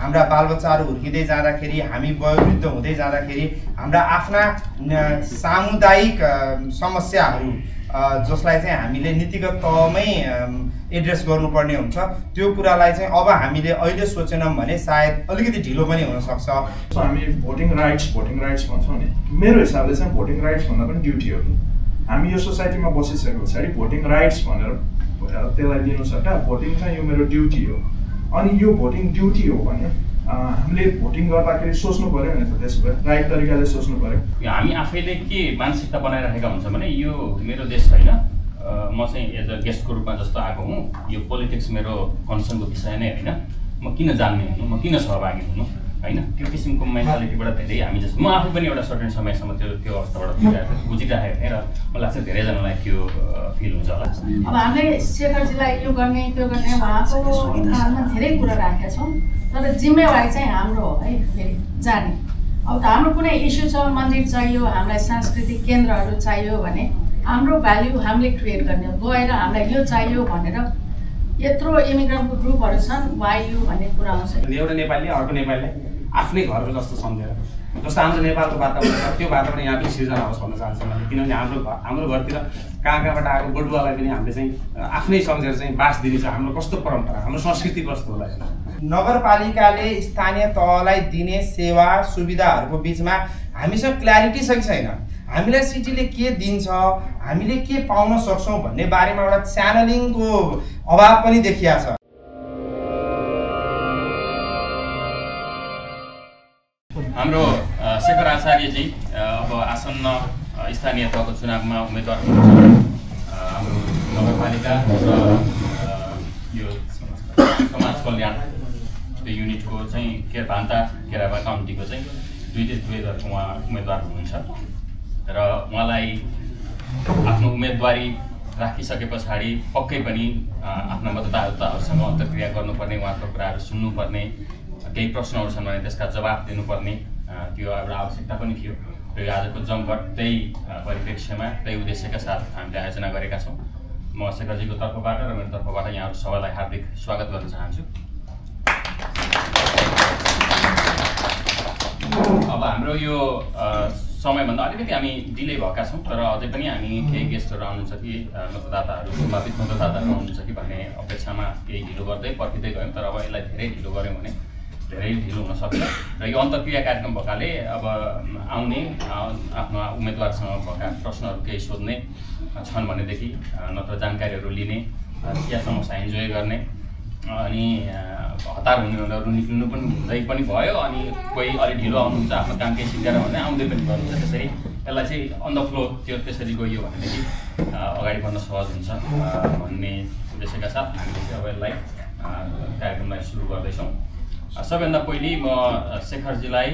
हाम्रा बालबच्चाहरू हुर्किँदै जाँदाखेरि हामी वयोवृद्ध हुँदै जाँदाखेरि हाम्रा आफ्ना सामुदायिक समस्याहरू जसलाई चाहिँ हामीले नीतिगत तहमै एड्रेस गर्नुपर्ने हुन्छ त्यो कुरालाई चाहिँ अब हामीले अहिले सोचेनौँ भने सायद अलिकति ढिलो पनि हुनसक्छ। हामी भोटिङ राइट्स भन्छौँ नि, मेरो हिसाबले चाहिँ भोटिङ राइट्स भन्दा पनि ड्युटी हो। हामी यो सोसाइटीमा बसिसकेको पछाडि भोटिङ राइट्स भनेर त्यसलाई लिनु सट्टा भोटिङ चाहिँ यो मेरो ड्युटी हो। अनि यो भोटिङ ड्युटी हो भने हामीले भोटिङ गर्दाखेरि सोच्नु पर्यो नि त, त्यसो भए राइट तरिकाले सोच्नु पर्यो। हामी आफैले के मानसिकता बनाइराखेका हुन्छ भने यो मेरो देश होइन, म चाहिँ एज अ गेस्टको रूपमा जस्तो आएको हुँ, यो पोलिटिक्स मेरो कन्सर्नको विषय नै होइन, म किन जान्ने हुनु, म किन सहभागी हुनु होइन, त्यो किसिमको मेन्टालिटीबाट धेरै हामी जस्तो म आफै पनि एउटा सर्टेन समयसम्म त्यो अवस्थाबाट बुझिराखेको थिएँ र मलाई लाग्छ धेरैजनालाई त्यो फिल हुन्छ होला। अब हामीले शेखरजीलाई यो गर्ने त्यो गर्ने उहाँको काममा धेरै कुरा राखेका छौँ, तर जिम्मेवारी चाहिँ हाम्रो हो है फेरि जाने। अब त हाम्रो कुनै इस्यु छ, मन्दिर चाहियो, हामीलाई सांस्कृतिक केन्द्रहरू चाहियो भने हाम्रो भ्याल्यु हामीले क्रिएट गर्ने हो। गएर हामीलाई यो चाहियो भनेर यत्रो इमिग्रेन्टको ग्रुपहरू छन्, वाइ यु भन्ने कुरा आउँछ। एउटा नेपालीले अर्को नेपालीलाई आफ्नै घरको जस्तो सम्झेर, जस्तो हाम्रो नेपालको वातावरण छ त्यो वातावरण यहाँ पनि सिर्जना होस् भन्न चाहन्छु मैले। किनभने हाम्रो घरतिर कहाँबाट आएको बटुवालाई पनि हामीले चाहिँ आफ्नै सम्झेर चाहिँ बास दिने छ। हाम्रो कस्तो परम्परा, हाम्रो संस्कृति कस्तो होला। नगरपालिकाले स्थानीय तहलाई दिने सेवा सुविधाहरूको बिचमा हामीसँग क्ल्यारिटी चाहिँ छैन। हामीलाई सिटीले के दिन्छ, हामीले के पाउन सक्छौँ भन्ने बारेमा एउटा च्यानलिङको अभाव पनि देखिया छ। हाम्रो शेखर आचार्यजी अब आसन्न स्थानीय तहको चुनावमा उम्मेदवार हुनुहुन्छ। हाम्रो नगरपालिका र यो समाज कल्याण त्यो युनिटको चाहिँ भान्ता केरापा काउन्टीको चाहिँ दुई उहाँ उम्मेदवार हुनुहुन्छ र उहाँलाई आफ्नो उम्मेदवारी राखिसके पछाडि पक्कै पनि आफ्ना मतदाताहरूसँग अन्तर्क्रिया गर्नुपर्ने, उहाँको कुराहरू सुन्नुपर्ने, केही प्रश्नहरू छन् भने त्यसका जवाफ दिनुपर्ने त्यो एउटा आवश्यकता पनि थियो र यो आजको जमघट त्यही परिप्रेक्ष्यमा त्यही उद्देश्यका साथ हामीले आयोजना गरेका छौँ। म शेखरजीको तर्फबाट र मेरो तर्फबाट यहाँहरू सबैलाई हार्दिक स्वागत गर्न चाहन्छु। अब हाम्रो यो समयभन्दा अलिकति हामी डिले भएका छौँ, तर अझै पनि हामी केही गेस्टहरू आउनुहुन्छ कि मतदाताहरू सम्भावित मतदाताहरू आउनुहुन्छ कि भन्ने अपेक्षामा केही ढिलो गर्दै पर्खिँदै गयौँ। तर अब यसलाई धेरै ढिलो गऱ्यौँ भने धेरै ढिलो हुनसक्छ र यो अन्तर्क्रिया कार्यक्रम भएकाले अब आउने आफ्नो उम्मेदवारसँग भएका प्रश्नहरू केही सोध्ने छन् भनेदेखि नत्र जानकारीहरू लिने, चिया समस्या इन्जोय गर्ने, अनि हतार हुनेहरू निक्लिनु पनि हुँदै पनि भयो, अनि कोही अलिक ढिलो आउनुहुन्छ आफ्नो काम केही सिकेर भने आउँदै पनि गर्नुहुन्छ। त्यसरी यसलाई चाहिँ अन द फ्लो त्यसरी गइयो भनेदेखि अगाडि बढ्न सहज हुन्छ भन्ने उद्देश्यका साथ हामीले चाहिँ अब यसलाई कार्यक्रमलाई सुरु गर्दैछौँ। सबैभन्दा पहिले म शेखरजीलाई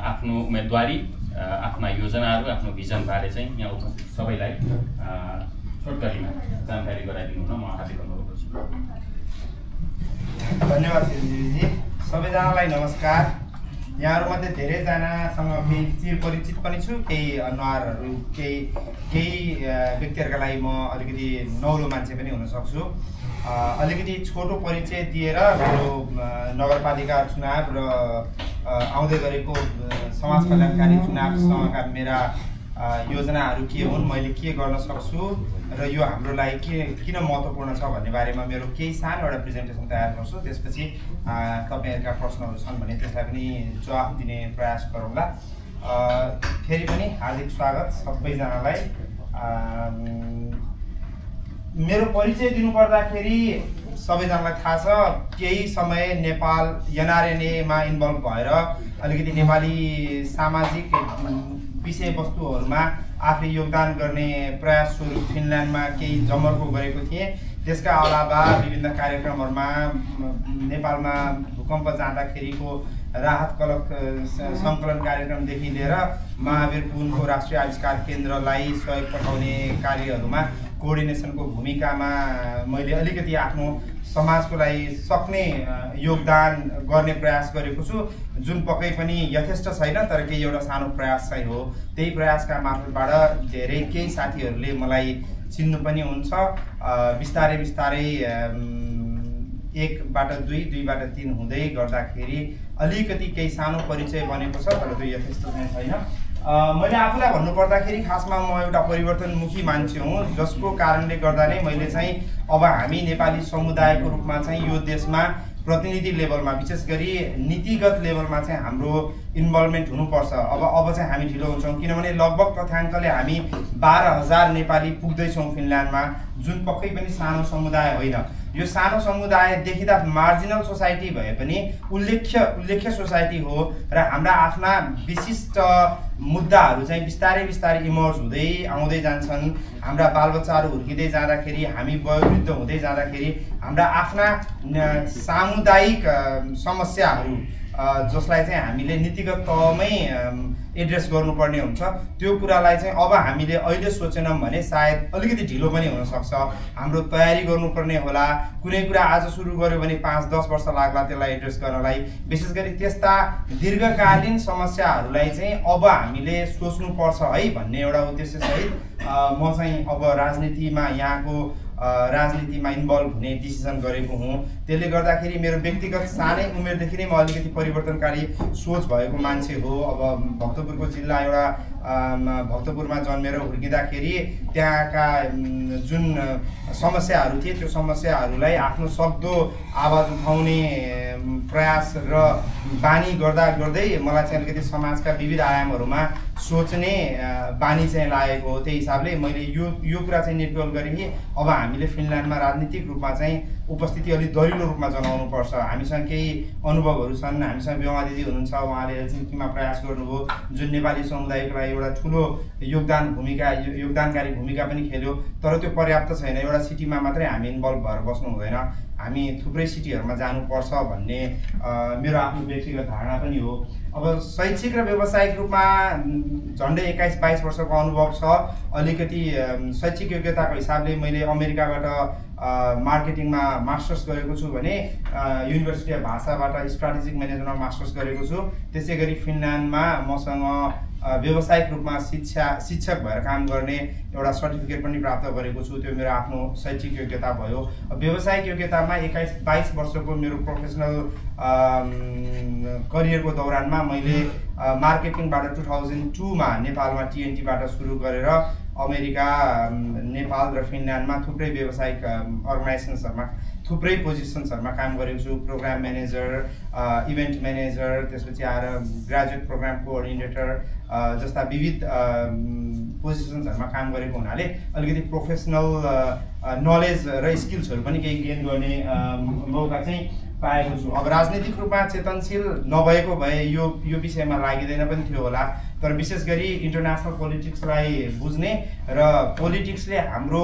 आफ्नो उम्मेदवारी, आफ्ना योजनाहरू, आफ्नो भिजनबारे चाहिँ यहाँ उपस्थित सबैलाई छोटकरीमा जानकारी गराइदिनु हुन म हार्दिक अनुरोध गर्छु। धन्यवाद शिवजी। सबैजनालाई नमस्कार। यहाँहरूमध्ये धेरैजनासँग केही चिरपरिचित पनि छु, केही अनुहारहरू केही व्यक्तिहरूका लागि म अलिकति नौलो मान्छे पनि हुनसक्छु। अलिकति छोटो परिचय दिएर मेरो नगरपालिका चुनाव र आउँदै गरेको समाज कल्याणकारी चुनावसँगका मेरा योजनाहरू के हुन्, मैले के गर्न सक्छु र यो हाम्रो लागि किन महत्त्वपूर्ण छ भन्ने बारेमा मेरो केही सानो एउटा प्रेजेन्टेसन तयार गर्छु। त्यसपछि तपाईँहरूका प्रश्नहरू छन् भने त्यसलाई पनि जवाफ दिने प्रयास गरौँला। फेरि पनि हार्दिक स्वागत सबैजनालाई। मेरो परिचय दिनुपर्दाखेरि सबैजनालाई थाहा छ, केही समय नेपाल एनआरएनएमा इन्भल्भ भएर अलिकति नेपाली सामाजिक विषयवस्तुहरूमा आफै योगदान गर्ने प्रयास स्वरूप फिनल्यान्डमा केही जमर्को गरेको थिएँ। त्यसका अलावा विभिन्न कार्यक्रमहरूमा नेपालमा भूकम्प जाँदाखेरिको राहत सङ्कलन कार्यक्रमदेखि लिएर महावीर पुनको राष्ट्रिय आविष्कार केन्द्रलाई सहयोग पठाउने कार्यहरूमा कोअर्डिनेसनको भूमिकामा मैले अलिकति आफ्नो समाजको लागि सक्ने योगदान गर्ने प्रयास गरेको छु, जुन पक्कै पनि यथेष्ट छैन, तर केही एउटा सानो प्रयास चाहिँ हो। त्यही प्रयासका मार्फतबाट धेरै केही साथीहरूले मलाई चिन्नु पनि हुन्छ। बिस्तारै बिस्तारै 1बाट 2, 2बाट 3 हुँदै गर्दाखेरि अलिकति केही सानो परिचय बनेको छ, तर त्यो यथेष्ट चाहिँ छैन। मैले आफूलाई भन्नुपर्दाखेरि खासमा म एउटा परिवर्तनमुखी मान्छे हुँ, जसको कारणले गर्दा नै मैले चाहिँ अब हामी नेपाली समुदायको रूपमा चाहिँ यो देशमा प्रतिनिधि लेभलमा विशेष गरी नीतिगत लेभलमा चाहिँ हाम्रो इन्भल्भमेन्ट हुनुपर्छ। अब चाहिँ हामी ढिलो हुन्छौँ, किनभने लगभग तथ्याङ्कले हामी 12,000 नेपाली पुग्दैछौँ फिनल्यान्डमा, जुन पक्कै पनि सानो समुदाय होइन। यो सानो समुदाय देखिँदा मार्जिनल सोसाइटी भए पनि उल्लेख्य सोसाइटी हो र हाम्रा आफ्ना विशिष्ट मुद्दाहरू चाहिँ बिस्तारै बिस्तारै इमर्ज हुँदै आउँदै जान्छन्। हाम्रा बालबच्चाहरू हुर्किँदै जाँदाखेरि, हामी वयोवृद्ध हुँदै जाँदाखेरि हाम्रा आफ्ना सामुदायिक समस्याहरू जसलाई चाहिँ हामीले नीतिगत तहमै एड्रेस गर्नुपर्ने हुन्छ, त्यो कुरालाई चाहिँ अब हामीले अहिले सोचेनौँ भने सायद अलिकति ढिलो पनि हुनसक्छ। हाम्रो तयारी गर्नुपर्ने होला। कुनै कुरा आज सुरु गर्यो भने 5-10 वर्ष लाग्ला त्यसलाई एड्रेस गर्नलाई। विशेष गरी त्यस्ता दीर्घकालीन समस्याहरूलाई चाहिँ अब हामीले सोच्नुपर्छ है भन्ने एउटा उद्देश्यसहित म चाहिँ अब राजनीतिमा यहाँको राजनीतिमा इन्भल्भ हुने डिसिजन गरेको हुँ। त्यसले गर्दाखेरि मेरो व्यक्तिगत सानै उमेरदेखि नै म अलिकति परिवर्तनकारी सोच भएको मान्छे हो। अब भक्तपुरको जिल्ला एउटा भक्तपुरमा जन्मेर हुर्किँदाखेरि त्यहाँका जुन समस्याहरू थिए त्यो समस्याहरूलाई आफ्नो सक्दो आवाज उठाउने प्रयास र बानी गर्दै मलाई चाहिँ अलिकति समाजका विविध आयामहरूमा सोच्ने बानी चाहिँ लागेको हो। त्यही हिसाबले मैले यो कुरा चाहिँ निर्गोल गरेँ कि अब हामीले फिनल्यान्डमा राजनीतिक रूपमा चाहिँ उपस्थिति अलिक दरिलो रूपमा जनाउनुपर्छ। हामीसँग केही अनुभवहरू छन्। हामीसँग बेमा दिदी हुनुहुन्छ, उहाँले हेलसिङ्कीमा प्रयास गर्नुभयो, जुन नेपाली समुदायको लागि एउटा ठुलो योगदानकारी भूमिका पनि खेल्यो। तर त्यो पर्याप्त छैन। एउटा सिटीमा मात्रै हामी इन्भल्भ भएर बस्नु हुँदैन, हामी थुप्रै सिटीहरूमा जानुपर्छ भन्ने मेरो आफ्नो व्यक्तिगत धारणा पनि हो। अब शैक्षिक र व्यावसायिक रूपमा झन्डै 21-22 वर्षको अनुभव छ। अलिकति शैक्षिक योग्यताको हिसाबले मैले अमेरिकाबाट मार्केटिङमा मास्टर्स गरेको छु भने युनिभर्सिटी अफ भाषाबाट स्ट्राटेजिक म्यानेजमेन्टमा मास्टर्स गरेको छु। त्यसै गरी फिनल्यान्डमा मसँग व्यावसायिक रूपमा शिक्षक भएर काम गर्ने एउटा सर्टिफिकेट पनि प्राप्त गरेको छु। त्यो मेरो आफ्नो शैक्षिक योग्यता भयो। व्यावसायिक योग्यतामा 21-22 वर्षको मेरो प्रोफेसनल करियरको दौरानमा मैले मार्केटिङबाट 2002 मा नेपालमा TNT-बाट सुरु गरेर अमेरिका, नेपाल र फिनल्यान्डमा थुप्रै व्यावसायिक अर्गनाइजेसन्सहरूमा थुप्रै पोजिसन्सहरूमा काम गरेको छु। प्रोग्राम म्यानेजर, इभेन्ट म्यानेजर, त्यसपछि आएर ग्रेजुएट प्रोग्राम कोअर्डिनेटर जस्ता विविध पोजिसन्सहरूमा काम गरेको हुनाले अलिकति प्रोफेसनल नलेज र स्किल्सहरू पनि केही गेन गर्ने मौका चाहिँ पाएको छु। अब राजनीतिक रूपमा चेतनशील नभएको भए यो विषयमा लागिँदैन पनि थियो होला, तर विशेष गरी इन्टरनेसनल पोलिटिक्सलाई बुझ्ने र पोलिटिक्सले हाम्रो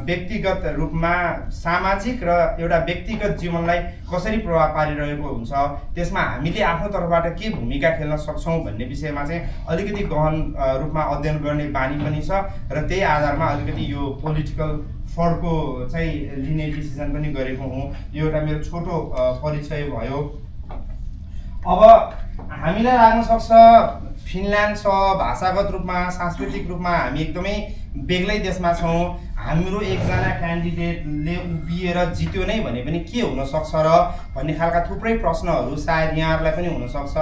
व्यक्तिगत रूपमा सामाजिक र एउटा व्यक्तिगत जीवनलाई कसरी प्रभाव पारिरहेको हुन्छ, त्यसमा हामीले आफ्नो तर्फबाट के भूमिका खेल्न सक्छौँ भन्ने विषयमा चाहिँ अलिकति गहन रूपमा अध्ययन गर्ने बानी पनि छ र त्यही आधारमा अलिकति यो पोलिटिकल फड्को चाहिँ लिने डिसिजन पनि गरेको हुँ। यो एउटा मेरो छोटो परिचय भयो। अब हामीलाई लाग्न सक्छ फिनल्यान्ड छ भाषागत रूपमा, सांस्कृतिक रूपमा हामी एकदमै बेग्लै देशमा छौँ। हाम्रो एकजना क्यान्डिडेटले उभिएर जित्यो नै भने पनि के हुनसक्छ र भन्ने खालका थुप्रै प्रश्नहरू सायद यहाँहरूलाई पनि हुनसक्छ।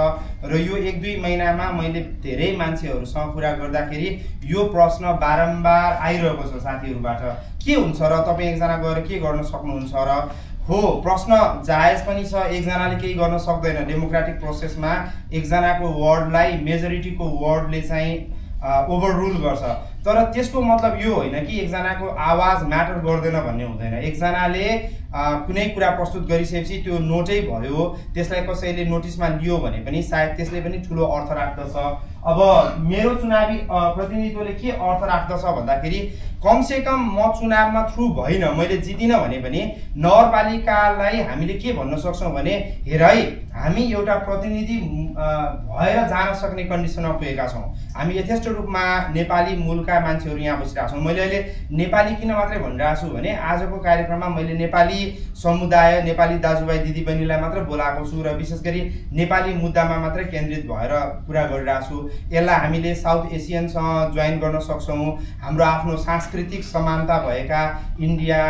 र यो 1-2 महिनामा मैले धेरै मान्छेहरूसँग कुरा गर्दाखेरि यो प्रश्न बारम्बार आइरहेको छ साथीहरूबाट, के हुन्छ र तपाईँ एकजना गएर के गर्न सक्नुहुन्छ र? हो, प्रश्न जायज पनि छ। एकजनाले केही गर्न सक्दैन। डेमोक्रेटिक प्रोसेसमा एकजनाको वर्डलाई मेजोरिटीको वर्डले चाहिँ ओभररुल गर्छ। तर त्यसको मतलब यो होइन कि एकजनाको आवाज म्याटर गर्दैन भन्ने हुँदैन। एकजनाले कुनै कुरा प्रस्तुत गरिसकेपछि त्यो नोटै भयो, त्यसलाई कसैले नोटिसमा लियो भने पनि सायद त्यसले पनि ठुलो अर्थ राख्दछ। अब मेरो चुनावी प्रतिनिधित्वले के अर्थ राख्दछ भन्दाखेरि कमसेकम म चुनावमा थ्रु भइन, मैले जितिनँ भने पनि नगरपालिकालाई हामीले के भन्न सक्छौँ भने हेर है, हामी एउटा प्रतिनिधि भएर जान सक्ने कन्डिसनमा पुगेका छौँ। हामी यथेष्ट रूपमा नेपाली मूलका मान्छेहरू यहाँ बसिरहेका छौँ। मैले अहिले नेपाली किन मात्रै भनिरहेको छु भने आजको कार्यक्रममा मैले नेपाली समुदाय, नेपाली दाजुभाइ दिदीबहिनीलाई मात्र बोलाएको छु र विशेष गरी नेपाली मुद्दामा मात्रै केन्द्रित भएर कुरा गरिरहेको छु। यसलाई हामीले साउथ एसियनसँग जोइन गर्न सक्छौँ। हाम्रो आफ्नो सांस्कृतिक समानता भएका इन्डिया,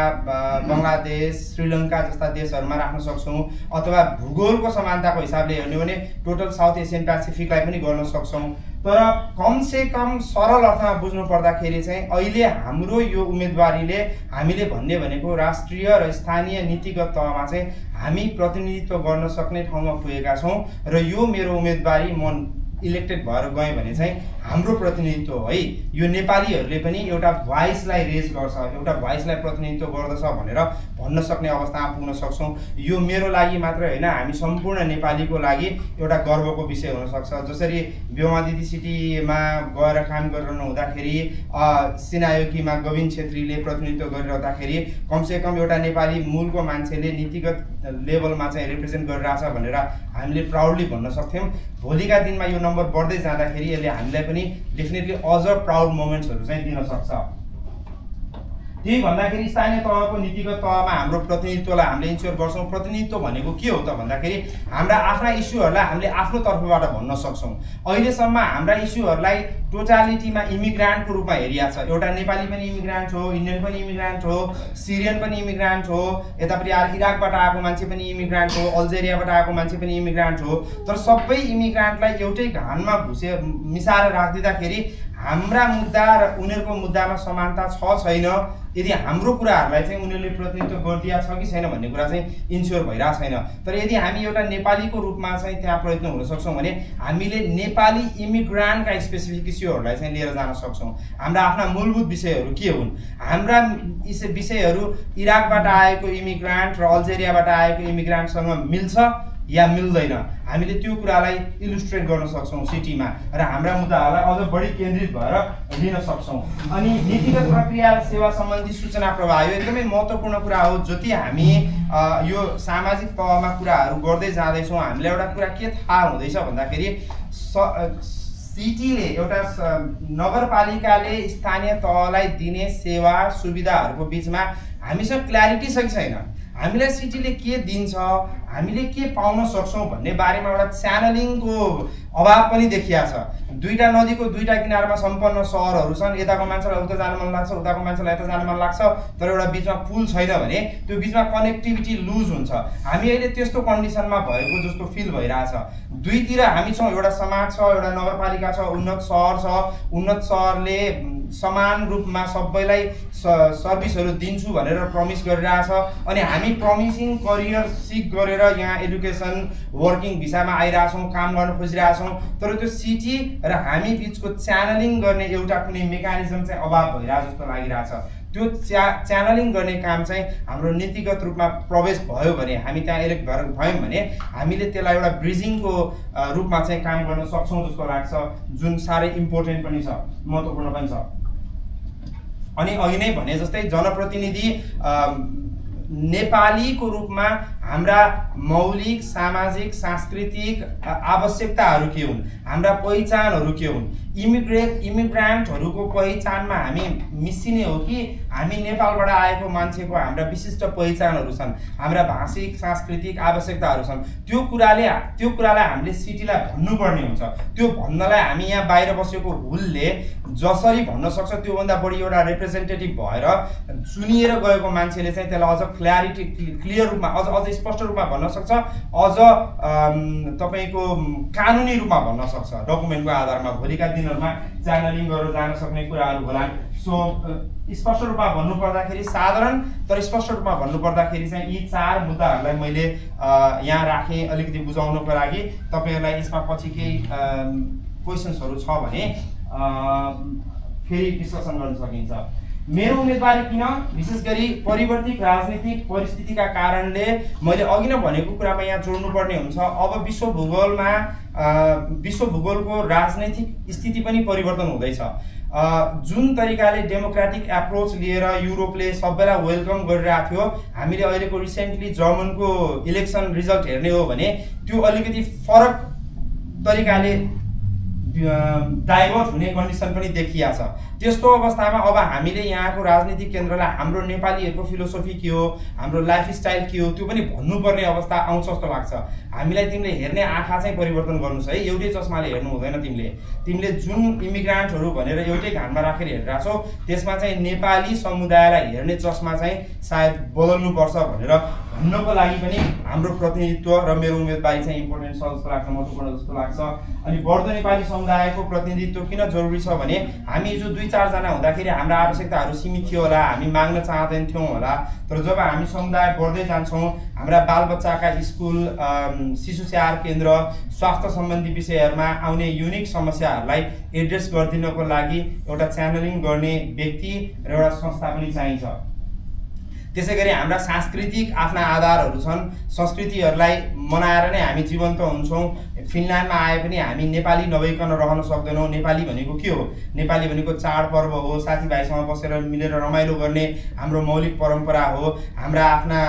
बङ्गलादेश, श्रीलङ्का जस्ता देशहरूमा राख्न सक्छौँ, अथवा भूगोलको समानताको हिसाबले हेर्ने भने टोटल साउथ एसियन पेसिफिकलाई पनि गर्न सक्छौँ। तर कमसे कम सरल अर्थमा बुझ्नु पर्दाखेरि चाहिँ अहिले हाम्रो यो उम्मेदवारीले हामीले भन्ने भनेको राष्ट्रिय र स्थानीय नीतिगत तहमा चाहिँ हामी प्रतिनिधित्व गर्न सक्ने ठाउँमा पुगेका छौँ र यो मेरो उम्मेदवारी म इलेक्टेड भएर गएँ भने चाहिँ हाम्रो प्रतिनिधित्व हो है। यो नेपालीहरूले पनि एउटा भोइसलाई रेज गर्छ, एउटा भोइसलाई प्रतिनिधित्व गर्दछ भनेर भन्न सक्ने अवस्थामा पुग्न सक्छौँ। यो मेरो लागि मात्र होइन, हामी सम्पूर्ण नेपालीको लागि एउटा गर्वको विषय हुनसक्छ। जसरी ब्योमा दिदी सिटीमा गएर काम गरिरहनु हुँदाखेरि सिनायोकीमा गोविन्द छेत्रीले प्रतिनिधित्व गरिरहँदाखेरि कमसेकम एउटा नेपाली मूलको मान्छेले नीतिगत लेभलमा चाहिँ रिप्रेजेन्ट गरिरहेछ भनेर हामीले प्राउडली भन्न सक्थ्यौँ। भोलिका दिनमा यो नम्बर बढ्दै जाँदाखेरि यसले हामीलाई पनि डेफिनेटली अझ प्राउड मोमेन्ट्सहरू चाहिँ दिन सक्छ। त्यही भन्दाखेरि स्थानीय तहको नीतिगत तहमा हाम्रो प्रतिनिधित्वलाई हामीले इन्स्योर गर्छौँ। प्रतिनिधित्व भनेको के हो त भन्दाखेरि हाम्रा आफ्ना इस्युहरूलाई हामीले आफ्नो तर्फबाट भन्न सक्छौँ। अहिलेसम्म हाम्रा इस्युहरूलाई टोटालिटीमा इमिग्रान्टको रूपमा हेरिएको छ। एउटा नेपाली पनि इमिग्रान्ट हो, इन्डियन पनि इमिग्रान्ट हो, सिरियन पनि इमिग्रान्ट हो, यतापट्टि इराकबाट आएको मान्छे पनि इमिग्रान्ट हो, अल्जेरियाबाट आएको मान्छे पनि इमिग्रान्ट हो। तर सबै इमिग्रान्टलाई एउटै घानमा मिसाएर राखिदिँदाखेरि हाम्रा मुद्दा र उनीहरूको मुद्दामा समानता छ छैन, यदि हाम्रो कुराहरूलाई चाहिँ उनीहरूले प्रतिनिधित्व गरिदिया छ कि छैन भन्ने कुरा चाहिँ इन्स्योर भइरहेको छैन। तर यदि हामी एउटा नेपालीको रूपमा चाहिँ त्यहाँ प्रयत्न हुन सक्छौँ भने हामीले नेपाली इमिग्रान्टका स्पेसिफिक इस्युहरूलाई चाहिँ लिएर जान सक्छौँ। हाम्रा आफ्ना मूलभूत विषयहरू के हुन्, हाम्रा विषयहरू इराकबाट आएको इमिग्रान्ट र अल्जेरियाबाट आएको इमिग्रान्टसँग मिल्छ या मिल्दैन, हामीले त्यो कुरालाई इलुस्ट्रेट गर्न सक्छौँ सिटीमा र हाम्रा मुद्दाहरूलाई अझ बढी केन्द्रित भएर लिन सक्छौँ। अनि नीतिगत प्रक्रिया र सेवा सम्बन्धी सूचना प्रवाह यो एकदमै महत्त्वपूर्ण कुरा हो। जति हामी यो सामाजिक तहमा कुराहरू गर्दै जाँदैछौँ हामीलाई एउटा कुरा के थाहा हुँदैछ भन्दाखेरि सिटीले एउटा नगरपालिकाले स्थानीय तहलाई दिने सेवा सुविधाहरूको बिचमा हामीसँग क्ल्यारिटी छ कि छैन, हामीलाई सिटीले के दिन्छ, हामीले के पाउन सक्छौँ भन्ने बारेमा एउटा च्यानलिङको अभाव पनि देखिया छ। दुईटा नदीको दुईटा किनारमा सम्पन्न सहरहरू छन्, यताको मान्छेलाई उता जान मन लाग्छ, उताको मान्छेलाई यता जान मन लाग्छ, तर एउटा बिचमा पुल छैन भने त्यो बिचमा कनेक्टिभिटी लुज हुन्छ। हामी अहिले त्यस्तो कन्डिसनमा भएको जस्तो फिल भइरहेछ। दुईतिर हामी छौँ, एउटा समाज छ, एउटा नगरपालिका छ, उन्नत सहर छ, उन्नत सहरले समान रूपमा सबैलाई सर्भिसहरू दिन्छु भनेर प्रमिस गरिरहेछ, अनि हामी प्रमिसिङ करियर सिक गरेर यहाँ एडुकेसन वर्किङ भिसामा आइरहेछौँ, काम गर्न खोजिरहेछौँ, तर त्यो सिटी र हामी बिचको च्यानलिङ गर्ने एउटा कुनै मेकानिजम चाहिँ अभाव भइरहेको जस्तो लागिरहेछ। त्यो च्यानलिङ गर्ने काम चाहिँ हाम्रो नीतिगत रूपमा प्रवेश भयो भने, हामी त्यहाँ इलेक्ट भएर भयौँ भने हामीले त्यसलाई एउटा ब्रिजिङको रूपमा चाहिँ काम गर्न सक्छौँ जस्तो लाग्छ, जुन साह्रै इम्पोर्टेन्ट पनि छ, महत्त्वपूर्ण पनि छ। अनि अघि नै भने जस्तै जनप्रतिनिधि नेपालीको रूपमा हाम्रा मौलिक सामाजिक सांस्कृतिक आवश्यकताहरू के हुन्, हाम्रा पहिचानहरू के हुन्, इमिग्रान्टहरूको पहिचानमा हामी मिसिने हो कि हामी नेपालबाट आएको मान्छेको हाम्रा विशिष्ट पहिचानहरू छन्, हाम्रा भाषिक सांस्कृतिक आवश्यकताहरू छन्, त्यो कुरालाई हामीले सिटीलाई भन्नुपर्ने हुन्छ। त्यो भन्नलाई हामी यहाँ बाहिर बसेको हुलले जसरी भन्न सक्छ त्योभन्दा बढी एउटा रिप्रेजेन्टेटिभ भएर चुनिएर गएको मान्छेले चाहिँ त्यसलाई अझ क्लियर रूपमा अझ स्पष्ट रूपमा भन्न सक्छ, अझ तपाईँको कानुनी रूपमा भन्न सक्छ, डकुमेन्टको आधारमा भोलिका दिनहरूमा च्यानलिङ गरेर जान सक्ने कुराहरू होला। सो स्पष्ट रूपमा भन्नुपर्दाखेरि साधारण तर स्पष्ट रूपमा भन्नुपर्दाखेरि चाहिँ यी चार मुद्दाहरूलाई मैले यहाँ राखेँ अलिकति बुझाउनको लागि। तपाईँहरूलाई यसमा पछि केही क्वेसन्सहरू छ भने फेरि डिस्कसन गर्न सकिन्छ। मेरो उम्मेदवारी किन, विशेष गरी परिवर्तित राजनीतिक परिस्थितिका कारणले मैले अघि नै भनेको कुरामा यहाँ जोड्नुपर्ने हुन्छ। अब विश्व भूगोलको राजनैतिक स्थिति पनि परिवर्तन हुँदैछ। जुन तरिकाले डेमोक्रेटिक एप्रोच लिएर युरोपले सबैलाई वेलकम गरिरहेको थियो, हामीले अहिलेको रिसेन्टली जर्मनको इलेक्सन रिजल्ट हेर्ने हो भने त्यो अलिकति फरक तरिकाले डाइभर्ट हुने कन्डिसन पनि देखिया छ। त्यस्तो अवस्थामा अब हामीले यहाँको राजनीतिक केन्द्रलाई हाम्रो नेपालीहरूको फिलोसोफी के हो, हाम्रो लाइफस्टाइल के हो त्यो पनि भन्नुपर्ने अवस्था आउँछ जस्तो लाग्छ। हामीलाई तिमीले हेर्ने आँखा चाहिँ परिवर्तन गर्नुस् है, एउटै चस्माले हेर्नु हुँदैन। तिमीले जुन इमिग्रान्टहरू भनेर एउटै घानमा राखेर हेरिरहेको छौ त्यसमा चाहिँ नेपाली समुदायलाई हेर्ने चस्मा चाहिँ सायद बदल्नुपर्छ भनेर भन्नको लागि पनि हाम्रो प्रतिनिधित्व र मेरो उम्मेदवारी चाहिँ इम्पोर्टेन्ट छ जस्तो लाग्छ, महत्त्वपूर्ण जस्तो लाग्छ। अनि बढ्दो नेपाली समुदायको प्रतिनिधित्व किन जरुरी छ भने हामी जो 2-4 जना हुँदाखेरि हाम्रा आवश्यकताहरू सीमित थियो होला, हामी माग्न चाहँदैन थियौँ होला, तर जब हामी समुदाय बढ्दै जान्छौँ हाम्रा बालबच्चाका स्कुल, शिशु स्याहार केन्द्र, स्वास्थ्य सम्बन्धी विषयहरूमा आउने युनिक समस्याहरूलाई एड्रेस गरिदिनको लागि एउटा च्यानलिङ गर्ने व्यक्ति र एउटा संस्था पनि चाहिन्छ। त्यसै गरी हाम्रा सांस्कृतिक आफ्ना आधारहरू छन्, संस्कृतिहरूलाई मनाएर नै हामी जीवन्त हुन्छौँ। फिनल्यान्डमा आए पनि हामी नेपाली नभइकन रहन सक्दैनौँ। नेपाली भनेको के हो? नेपाली भनेको चाडपर्व हो, साथीभाइसँग बसेर मिलेर रमाइलो गर्ने हाम्रो मौलिक परम्परा हो। हाम्रा आफ्ना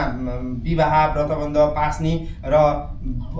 विवाह, व्रतबन्ध, पास्नी र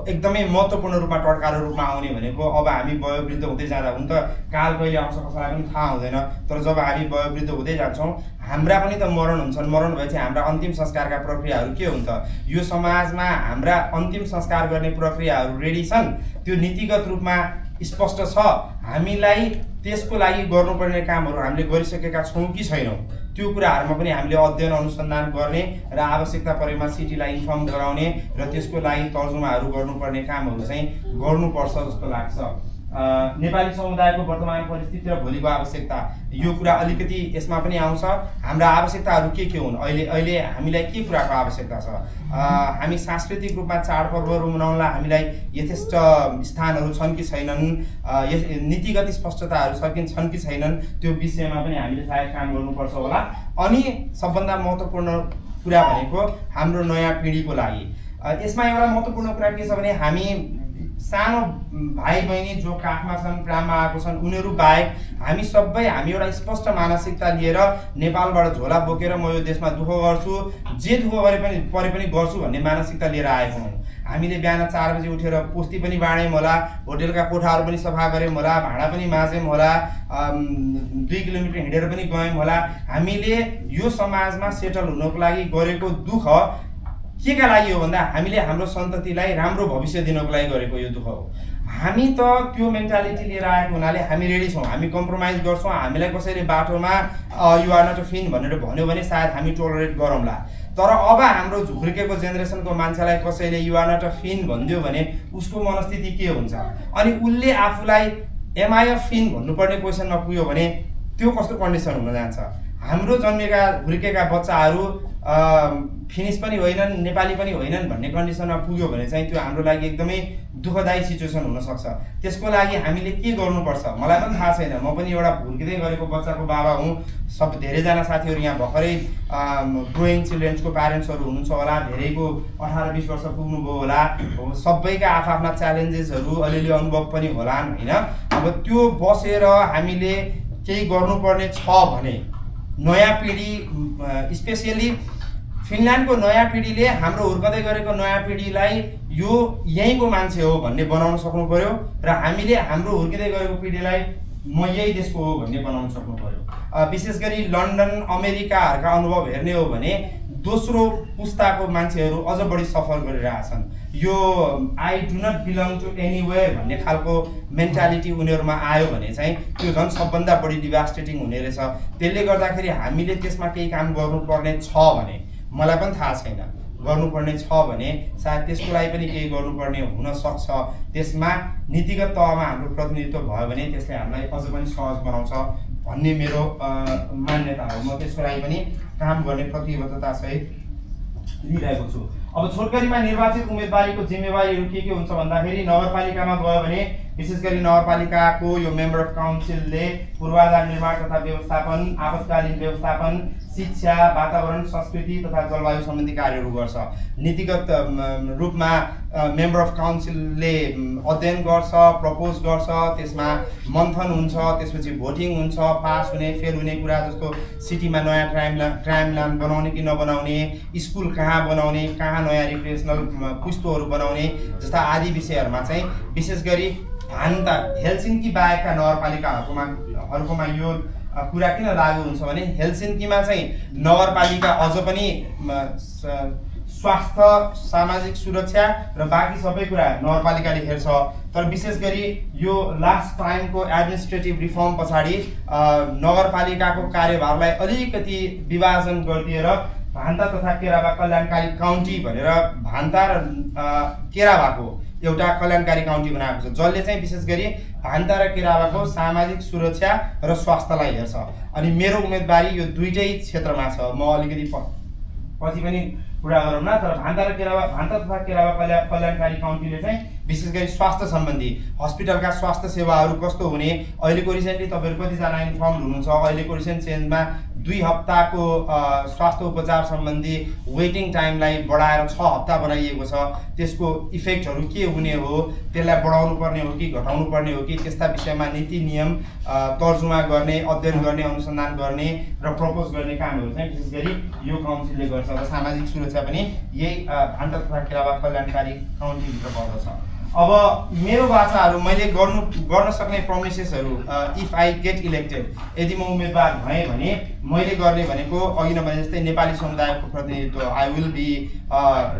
एकदमै महत्त्वपूर्ण रूपमा टड्कारो रूपमा आउने भनेको अब हामी वयोवृद्ध हुँदै जाँदा, हुन त काल कहिले आउँछ कसैलाई पनि थाहा हुँदैन, तर जब हामी वयोवृद्ध हुँदै जान्छौँ हाम्रा पनि त मरण हुन्छन्। मरण भएपछि हाम्रा अन्तिम संस्कारका प्रक्रियाहरू के हुन्छ? यो समाजमा हाम्रा अन्तिम संस्कार गर्ने प्रक्रियाहरू रेडी छन्, त्यो नीतिगत रूपमा स्पष्ट छ। हामीलाई त्यसको लागि गर्नुपर्ने कामहरू हामीले गरिसकेका छौँ कि छैनौँ त्यो कुराहरूमा पनि हामीले अध्ययन अनुसन्धान गर्ने र आवश्यकता परेमा सिटीलाई इन्फर्म गराउने र त्यसको लागि तर्जुमाहरू गर्नुपर्ने कामहरू चाहिँ गर्नुपर्छ जस्तो लाग्छ। नेपाली समुदायको वर्तमान परिस्थिति र भोलिको आवश्यकता, यो कुरा अलिकति यसमा पनि आउँछ। हाम्रा आवश्यकताहरू के हुन्? अहिले हामीलाई के कुराको आवश्यकता छ? हामी सांस्कृतिक रूपमा चाडपर्वहरू मनाउनलाई हामीलाई यथेष्ट स्थानहरू छन् कि छैनन्, नीतिगत स्पष्टताहरू छन् कि छैनन्, त्यो विषयमा पनि हामीले सायद काम गर्नुपर्छ होला। अनि सबभन्दा महत्त्वपूर्ण कुरा भनेको हाम्रो नयाँ पिँढीको लागि यसमा एउटा महत्त्वपूर्ण कुरा के छ भने हामी सानो भाइ बहिनी जो काखमा छन्, प्राममा आएको छन्, उनीहरू बाहेक हामी सबै एउटा स्पष्ट मानसिकता लिएर नेपालबाट झोला बोकेर म यो देशमा दुःख गर्छु, जे दुःख परे पनि गर्छु भन्ने मानसिकता लिएर आएको हौँ। हामीले बिहान 4 बजे उठेर पोस्ती पनि बाँड्यौँ होला, होटेलका कोठाहरू पनि सफा गऱ्यौँ होला, भाँडा पनि माझ्यौँ होला, 2 किलोमिटर हिँडेर पनि गयौँ होला। हामीले यो समाजमा सेटल हुनको लागि गरेको दुःख के का लागि हो भन्दा हामीले हाम्रो सन्ततिलाई राम्रो भविष्य दिनको लागि गरेको यो दुःख हो। हामी त त्यो मेन्टालिटी लिएर आएको हुनाले हामी रेडी छौँ, हामी कम्प्रोमाइज गर्छौँ। हामीलाई कसैले बाटोमा यु आर नट अ फिन भनेर भन्यो भने सायद हामी टोलरेट गरौँला, तर अब हाम्रो हुर्केको जेनेरेसनको मान्छेलाई कसैले यु आर नट अ फिन भनिदियो भने उसको मनस्थिति के हुन्छ? अनि उसले आफूलाई एम आई अ फिन भन्नुपर्ने क्वेसनमा पुग्यो भने त्यो कस्तो कन्डिसन हुन जान्छ? हाम्रो हुर्केका बच्चाहरू फिनिस पनि होइनन्, नेपाली पनि होइनन् भन्ने कन्डिसनमा पुग्यो भने चाहिँ त्यो हाम्रो लागि एकदमै दुःखदायी सिचुएसन हुनसक्छ। त्यसको लागि हामीले के गर्नुपर्छ मलाई पनि थाहा छैन। म पनि एउटा हुर्किँदै गरेको बच्चाको बाबा हुँ। धेरैजना साथीहरू यहाँ भर्खरै ग्रोइङ चिल्ड्रेन्सको प्यारेन्ट्सहरू हुनुहुन्छ होला, धेरैको 18-20 वर्ष पुग्नुभयो होला, सबैका आफ्ना च्यालेन्जेसहरू अलिअलि अनुभव पनि होलान् होइन। अब त्यो बसेर हामीले केही गर्नुपर्ने छ भने नयाँ पिँढी, स्पेसियली फिनल्यान्डको नयाँ पिँढीले हाम्रो हुर्कँदै गरेको नयाँ पिँढीलाई यो यहीँको मान्छे हो भन्ने बनाउन सक्नु पर्यो र हामीले हाम्रो हुर्किँदै गरेको पिँढीलाई म यही देशको हो भन्ने बनाउन सक्नु पर्यो। विशेष गरी लन्डन, अमेरिकाहरूका अनुभव हेर्ने हो भने दोस्रो पुस्ताको मान्छेहरू अझ बढी सफर गरिरहेछन्। यो I do not belong to anywhere भन्ने खालको मेन्टालिटी उनीहरूमा आयो भने चाहिँ त्यो झन् सबभन्दा बढी डिभास्टेटिङ हुने रहेछ। त्यसले गर्दाखेरि हामीले त्यसमा केही काम गर्नुपर्ने छ भने, मलाई पनि थाहा छैन, गर्नुपर्ने छ भने सायद त्यसको लागि पनि केही गर्नुपर्ने हुनसक्छ। त्यसमा नीतिगत तहमा हाम्रो प्रतिनिधित्व भयो भने त्यसले हामीलाई अझ पनि सहज बनाउँछ भन्ने मेरो मान्यता हो। म त्यसको लागि पनि काम गर्ने प्रतिबद्धता सहित लिइरहेको छु। अब छोटकरीमा निर्वाचित उम्मेदवारीको जिम्मेवारीहरू के हुन्छ भन्दाखेरि नगरपालिकामा गयो भने विशेष गरी नगरपालिकाको यो मेम्बर अफ काउन्सिलले पूर्वाधार निर्माण तथा व्यवस्थापन, आपतकालीन व्यवस्थापन, शिक्षा, वातावरण, संस्कृति तथा जलवायु सम्बन्धी कार्यहरू गर्छ। नीतिगत रूपमा मेम्बर अफ काउन्सिलले अध्ययन गर्छ, प्रपोज गर्छ, त्यसमा मन्थन हुन्छ, त्यसपछि भोटिङ हुन्छ, पास हुने फेल हुने कुरा जस्तो सिटीमा नयाँ ट्राइमल्यान्ड बनाउने कि नबनाउने, स्कुल कहाँ बनाउने, कहाँ नयाँ रिक्रिएसनल पुस्तोहरू बनाउने जस्ता आदि विषयहरूमा चाहिँ विशेष गरी भान्ता हेलसिन्की बाहेकका नगरपालिकाहरूकोमा यो कुरा किन लागू हुन्छ भने हेलसिन्कीमा चाहिँ नगरपालिका अझ पनि स्वास्थ्य सामाजिक सुरक्षा र बाँकी सबै कुरा नगरपालिकाले हेर्छ तर विशेष गरी यो लास्ट टाइमको एडमिनिस्ट्रेटिभ रिफर्म पछाडि नगरपालिकाको कार्यभारलाई अलिकति विभाजन गरिदिएर भान्ता तथा केरावा कल्याणकारी काउन्टी भनेर भान्ता र केरावाको एउटा कल्याणकारी काउन्टी बनाएको छ जसले चाहिँ विशेष गरी भान्ता र केरावाको सामाजिक सुरक्षा र स्वास्थ्यलाई हेर्छ अनि मेरो उम्मेदवारी यो दुईटै क्षेत्रमा छ म अलिकति पछि पनि कुरा गरौँ न तर भान्ता तथा केरावा कल्याणकारी काउन्टीले चाहिँ विशेष गरी स्वास्थ्य सम्बन्धी हस्पिटलका स्वास्थ्य सेवाहरू कस्तो हुने अहिलेको रिसेन्टली तपाईँहरू कतिजना इन्फर्म हुनुहुन्छ अहिलेको रिसेन्ट चेन्जमा 2 हप्ताको स्वास्थ्य उपचार सम्बन्धी वेटिङ टाइमलाई बढाएर 6 हप्ता बनाइएको छ त्यसको इफेक्टहरू के हुने हो त्यसलाई बढाउनु पर्ने हो कि घटाउनु पर्ने हो कि त्यस्ता विषयमा नीति नियम तर्जुमा गर्ने अध्ययन गर्ने अनुसन्धान गर्ने र प्रपोज गर्ने कामहरू चाहिँ विशेष गरी यो काउन्सिलले गर्छ र सामाजिक सुरक्षा पनि यही भान्ता तथा केरावा कल्याणकारी काउन्टीभित्र पर्दछ अब मेरो बाचाहरू मैले गर्न सक्ने प्रोमिसेसहरू इफ आई गेट इलेक्टेड यदि म उम्मेदवार भएँ भने मैले गर्ने भनेको अघि नभने जस्तै नेपाली समुदायको प्रतिनिधित्व I will be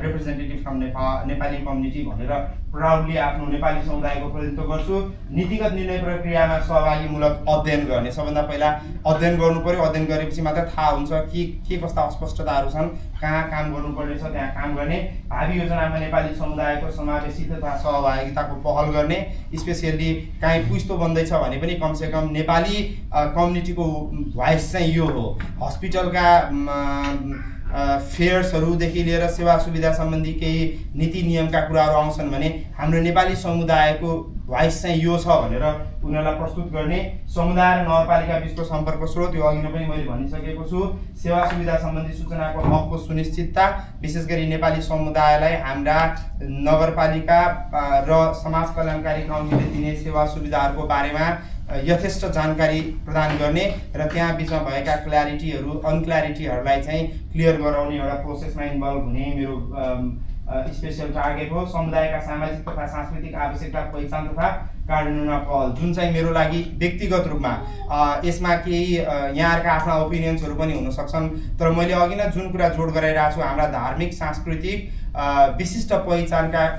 representative from Nepali community भनेर प्राउडली आफ्नो नेपाली समुदायको प्रतिनिधित्व गर्छु नीतिगत निर्णय प्रक्रियामा सहभागीमूलक अध्ययन गर्ने सबभन्दा पहिला अध्ययन गर्नु पर्यो अध्ययन गरेपछि मात्र थाहा हुन्छ के कस्ता अस्पष्टताहरू छन् कहाँ काम गर्नुपर्ने छ त्यहाँ काम गर्ने भावी योजनामा नेपाली समुदायको समावेशिता सहभागिताको पहल गर्ने स्पेसियली काहीँ पुस्तो बन्दैछ भने पनि कमसेकम नेपाली कम्युनिटीको भोइस चाहिँ यो हो हस्पिटलका फेयर्सहरूदेखि लिएर सेवा सुविधा सम्बन्धी केही नीति नियमका कुराहरू आउँछन् भने हाम्रो नेपाली समुदायको भोइस चाहिँ यो छ भनेर उनीहरूलाई प्रस्तुत गर्ने समुदाय र नगरपालिका बीचको सम्पर्क स्रोत यो अघि नै पनि मैले भनिसकेको छु सेवा सुविधा सम्बन्धी सूचनाको हकको सुनिश्चितता विशेष गरी नेपाली समुदायलाई हाम्रा नगरपालिका र समाज कल्याणकारी काउन्टीले दिने सेवा सुविधाहरूको बारेमा यथेष्ट जानकारी प्रदान गर्ने र त्यहाँ बिचमा भएका क्ल्यारिटीहरू अनक्ल्यारिटीहरूलाई चाहिँ क्लियर गराउने एउटा प्रोसेसमा इन्भल्भ हुने मेरो स्पेशल टार्गेट हो समुदायका सामाजिक तथा सांस्कृतिक आवश्यकता पहिचान तथा कार्यान्वयनमा पहल जुन चाहिँ मेरो लागि व्यक्तिगत रूपमा यसमा केही यहाँहरूका आफ्ना ओपिनियन्सहरू पनि हुन सक्छन् तर मैले अघि नै जुन कुरा जोड गराइरहेको छु हाम्रा धार्मिक सांस्कृतिक विशिष्ट पहिचानका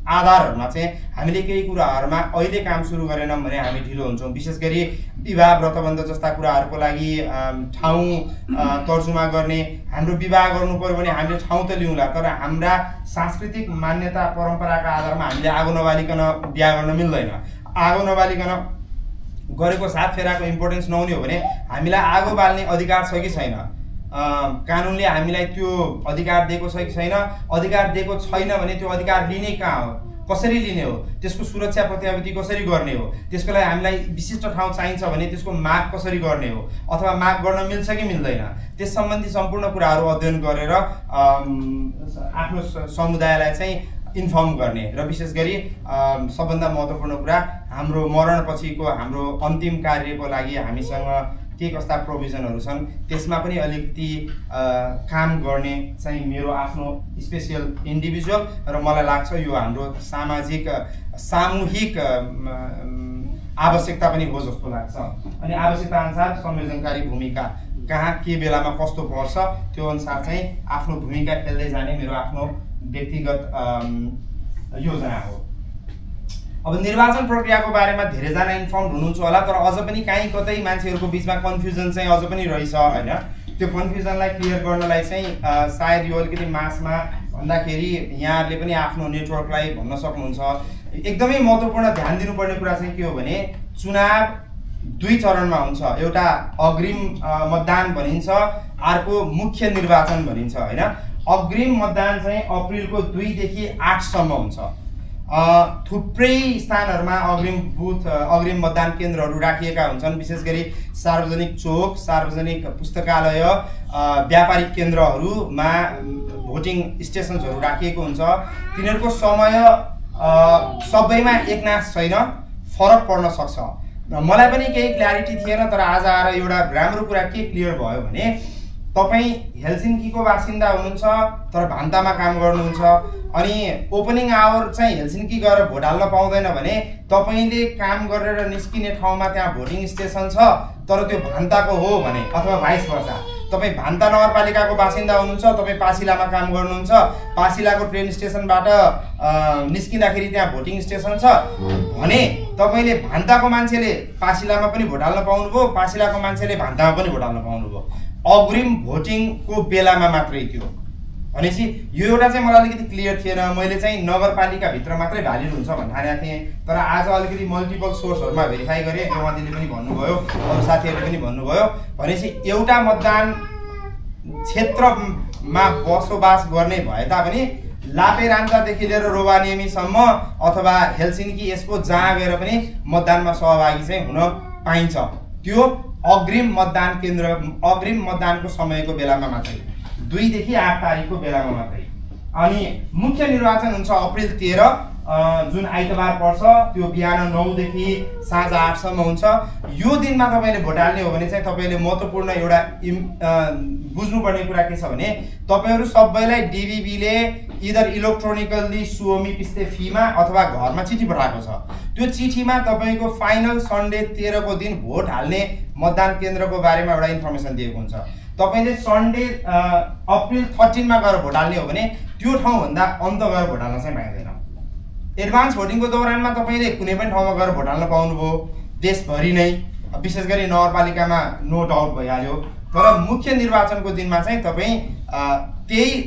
आधारहरूमा चाहिँ हामीले केही कुराहरूमा अहिले काम सुरु गरेनौँ भने हामी ढिलो हुन्छौँ विशेष गरी विवाह व्रतबन्ध जस्ता कुराहरूको लागि ठाउँ तर्जुमा गर्ने हाम्रो विवाह गर्नु पर्यो भने हामीले ठाउँ त लिउँला तर हाम्रा सांस्कृतिक मान्यता परम्पराका आधारमा हामीले आगो नबालिकन बिहा गर्न मिल्दैन आगो नबालिकन गरेको साथ फेराको इम्पोर्टेन्स नहुने हो भने हामीलाई आगो बाल्ने अधिकार छ कि छैन कानुनले हामीलाई त्यो अधिकार दिएको छ कि छैन अधिकार दिएको छैन भने त्यो अधिकार लिने कहाँ हो कसरी लिने हो त्यसको सुरक्षा प्रत्याभूति कसरी गर्ने हो त्यसको लागि हामीलाई विशिष्ट ठाउँ चाहिन्छ भने त्यसको माग कसरी गर्ने हो अथवा माग गर्न मिल्छ कि मिल्दैन त्यस सम्बन्धी सम्पूर्ण कुराहरू अध्ययन गरेर आफ्नो समुदायलाई चाहिँ इन्फर्म गर्ने र विशेष गरी सबभन्दा महत्त्वपूर्ण कुरा हाम्रो मरणपछिको हाम्रो अन्तिम कार्यको लागि हामीसँग के कस्ता प्रोभिजनहरू छन् त्यसमा पनि अलिकति काम गर्ने चाहिँ मेरो आफ्नो स्पेसियल इन्डिभिजुअल र मलाई लाग्छ यो हाम्रो सामाजिक सामूहिक आवश्यकता पनि हो जस्तो लाग्छ अनि आवश्यकता अनुसार संयोजनकारी भूमिका कहाँ के बेलामा कस्तो पर्छ त्यो अनुसार चाहिँ आफ्नो भूमिका खेल्दै जाने मेरो आफ्नो व्यक्तिगत योजना हो अब निर्वाचन प्रक्रियाको बारेमा धेरैजना इन्फर्म हुनुहुन्छ होला तर अझ पनि काहीँ कतै मान्छेहरूको बिचमा कन्फ्युजन चाहिँ अझ पनि रहेछ हैन त्यो कन्फ्युजनलाई क्लियर गर्नलाई चाहिँ सायद यो अलिकति मासमा भन्दाखेरि यहाँहरूले पनि आफ्नो नेटवर्कलाई भन्न सक्नुहुन्छ एकदमै महत्त्वपूर्ण ध्यान दिनुपर्ने कुरा चाहिँ के हो भने चुनाव 2 चरणमा हुन्छ एउटा अग्रिम मतदान भनिन्छ अर्को मुख्य निर्वाचन भनिन्छ हैन अग्रिम मतदान चाहिँ अप्रिलको 2 देखि 8 सम्म हुन्छ थुप्रै स्थानहरूमा अग्रिम मतदान केन्द्रहरू राखिएका हुन्छन् विशेष गरी सार्वजनिक चोक सार्वजनिक पुस्तकालय व्यापारिक केन्द्रहरूमा भोटिङ स्टेसन्सहरू राखिएको हुन्छ तिनीहरूको समय सबैमा एकनास छैन फरक पर्न सक्छ मलाई पनि केही क्ल्यारिटी थिएन तर आज आएर एउटा राम्रो कुरा के क्लियर भयो भने तपाईँ हेलसिन्कीको बासिन्दा हुनुहुन्छ तर भान्तामा काम गर्नुहुन्छ अनि ओपनिङ आवर चाहिँ हेलसिन्की गएर भोट हाल्न पाउँदैन भने तपाईँले काम गरेर निस्किने ठाउँमा त्यहाँ भोटिङ स्टेसन छ तर त्यो भान्ताको हो भने अथवा भाइस वर्सा तपाईँ भान्ता नगरपालिकाको बासिन्दा हुनुहुन्छ तपाईँ पासिलामा काम गर्नुहुन्छ पासिलाको ट्रेन स्टेसनबाट निस्किँदाखेरि त्यहाँ भोटिङ स्टेसन छ भने तपाईँले भान्ताको मान्छेले पासिलामा पनि भोट हाल्न पाउनुभयो पासिलाको मान्छेले भान्तामा पनि भोट हाल्न पाउनुभयो अग्रिम भोटिङको बेलामा मात्रै थियो भनेपछि यो एउटा चाहिँ मलाई अलिकति क्लियर थिएन मैले चाहिँ नगरपालिकाभित्र मात्रै भ्यालिड हुन्छ भन्ने ठानेको थिएँ तर आज अलिकति मल्टिपल सोर्सहरूमा भेरिफाई गरेँ देवादिले पनि भन्नुभयो अरू साथीहरूले पनि भन्नुभयो भनेपछि एउटा मतदान क्षेत्रमा बसोबास गर्ने भए तापनि लापेरान्चादेखि लिएर रोवानियमीसम्म अथवा हेलसिन्की यसको जहाँ गएर पनि मतदानमा सहभागी चाहिँ हुन पाइन्छ त्यो अग्रिम मतदान केन्द्र अग्रिम मतदानको समयको बेलामा मात्रै 2 देखि 8 तारिकको बेलामा मात्रै अनि मुख्य निर्वाचन हुन्छ अप्रिल 13 जुन आइतबार पर्छ त्यो बिहान 9 देखि साँझ 8 सम्म हुन्छ यो दिनमा तपाईले भोट हाल्ने हो भने चाहिँ तपाईले महत्त्वपूर्ण एउटा बुझ्नुपर्ने कुरा के छ भने तपाईहरु सबैलाई डीबीबीले इदर इलेक्ट्रोनिकली सुओमी पिस्ते फीमा अथवा घरमा चिठी पठाएको छ त्यो चिठीमा तपाईको फाइनल सन्डे 13 को दिन भोट हाल्ने मतदान केन्द्रको बारेमा एउटा इन्फर्मेसन दिएको हुन्छ तपाईले सन्डे अप्रिल 13 मा गएर भोट हाल्ने हो भने त्यो ठाउँ भन्दा अन्त गएर भोट हाल्न चाहिँ पाइदैन एडभान्स भोटिङको दौरानमा तपाईले कुनै पनि ठाउँमा गएर भोट हाल्न पाउनुभयो देशभरि नै विशेष गरी नगरपालिकामा नो डाउट भइहाल्यो तर मुख्य निर्वाचनको दिनमा चाहिँ तपाई त्यही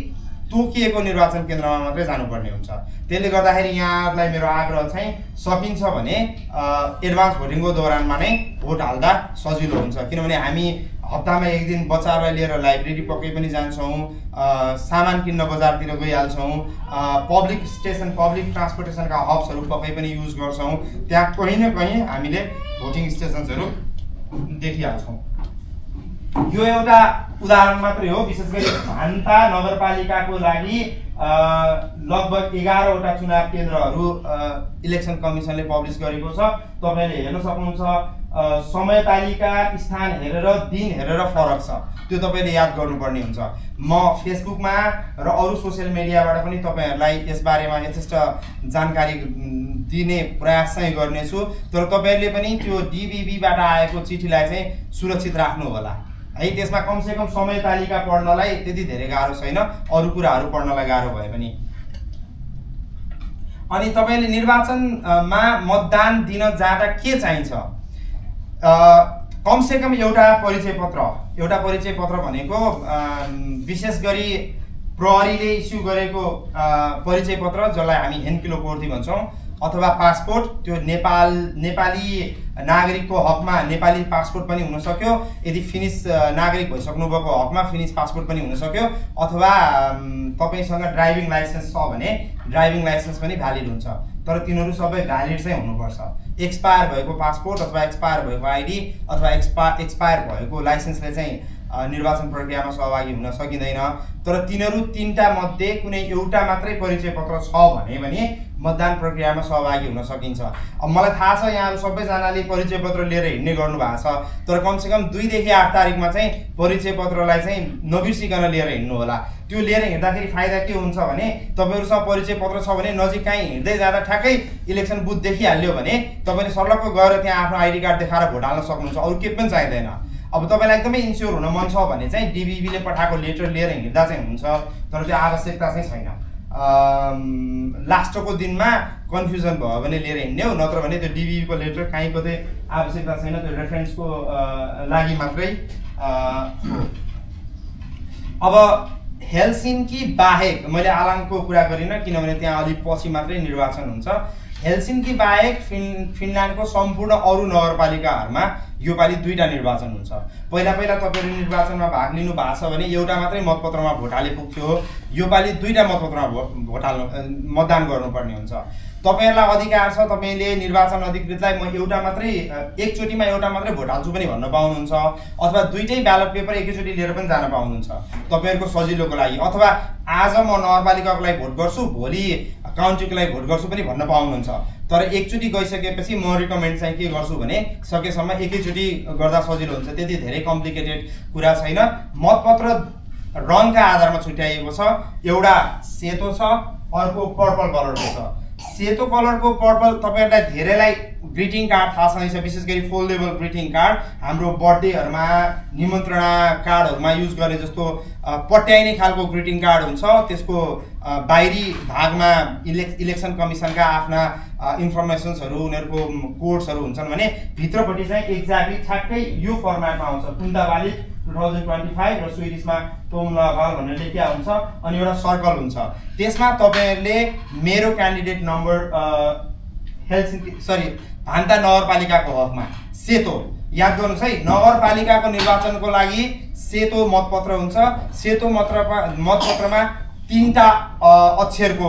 तोकिएको निर्वाचन केन्द्रमा मात्रै जानुपर्ने हुन्छ त्यसले गर्दाखेरि यहाँहरुलाई मेरो आग्रह चाहिँ सकिन्छ भने एडभान्स भोटिङको दौरानमा नै भोट हाल्दा सजिलो हुन्छ किनभने हामी हप्तामा एक दिन बच्चाहरुलाई लिएर लाइब्रेरी पक्कै पनि जान्छौं सामान किन्न बजारतिर गइहाल्छौं पब्लिक स्टेसन पब्लिक ट्रान्सपोर्टेसनका हब्सहरु पक्कै पनि युज गर्छौं त्यहाँ कहीं न कहीं हामीले भोटिङ स्टेशनहरु देखिहाल्छौं यो एउटा उदाहरण मात्रै हो विशेष गरी भान्ता नगरपालिकाको लागि लगभग 11 वटा चुनाव केन्द्रहरु इलेक्सन कमिसनले पब्लिश गरेको छ तपाईले हेर्न सक्नुहुन्छ समय तालिका स्थान हेरेर दिन हेरेर फरक छ त्यो तपाईले याद गर्नुपर्ने हुन्छ म फेसबुकमा र अरु सोशल मिडियाबाट पनि तपाईहरुलाई यस बारेमा यथेष्ट जानकारी दिने प्रयास चाहिँ गर्नेछु तर तपाईहरुले पनि त्यो डीबीबी बाट आएको चिठीलाई चाहिँ सुरक्षित राख्नु होला है त्यसमा कम से कम समय तालिका पढ्नलाई त्यति धेरै गाह्रो छैन अरु कुराहरु पढ्नलाई गाह्रो भए पनि अनि तपाईले निर्वाचनमा मतदान दिन जाँदा के चाहिन्छ कम से कम एउटा परिचय पत्र भनेको विशेष गरी प्रहरीले इस्यु गरेको परिचय पत्र जसलाई हामी हेन्किलो कोर्ती भन्छौं अथवा पासपोर्ट त्यो नेपाली नागरिकको हकमा नेपाली पासपोर्ट पनि हुन सक्यो यदि फिनिश नागरिक भइसक्नु भएको हकमा फिनिश पासपोर्ट पनि हुन सक्यो अथवा तपाईसँग ड्राइभिङ लाइसेन्स छ भने ड्राइभिङ लाइसेन्स पनि भ्यालिड हुन्छ तर तिनीहरु सबै भ्यालिड चाहिँ हुनुपर्छ एक्सपायर भएको पासपोर्ट अथवा एक्सपायर भएको आईडी अथवा एक्सपायर भएको लाइसेन्सले चाहिँ निर्वाचन प्रक्रियामा सहभागी हुन सकिदैन तर तिनीहरु तीनटा मध्ये कुनै एउटा मात्रै परिचय पत्र छ भने मतदान प्रक्रियामा सहभागी हुन सकिन्छ अब मलाई थाहा छ यहाँहरु सबैजनाले परिचय पत्र लिएर हिड्ने गर्नु भएको छ तर कम से कम 2 देखि 8 तारिकमा चाहिँ परिचय पत्रलाई चाहिँ नबिर्सिकन लिएर हिड्नु होला त्यो लिएर हिँड्दाखेरि फाइदा के हुन्छ भने तपाईहरुसँग परिचय पत्र छ भने नजिक कहीँ हिँड्दै जाँदा ठ्याक्कै इलेक्सन बुथ देखिहाल्यो भने तपाईले सर्लक्क गएर त्यहाँ आफ्नो आईडी कार्ड देखाएर भोट हाल्न सक्नुहुन्छ अरु के पनि चाहिदैन अब तपाईलाई एकदमै इन्स्योर हुन मन छ भने चाहिँ डीबीबीले पठाएको लेटर लिएर हिँड्दा चाहिँ हुन्छ तर त्यो आवश्यकता चाहिँ छैन लास्टको दिनमा कन्फ्युजन भयो भने लिएर हिँड्ने हो नत्र भने त्यो डीबीबी को लेटर कहीँ कतै आवश्यकता छैन त्यो रेफरेन्सको लागि मात्रै अब हेलसिन्की बाहेक मैले आलाङको कुरा गरिन किनभने त्यहाँ अलि पछि मात्रै निर्वाचन हुन्छ हेलसिन्की बाहेक फिनल्यान्डको सम्पूर्ण अरु नगरपालिकाहरुमा यो पालि 2टा निर्वाचन हुन्छ पहिला तपाईहरु निर्वाचनमा भाग लिनु भएको छ भने एउटा मात्रै मतपत्रमा भोट हाले पुग्थ्यो यो पालि 2टा मतपत्रमा भोट हाल्नु मतदान गर्नुपर्ने हुन्छ तपाईँहरूलाई अधिकार छ, तपाईँले निर्वाचन अधिकृतलाई म एकचोटिमा एउटा मात्रै भोट हाल्छु पनि भन्न पाउनुहुन्छ, अथवा दुईटै ब्यालेट पेपर एकैचोटि लिएर पनि जान पाउनुहुन्छ तपाईँहरूको सजिलोको लागि, अथवा आज म नगरपालिकाको लागि भोट गर्छु, भोलि काउन्टीको लागि भोट गर्छु पनि भन्न पाउनुहुन्छ। तर एकचोटि गइसकेपछि म रिकमेन्ड चाहिँ के गर्छु भने सकेसम्म एकैचोटि गर्दा सजिलो हुन्छ, त्यति धेरै कम्प्लिकेटेड कुरा छैन। मतपत्र रङका आधारमा छुट्याइएको छ, एउटा सेतो छ, अर्को पर्पल कलरको छ। सेतो कलरको पर्पल तपाईँहरूलाई धेरैलाई ग्रिटिङ कार्ड थाहा छँदैछ, विशेष गरी फोल्डेबल ग्रिटिङ कार्ड हाम्रो बर्थडेहरूमा निमन्त्रणा कार्डहरूमा युज गर्ने जस्तो पट्याइने खालको ग्रिटिङ कार्ड हुन्छ। त्यसको बाहिरी भागमा इलेक्सन कमिसनका आफ्ना इन्फर्मेसन्सहरू, उनीहरूको कोड्सहरू हुन्छन् भने भित्रपट्टि चाहिँ एक्ज्याक्टली ठ्याक्कै यो फर्मेटमा आउँछ, कुन्दावाली 2025 र स्विडिसमा तोमलगाल भनेर लेखिया हुन्छ, अनि एउटा सर्कल हुन्छ। त्यसमा तपाईँहरूले मेरो क्यान्डिडेट नम्बर भान्ता नगरपालिकाको हकमा सेतो, याद गर्नुहोस् है, नगरपालिकाको निर्वाचनको लागि सेतो मतपत्र हुन्छ। सेतो मतपत्रमा 3टा अक्षरको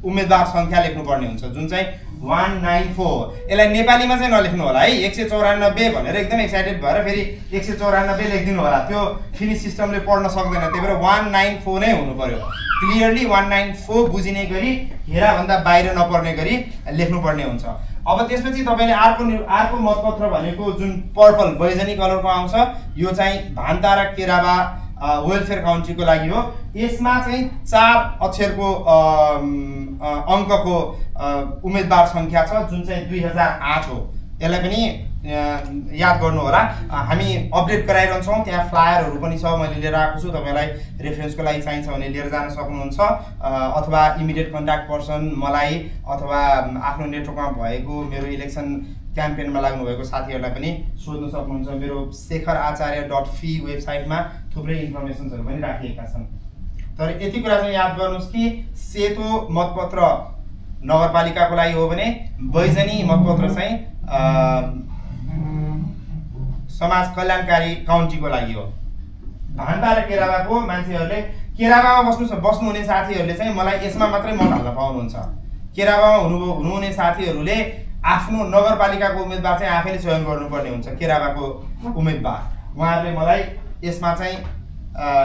उम्मेदवार सङ्ख्या लेख्नुपर्ने हुन्छ, जुन चाहिँ 194। यसलाई नेपालीमा चाहिँ नलेख्नु होला है, 194 भनेर एकदम एक्साइटेड भएर फेरि 194 लेखिदिनु होला, त्यो फिनिस सिस्टमले पढ्न सक्दैन। त्यही भएर 194 नै हुनु पर्यो, क्लियरली 194 बुझिने गरी, हेराभन्दा बाहिर नपर्ने गरी लेख्नुपर्ने हुन्छ। अब त्यसपछि तपाईँले अर्को मतपत्र भनेको जुन पर्पल बैजनी कलरको आउँछ, यो चाहिँ भान्ता र केरावा वेलफेयर काउन्टीको लागि हो। यसमा चाहिँ 4 अक्षरको अङ्कको उम्मेदवार सङ्ख्या छ, जुन चाहिँ 2008 हो। यसलाई पनि याद गर्नु होला। हामी अपडेट गराइरहन्छौँ, त्यहाँ फ्लायरहरू पनि छ, मैले लिएर आएको छु, तपाईँलाई रेफरेन्सको लागि चाहिन्छ भने लिएर जान सक्नुहुन्छ, अथवा इमिडिएट कन्ट्याक्ट पर्सन मलाई अथवा आफ्नो नेटवर्कमा भएको मेरो इलेक्सन क्याम्पेनमा लाग्नुभएको साथीहरूलाई पनि सोध्न सक्नुहुन्छ। मेरो शेखरacharya.fi वेबसाइटमा थुप्रै इन्फर्मेसन्सहरू पनि राखिएका छन्। तर यति कुरा चाहिँ याद गर्नुहोस् कि सेतो मतपत्र नगरपालिकाको लागि हो भने बैजनी मतपत्र चाहिँ समाज कल्याणकारी काउन्टीको लागि हो। भान्ता र केरावाको मान्छेहरूले, केरावामा बस्नुहुने साथीहरूले चाहिँ मलाई यसमा मात्रै मत हाल्न पाउनुहुन्छ। केरावामा हुनुहुने साथीहरूले आफ्नो नगरपालिकाको उम्मेदवार चाहिँ आफैले चयन गर्नुपर्ने हुन्छ, केरावाको उम्मेदवार। उहाँहरूले मलाई यसमा चाहिँ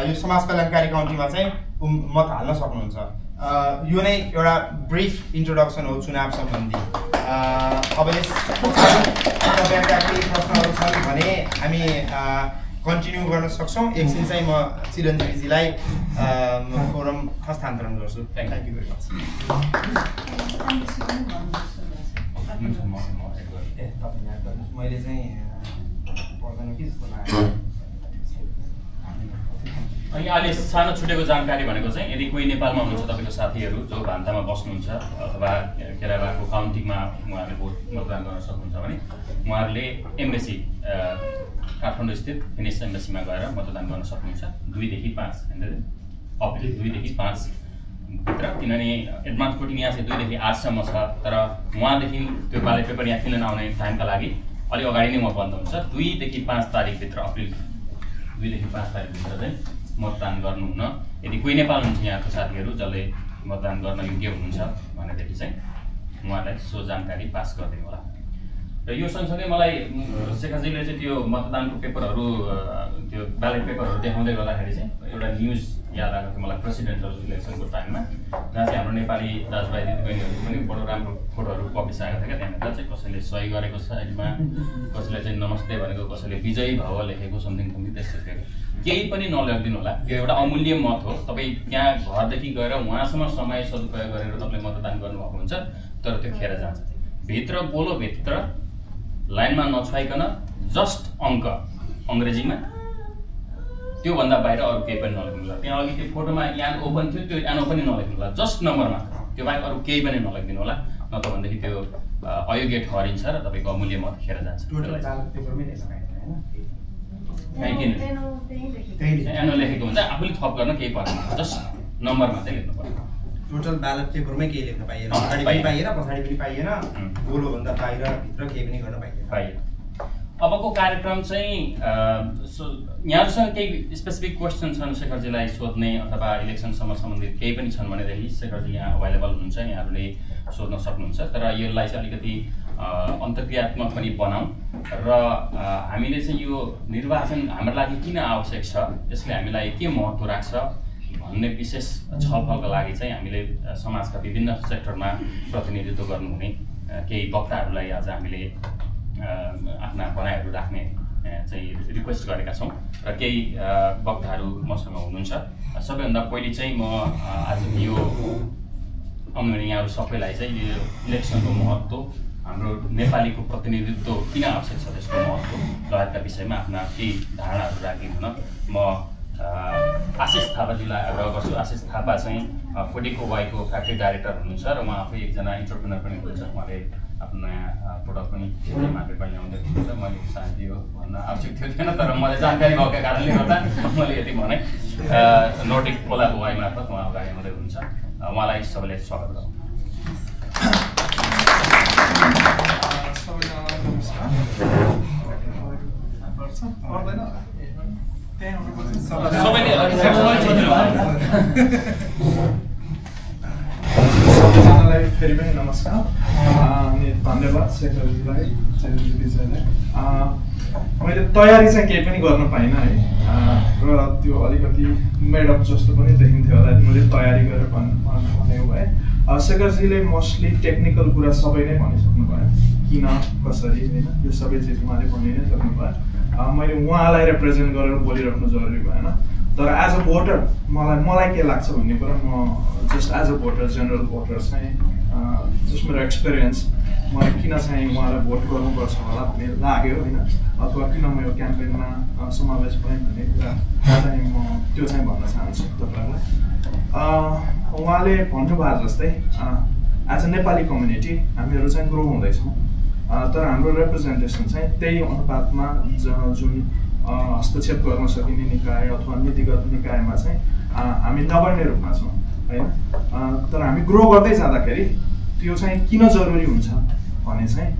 यो समाज कल्याणकारी काउन्टीमा चाहिँ मत हाल्न सक्नुहुन्छ। यो नै एउटा ब्रिफ इन्ट्रोडक्सन हो चुनाव सम्बन्धी। अब तपाईँहरूका केही प्रश्नहरू छन् भने हामी कन्टिन्यू गर्न सक्छौँ। एकछिन चाहिँ म चिरञ्जीवीजीलाई फोरम हस्तान्तरण गर्छु। Thank you very much. मैले चाहिँ पर्दैन कि जस्तो लाग्यो। अनि अहिले सानो छुटेको जानकारी भनेको चाहिँ यदि कोही नेपालमा हुनुहुन्छ तपाईँको साथीहरू जो भान्तामा बस्नुहुन्छ अथवा केरावाको काउन्टीमा उहाँहरूले भोट मतदान गर्न सक्नुहुन्छ भने उहाँहरूले एम्बेसी काठमाडौँ स्थित फिनिस एम्बेसीमा गएर मतदान गर्न सक्नुहुन्छ 2 देखि 5 अप्रिल 2 देखि 5 भित्र। किनभने एडभान्स भोटिङ यहाँ चाहिँ 2 देखि 8 सम्म छ, तर उहाँदेखि त्यो ब्यालेट पेपर यहाँ फिल आउने टाइमका लागि अलिक अगाडि नै म बन्द हुन्छ। 2 देखि 5 तारिकभित्र, अप्रिल 2 देखि 5 तारिकभित्र चाहिँ मतदान गर्नुहुन। यदि कोही नेपाल हुनुहुन्छ यहाँको साथीहरू जसले मतदान गर्न योग्य हुनुहुन्छ भनेदेखि चाहिँ उहाँलाई सो जानकारी पास गरिदिनु होला। र यो सँगसँगै मलाई शेखरजीले चाहिँ त्यो मतदानको पेपरहरू, त्यो ब्यालेट पेपरहरू देखाउँदै गर्दाखेरि चाहिँ एउटा न्युज याद आएको थियो मलाई, प्रेसिडेन्टल इलेक्सनको टाइममा, जहाँ चाहिँ हाम्रो नेपाली दाजुभाइ दिदीबहिनीहरू पनि बडो राम्रो फोटोहरू पब्लिस आएको थियो क्या। त्यहाँनिर चाहिँ कसैले सही गरेको साइडमा, कसैले चाहिँ नमस्ते भनेको, कसैले विजयी भव लेखेको, समथिङ त्यस्तो थियो। केही पनि नलेखिदिनु होला, यो एउटा अमूल्य मत हो। तपाईँ त्यहाँ घरदेखि गएर उहाँसम्म समय सदुपयोग गरेर तपाईँले मतदान गर्नुभएको हुन्छ, तर त्यो खेर जान्छ। भित्र बोलो, भित्र लाइनमा नछुवाइकन जस्ट अङ्क अङ्ग्रेजीमा, त्योभन्दा बाहिर अरू केही पनि नलेख्नु होला। त्यहाँ अघि त्यो फोटोमा यान ओपन थियो, त्यो यान ओपन नलेख्नु होला, जस्ट नम्बर मात्र, त्यो बाहेक अरू केही पनि नलेखिदिनु होला, नत्र भनेदेखि त्यो अयोग्य ठहरिन्छ र तपाईँको अमूल्य मत खेर जान्छ। एनो लेखेको हुन्छ, आफूले थप गर्न केही पर्दैन, जस्ट नम्बर मात्रै लेख्नु पर्छ। टोटल ब्यालेट पेपरमै केही लेख्न पाइएन, अगाडि पनि पाइएन, पछाडि पनि पाइएन, गोलोभन्दा बाहिर भित्र केही पनि गर्न पाइएन। अबको कार्यक्रम चाहिँ यहाँहरूसँग केही स्पेसिफिक क्वेसन छन् शेखरजीलाई सोध्ने अथवा इलेक्सनसँग सम्बन्धित केही पनि छन् भनेदेखि शेखरजी यहाँ अभाइलेबल हुनुहुन्छ, यहाँहरूले सोध्न सक्नुहुन्छ। तर यसलाई चाहिँ अलिकति अन्तर्क्रियात्मक पनि बनाऊँ र हामीले चाहिँ यो निर्वाचन हाम्रो लागि किन आवश्यक छ, यसले हामीलाई के महत्त्व राख्छ भन्ने विशेष छलफलका लागि चाहिँ हामीले समाजका विभिन्न सेक्टरमा प्रतिनिधित्व गर्नुहुने केही वक्ताहरूलाई आज हामीले आफ्ना भनाइहरू राख्ने चाहिँ रिक्वेस्ट गरेका छौँ र केही वक्ताहरू मसँग हुनुहुन्छ। सबैभन्दा पहिले चाहिँ म आज यो आउनुहुने यहाँहरू सबैलाई चाहिँ यो इलेक्सनको महत्त्व, हाम्रो नेपालीको प्रतिनिधित्व किन आवश्यक छ त्यसको महत्त्व लगायतका विषयमा आफ्ना केही धारणाहरू राखिदिन म आशिष थापाजीलाई आग्रह गर्छु। आशिष थापा चाहिँ फोडेको वाईको फ्याक्ट्री डाइरेक्टर हुनुहुन्छ र उहाँ आफै एकजना इन्टरप्रेनर पनि हुनुहुन्छ। उहाँले आफ्नो नयाँ प्रोडक्ट पनि मार्केटमा ल्याउँदै हुनुहुन्छ। मैले सायद यो भन्न आवश्यक थिएन, तर मलाई जानकारी भएको कारणले गर्दा मैले यति भने नोर्डिक कोलाको वाई मार्फत उहाँ अगाडि आउँदै हुनुहुन्छ। उहाँलाई सबैले स्वागत गरौँ। सबैजनालाई फेरि पनि नमस्कार अनि धन्यवाद शेखरजीलाई, विजयलाई। मैले तयारी चाहिँ केही पनि गर्न पाइनँ है, र त्यो अलिकति मेडअप जस्तो पनि देखिन्थ्यो होला, मैले तयारी गरेर भनेको भए। शेखरजीले मोस्टली टेक्निकल कुरा सबै नै भनिसक्नु भयो, किन कसरी होइन यो सबै चिज उहाँले भनि नै सक्नुभयो। मैले उहाँलाई रिप्रेजेन्ट गरेर बोलिराख्नु जरुरी भएन। तर एज अ भोटर मलाई के लाग्छ भन्ने कुरा म just as a voter, general voter चाहिँ जस्ट मेरो एक्सपिरियन्स मलाई किन चाहिँ उहाँलाई भोट गर्नुपर्छ होला भन्ने लाग्यो होइन, अथवा किन म यो क्याम्पेनमा समावेश भएँ भन्ने कुरा चाहिँ म त्यो चाहिँ भन्न चाहन्छु तपाईँहरूलाई। उहाँले भन्नुभयो जस्तै एज अ नेपाली कम्युनिटी हामीहरू चाहिँ ग्रो हुँदैछौँ, तर हाम्रो रिप्रेजेन्टेसन चाहिँ त्यही अनुपातमा जुन हस्तक्षेप गर्न सकिने निकाय अथवा नीतिगत निकायमा चाहिँ हामी नगर्ने रूपमा छौँ होइन। तर हामी ग्रो गर्दै जाँदाखेरि त्यो चाहिँ किन जरुरी हुन्छ भने चाहिँ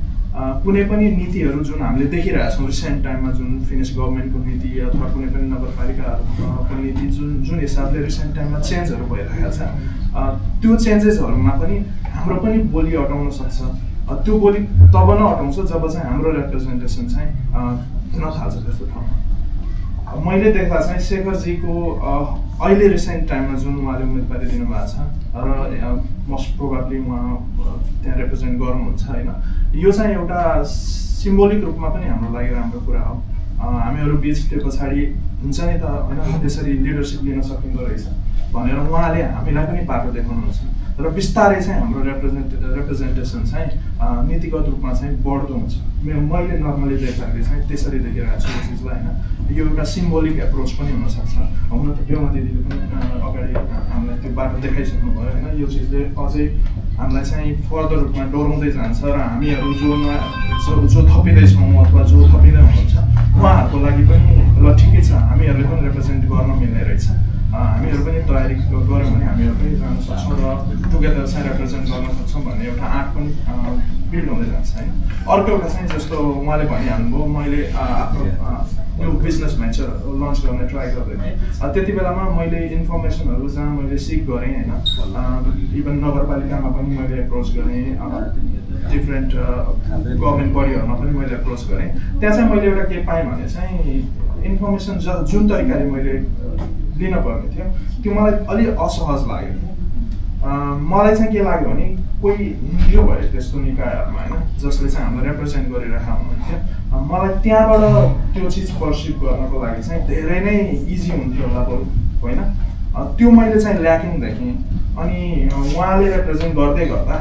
कुनै पनि नीतिहरू जुन हामीले देखिरहेका छौँ रिसेन्ट टाइममा, जुन फिनिस गभर्मेन्टको नीति अथवा कुनै पनि नगरपालिकाहरूको नीति जुन हिसाबले रिसेन्ट टाइममा चेन्जहरू भइरहेको छ, त्यो चेन्जेसहरूमा पनि हाम्रो पनि बोली अटाउन सक्छ। त्यो बोली तब न अटाउँछ जब चाहिँ हाम्रो रिप्रेजेन्टेसन चाहिँ हुन थाल्छ त्यस्तो ठाउँमा। मैले देख्दा चाहिँ शेखरजीको अहिले रिसेन्ट टाइममा जुन उहाँले उम्मेदवारी दिनुभएको छ र मोस्ट प्रोभाब्ली उहाँ त्यहाँ रिप्रेजेन्ट गर्नुहुन्छ होइन, यो चाहिँ एउटा सिम्बोलिक रूपमा पनि हाम्रो लागि राम्रो कुरा हो। हामीहरू बिच त्यो पछाडि हुन्छ नि त होइन, त्यसरी लिडरसिप लिन सकिँदो रहेछ भनेर उहाँले हामीलाई पनि बाटो देखाउनुहुन्छ र बिस्तारै चाहिँ हाम्रो रिप्रेजेन्टेसन चाहिँ नीतिगत रूपमा चाहिँ बढ्दो हुन्छ। मैले नर्मली देख्दाखेरि चाहिँ त्यसरी देखिरहेको छु यो चिजलाई होइन। यो एउटा सिम्बोलिक एप्रोच पनि हुनसक्छ। हुन त बेहुमा दिदीले पनि अगाडि हामीलाई त्यो बाटो देखाइसक्नु भयो होइन। यो चिजले अझै हामीलाई चाहिँ फर्दर रूपमा डोराउँदै जान्छ र हामीहरू जो थपिँदैछौँ अथवा जो थपिँदै हुनुहुन्छ उहाँहरूको लागि पनि ल ठिकै छ, हामीहरूले पनि रिप्रेजेन्ट गर्न मिल्ने रहेछ, हामीहरू पनि तयारी गऱ्यौँ भने हामीहरू पनि जान सक्छौँ र टुगेदर चाहिँ रिप्रेजेन्ट गर्न सक्छौँ भन्ने एउटा आँट पनि बिल्ड हुँदै जान्छ होइन। अर्को एउटा चाहिँ जस्तो उहाँले भनिहाल्नुभयो, मैले आफ्नो यो बिजनेस भेन्चर लन्च गर्ने ट्राई गर्दै थिएँ। त्यति बेलामा मैले इन्फर्मेसनहरू जहाँ मैले सिक गरेँ होइन, इभन नगरपालिकामा पनि मैले एप्रोच गरेँ, डिफ्रेन्ट गभर्मेन्ट बडीहरूमा पनि मैले एप्रोच गरेँ। त्यहाँ चाहिँ मैले एउटा के पाएँ भने चाहिँ इन्फर्मेसन जुन तरिकाले मैले लिन पर्ने थियो त्यो मलाई अलि असहज लाग्यो। मलाई चाहिँ के लाग्यो भने कोही हिँड्यो भयो त्यस्तो निकायहरूमा होइन जसले चाहिँ हामीलाई रिप्रेजेन्ट गरिरहेका हुनुहुन्थ्यो, मलाई त्यहाँबाट त्यो चिज पर्सिभ गर्नको लागि चाहिँ धेरै नै इजी हुन्थ्यो होला बरु होइन। त्यो मैले चाहिँ ल्याकिङ देखेँ। अनि उहाँले रिप्रेजेन्ट गर्दै गर्दा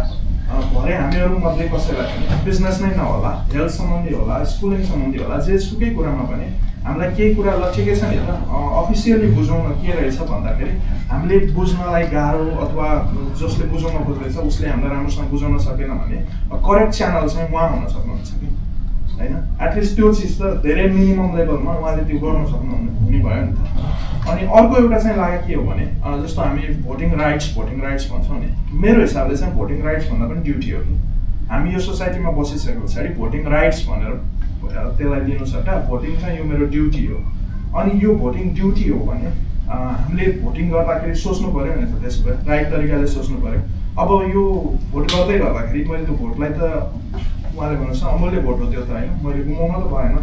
भरे हामीहरू मध्ये कसैलाई पनि बिजनेस नै नहोला, हेल्थ सम्बन्धी होला, स्कुलिङ सम्बन्धी होला, जेसुकै कुरामा पनि हामीलाई केही कुरा ल ठिकै छ नि त अफिसियली बुझाउन के रहेछ भन्दाखेरि हामीले बुझ्नलाई गाह्रो अथवा जसले बुझाउन खोज्दैछ उसले हामीलाई राम्रोसँग बुझाउन सकेन भने करेक्ट च्यानल चाहिँ उहाँ हुन सक्नुहुन्छ कि होइन। एटलिस्ट त्यो चिज त धेरै मिनिमम लेभलमा उहाँले त्यो गर्न सक्नुहुने भयो नि त। अनि अर्को एउटा चाहिँ लाग्यो के हो भने जस्तो हामी भोटिङ राइट्स भन्छौँ नि, मेरो हिसाबले चाहिँ भोटिङ राइट्स भन्दा पनि ड्युटी हो कि हामी यो सोसाइटीमा बसिसके पछाडि भोटिङ राइट्स भनेर त्यसलाई दिनु सट्टा भोटिङ चाहिँ यो मेरो ड्युटी हो। अनि यो भोटिङ ड्युटी हो भने हामीले भोटिङ गर्दाखेरि सोच्नु पऱ्यो नि त, त्यसो भए राइट तरिकाले सोच्नु पऱ्यो। अब यो भोट गर्दै गर्दाखेरि मैले त्यो भोटलाई त उहाँले भन्नुहोस् न अमूल्य भोट हो त्यो त होइन, मैले गुमाउन त भएन।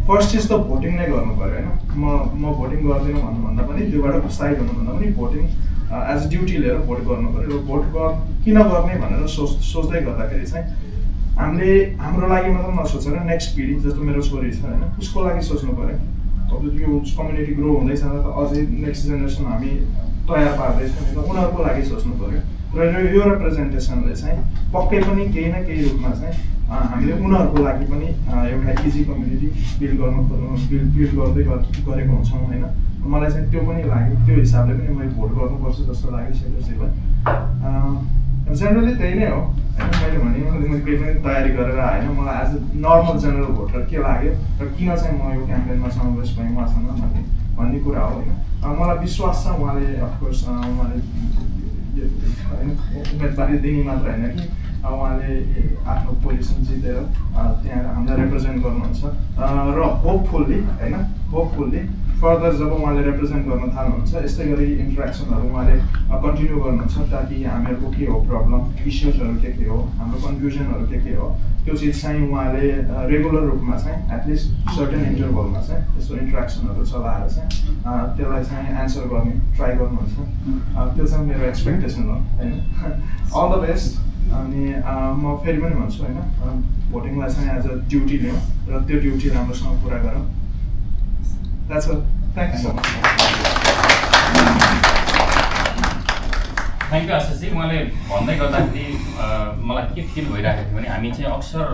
फर्स्ट चिज त भोटिङ नै गर्नु पऱ्यो होइन। म भोटिङ गर्दिनँ भन्नुभन्दा पनि त्योबाट साइड हुनुभन्दा पनि भोटिङ एज ड्युटी लिएर भोट गर्नु पऱ्यो। र भोट किन गर्ने भनेर सोच्दै गर्दाखेरि चाहिँ हामीले हाम्रो लागि मात्र नसोचेर नेक्स्ट पिँढी जस्तो मेरो छोरी छ होइन, उसको लागि सोच्नु पऱ्यो। अब यो कम्युनिटी ग्रो हुँदै जाँदा त अझै नेक्स्ट जेनेरेसन हामी तयार पार्दैछौँ नि त, उनीहरूको लागि सोच्नु पऱ्यो। र यो रिप्रेजेन्टेसनले चाहिँ पक्कै पनि केही न केही रूपमा चाहिँ हामीले उनीहरूको लागि पनि एउटा इजी कम्युनिटी बिल्ड गर्दै गरेको हुन्छौँ होइन। मलाई चाहिँ त्यो पनि लाग्यो, त्यो हिसाबले पनि मैले भोट गर्नुपर्छ जस्तो लाग्यो सेक्रेटरीलाई। जेनरली त्यही नै हो होइन। मैले केही पनि तयारी गरेर आएन, मलाई as a normal general voter के लाग्यो र किन चाहिँ म यो क्याम्पेनमा समावेश भएँ उहाँसँग भन्ने कुरा हो होइन। मलाई विश्वास छ उहाँले अफकोर्स उहाँले उम्मेदवारी दिने मात्र होइन कि उहाँले आफ्नो पोजिसन जितेर त्यहाँ हामीलाई रिप्रेजेन्ट गर्नुहुन्छ र होपफुल्ली फर्दर जब उहाँले रिप्रेजेन्ट गर्न थाल्नुहुन्छ यस्तै गरी इन्ट्रेक्सनहरू उहाँले कन्टिन्यू गर्नुहुन्छ ताकि हामीहरूको के हो प्रब्लम इस्युजहरू के हो, हाम्रो कन्फ्युजनहरू के हो, त्यो चिज चाहिँ उहाँले रेगुलर रूपमा चाहिँ एटलिस्ट सर्टेन इन्टरभलमा चाहिँ यस्तो इन्ट्रेक्सनहरू चलाएर चाहिँ त्यसलाई चाहिँ एन्सर गर्ने ट्राई गर्नुहुन्छ। त्यो चाहिँ मेरो एक्सपेक्टेसन हो होइन। All the best. अनि म फेरि पनि भन्छु होइन, भोटिङलाई चाहिँ एज अ ड्युटी लिउँ र त्यो ड्युटी राम्रोसँग पुरा गरौँ। That's all. Thank you so much. Thank you आशिषजी। उहाँले भन्दै गर्दाखेरि मलाई के फिल भइरहेको थियो भने हामी चाहिँ अक्सर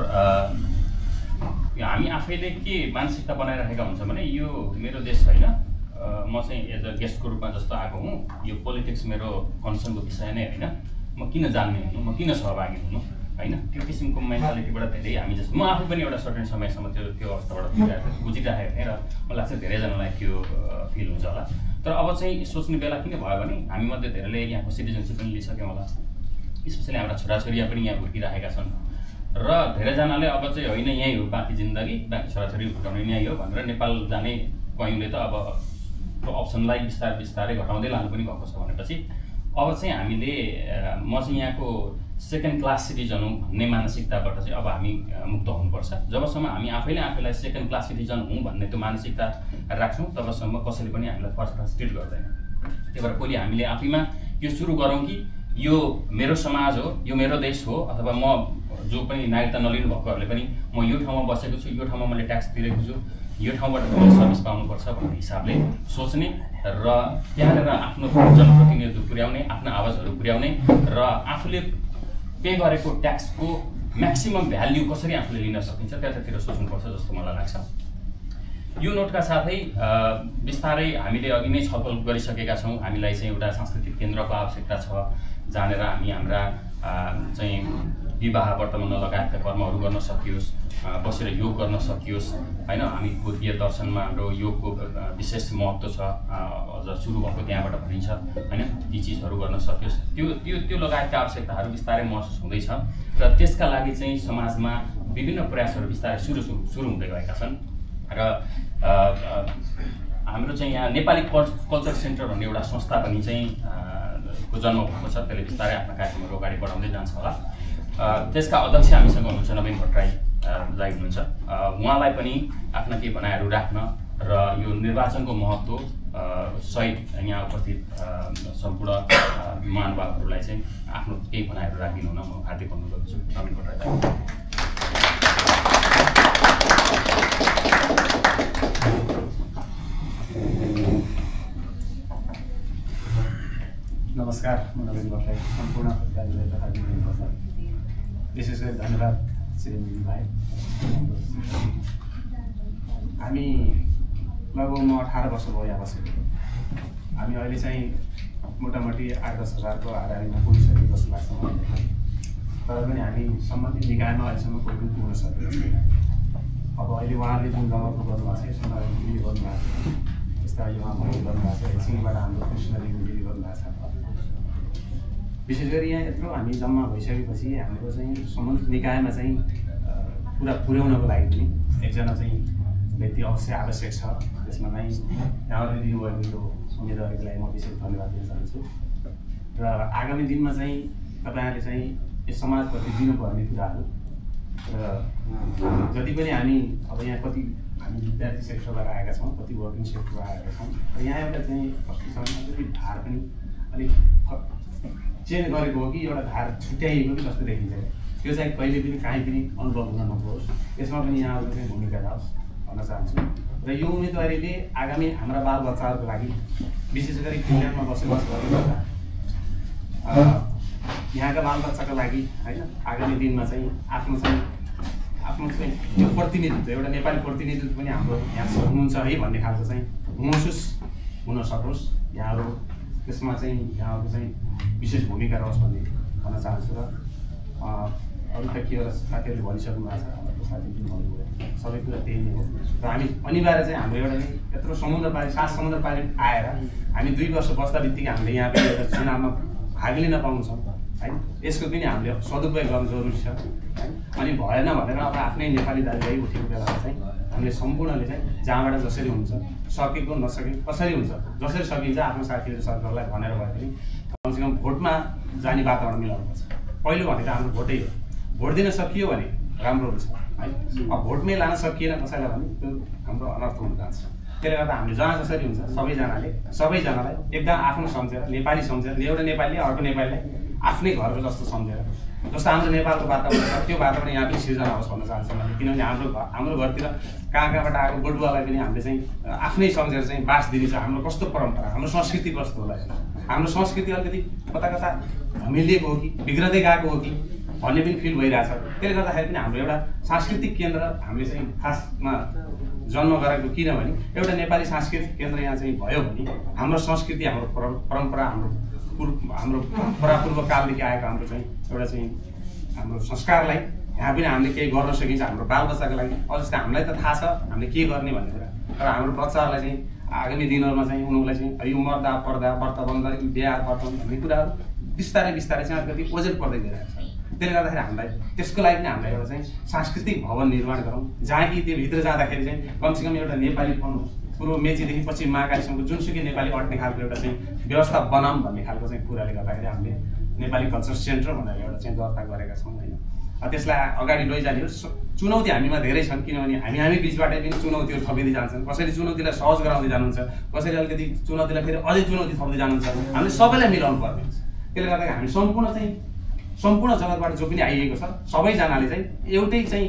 हामी आफैले के मानसिकता बनाइराखेका हुन्छ भने यो मेरो देश होइन, म चाहिँ एज अ गेस्टको रूपमा जस्तो आएको हुँ, यो पोलिटिक्स मेरो कन्सर्नको विषय नै होइन, म किन जान्ने हुनु, म किन सहभागी हुनु होइन। त्यो किसिमको मेन्टालिटीबाट धेरै हामी जस्तो म आफै पनि एउटा सर्टेन समयसम्म त्यो अवस्थाबाट गुजिरहेको थिएँ र मलाई लाग्छ धेरैजनालाई त्यो फिल हुन्छ होला। तर अब चाहिँ सोच्ने बेला किन भयो भने हामी मध्ये धेरैले यहाँको सिटिजनसिप पनि लिइसक्यौँ होला, स्पेसली हाम्रा छोराछोरीहरू पनि यहाँ हुर्किरहेका छन् र धेरैजनाले अब चाहिँ होइन यहीँ हो बाँकी जिन्दगी, बाँकी छोराछोरी हुर्काउने यहीँ हो भनेर नेपाल जाने कयौँले त अब त्यो अप्सनलाई बिस्तारै घटाउँदै लानु पनि भएको छ भनेपछि अब चाहिँ हामीले म चाहिँ यहाँको सेकेन्ड क्लास सिटिजन हुँ भन्ने मानसिकताबाट चाहिँ अब हामी मुक्त हुनुपर्छ। जबसम्म हामी आफैलाई सेकेन्ड क्लास सिटिजन हुँ भन्ने त्यो मानसिकता राख्छौँ तबसम्म कसैले पनि हामीलाई फर्स्ट क्लास ट्रिट गर्दैन। त्यही भएर पहिले हामीले आफैमा यो सुरु गरौँ कि यो मेरो समाज हो, यो मेरो देश हो, अथवा म जो पनि नागरिकता नलिनु भएकोहरूले पनि म यो ठाउँमा बसेको छु, यो ठाउँमा मैले ट्याक्स तिरेको छु, यो ठाउँबाट मैले सर्भिस पाउनुपर्छ भन्ने हिसाबले सोच्ने र त्यहाँनिर आफ्नो जनप्रतिनिधित्व पुर्याउने, आफ्नो आवाजहरू पुर्याउने र आफूले पे गरेको ट्याक्सको म्याक्सिमम भ्याल्यु कसरी आफूले लिन सकिन्छ त्यतातिर सोच्नुपर्छ जस्तो मलाई लाग्छ। यो नोटका साथै बिस्तारै हामीले अघि नै छलफल गरिसकेका छौँ, हामीलाई चाहिँ एउटा सांस्कृतिक केन्द्रको आवश्यकता छ जहाँनिर हामी हाम्रा चाहिँ विवाह वर्तमान लगायतका कर्महरू गर्न सकियोस्, बसेर योग गर्न सकियोस् होइन। हामी पूर्वीय दर्शनमा हाम्रो योगको विशेष महत्त्व छ, अझ सुरु भएको त्यहाँबाट भनिन्छ होइन, ती चिजहरू गर्न सकियोस्। त्यो लगायतका आवश्यकताहरू बिस्तारै महसुस हुँदैछ र त्यसका लागि चाहिँ समाजमा विभिन्न प्रयासहरू बिस्तारै सुरु हुँदै गएका छन् र हाम्रो चाहिँ यहाँ नेपाली कल्चर सेन्टर भन्ने एउटा संस्था पनि चाहिँ को जन्म भएको छ, त्यसले बिस्तारै आफ्ना कार्यक्रमहरू अगाडि बढाउँदै जान्छ होला। त्यसका अध्यक्ष हामीसँग हुनुहुन्छ नवीन भट्टराई दाइ हुनुहुन्छ, उहाँलाई पनि आफ्ना केही भनाइहरू राख्न र यो निर्वाचनको महत्त्व सहित यहाँ उपस्थित सम्पूर्ण महानुभावहरूलाई चाहिँ आफ्नो केही भनाइहरू राखिदिनु हुन म हार्दिक अनुरोध गर्छु। नवीन भट्टराई दाइ। नमस्कार, म नवीन भट्टराई, सम्पूर्ण दाजुभाइ तथा दिदीबहिनीहरूलाई विशेष गरी धन्यवाद श्रीमती भाइ। हामी लगभग म 18 वर्ष भयो यहाँ बसेको। हामी अहिले चाहिँ मोटामोटी 8-10 हजारको हाराहारीमा पुगिसकेको जस्तो लाग्छ मलाई। तर पनि हामी सम्बन्धित निकायमा अहिलेसम्म कोही पनि पुग्न सकेको छैन। अब अहिले उहाँले जुन जग्गाको गर्नुभएको छ यसमा दिदी गर्नुभएको छ, त्यस्तै अहिले उहाँ मैले गर्नुभएको छ, एकछिनबाट हाम्रो कृष्ण दिदी गर्नुभएको छ। विशेष गरी यहाँ यत्रो हामी जम्मा भइसकेपछि हाम्रो चाहिँ सम्बन्धित निकायमा चाहिँ कुरा पुर्याउनको लागि पनि एकजना चाहिँ व्यक्ति अवश्य आवश्यक छ। त्यसमा चाहिँ यहाँहरूले दिनुभएको यो उम्मेदवारीको लागि म विशेष धन्यवाद दिन चाहन्छु र आगामी दिनमा चाहिँ तपाईँहरूले चाहिँ यस समाजप्रति दिनुपर्ने कुराहरू र जति पनि हामी अब यहाँ कति हामी विद्यार्थी सेक्टरबाट आएका छौँ, कति वर्किङ सेक्टरबाट आएका छौँ र यहाँ एउटा चाहिँ कस्तो छ भने अलिकति धार पनि अलिक चेन्ज गरेको हो कि एउटा धार छुट्याइएको कि जस्तो देखिन्छ। त्यो चाहिँ कहिले पनि काहीँ पनि अनुभव हुन नपाओस्, यसमा पनि यहाँहरूको चाहिँ भूमिका जाओस् भन्न चाहन्छु। र यो उम्मेदवारीले आगामी हाम्रा बालबच्चाहरूको लागि विशेष गरी फिनल्यान्डमा बसोबास गर्नुपर्दा यहाँका बालबच्चाको लागि होइन आगामी दिनमा चाहिँ आफ्नो चाहिँ त्यो प्रतिनिधित्व एउटा नेपाली प्रतिनिधित्व पनि हाम्रो यहाँ हुनुहुन्छ है भन्ने खालको चाहिँ महसुस हुन सकोस् यहाँहरू, त्यसमा चाहिँ यहाँहरूको चाहिँ विशेष भूमिका रहोस् भन्ने भन्न चाहन्छु। र अरू त के हो साथीहरूले भनिसक्नु भएको छ, हाम्रो साथीले पनि भन्नुभयो, सबै कुरा त्यही नै हो। र हामी अनिवार्य चाहिँ हाम्रो एउटा नै यत्रो समुद्र पारी 7 समुद्र पारी आएर हामी 2 वर्ष बस्दा बित्तिकै हामीले यहाँ पनि एउटा चुनावमा भाग लिन पाउँछौँ है, यसको पनि हामीले सदुपयोग गर्नु जरुरी छ है। अनि भएन भनेर अब आफ्नै नेपाली दाजुभाइ उठेको बेलामा चाहिँ हामीले सम्पूर्णले चाहिँ जहाँबाट जसरी हुन्छ, सकेको नसकेको कसरी हुन्छ, जसरी सकिन्छ आफ्नो साथीहरू सरकारलाई भनेर भए पनि कमसेकम भोटमा जाने वातावरण मिलाउनुपर्छ। पहिलो भनेको हाम्रो भोटै हो, भोट दिन सकियो भने राम्रो हुन्छ है। अब भोटमै लान सकिएन कसैलाई भने त्यो हाम्रो अनर्थ हुन जान्छ। त्यसले गर्दा हामीले जहाँ जसरी हुन्छ सबैजनालाई एकदम आफ्नो सम्झेर, नेपाली सम्झेर, एउटा नेपालीले अर्को नेपालीलाई आफ्नै घरको जस्तो सम्झेर, जस्तो हाम्रो नेपालको वातावरण छ त्यो वातावरण यहाँ पनि सिर्जना होस् भन्न चाहन्छु मैले। किनभने हाम्रो घरतिर कहाँबाट आएको बटुवालाई पनि हामीले चाहिँ आफ्नै सम्झेर चाहिँ बास दिने छ। हाम्रो कस्तो परम्परा, हाम्रो संस्कृति कस्तो होला, हाम्रो संस्कृति अलिकति कता धमिलिएको हो कि बिग्रदै गएको हो कि भन्ने पनि फिल भइरहेछ। त्यसले गर्दाखेरि पनि हाम्रो एउटा सांस्कृतिक केन्द्र हामीले चाहिँ खासमा जन्म गराएको, किनभने एउटा नेपाली सांस्कृतिक केन्द्र यहाँ चाहिँ भयो भने हाम्रो संस्कृति, हाम्रो परम्परा, हाम्रो परापूर्व कालदेखि आएको हाम्रो चाहिँ एउटा चाहिँ हाम्रो संस्कारलाई यहाँ पनि हामीले केही गर्न सकिन्छ हाम्रो बालबच्चाको लागि। अझ जस्तै हामीलाई त थाहा छ हामीले के गर्ने भन्ने कुरा, तर हाम्रो बच्चाहरूलाई चाहिँ आगामी दिनहरूमा चाहिँ उनीहरूलाई चाहिँ यो मर्दा पर्दा व्रत बन्द बिहा वर्तन भन्ने कुराहरू बिस्तारै चाहिँ अलिकति ओझेल पर्दै गइरहेको छ। त्यसले गर्दाखेरि हामीलाई त्यसको लागि पनि हामीलाई एउटा चाहिँ सांस्कृतिक भवन निर्माण गरौँ जहाँ कि त्यो भित्र जाँदाखेरि चाहिँ कमसेकम एउटा नेपालीपन पूर्व मेचीदेखि पश्चिम महाकालीसम्मको जुनसुकै नेपाली अट्ने खालको एउटा चाहिँ व्यवस्था बनाऊँ भन्ने खालको चाहिँ कुराले गर्दाखेरि हामीले नेपाली कल्चर सेन्टर भनेर एउटा चाहिँ दर्ता गरेका छौँ होइन। त्यसलाई अगाडि लैजाने हो। चुनौती हामीमा धेरै छन्, किनभने हामी बिचबाटै पनि चुनौतीहरू थपिँदै जान्छन्। कसरी चुनौतीलाई सहज गराउँदै जानुहुन्छ, कसरी अलिकति चुनौतीलाई फेरि अझै चुनौती थप्दै जानुहुन्छ। हामीले सबैलाई मिलाउनु पर्ने हुन्छ। त्यसले गर्दाखेरि हामी सम्पूर्ण जगतबाट जो पनि आइएको छ सबैजनाले चाहिँ एउटै चाहिँ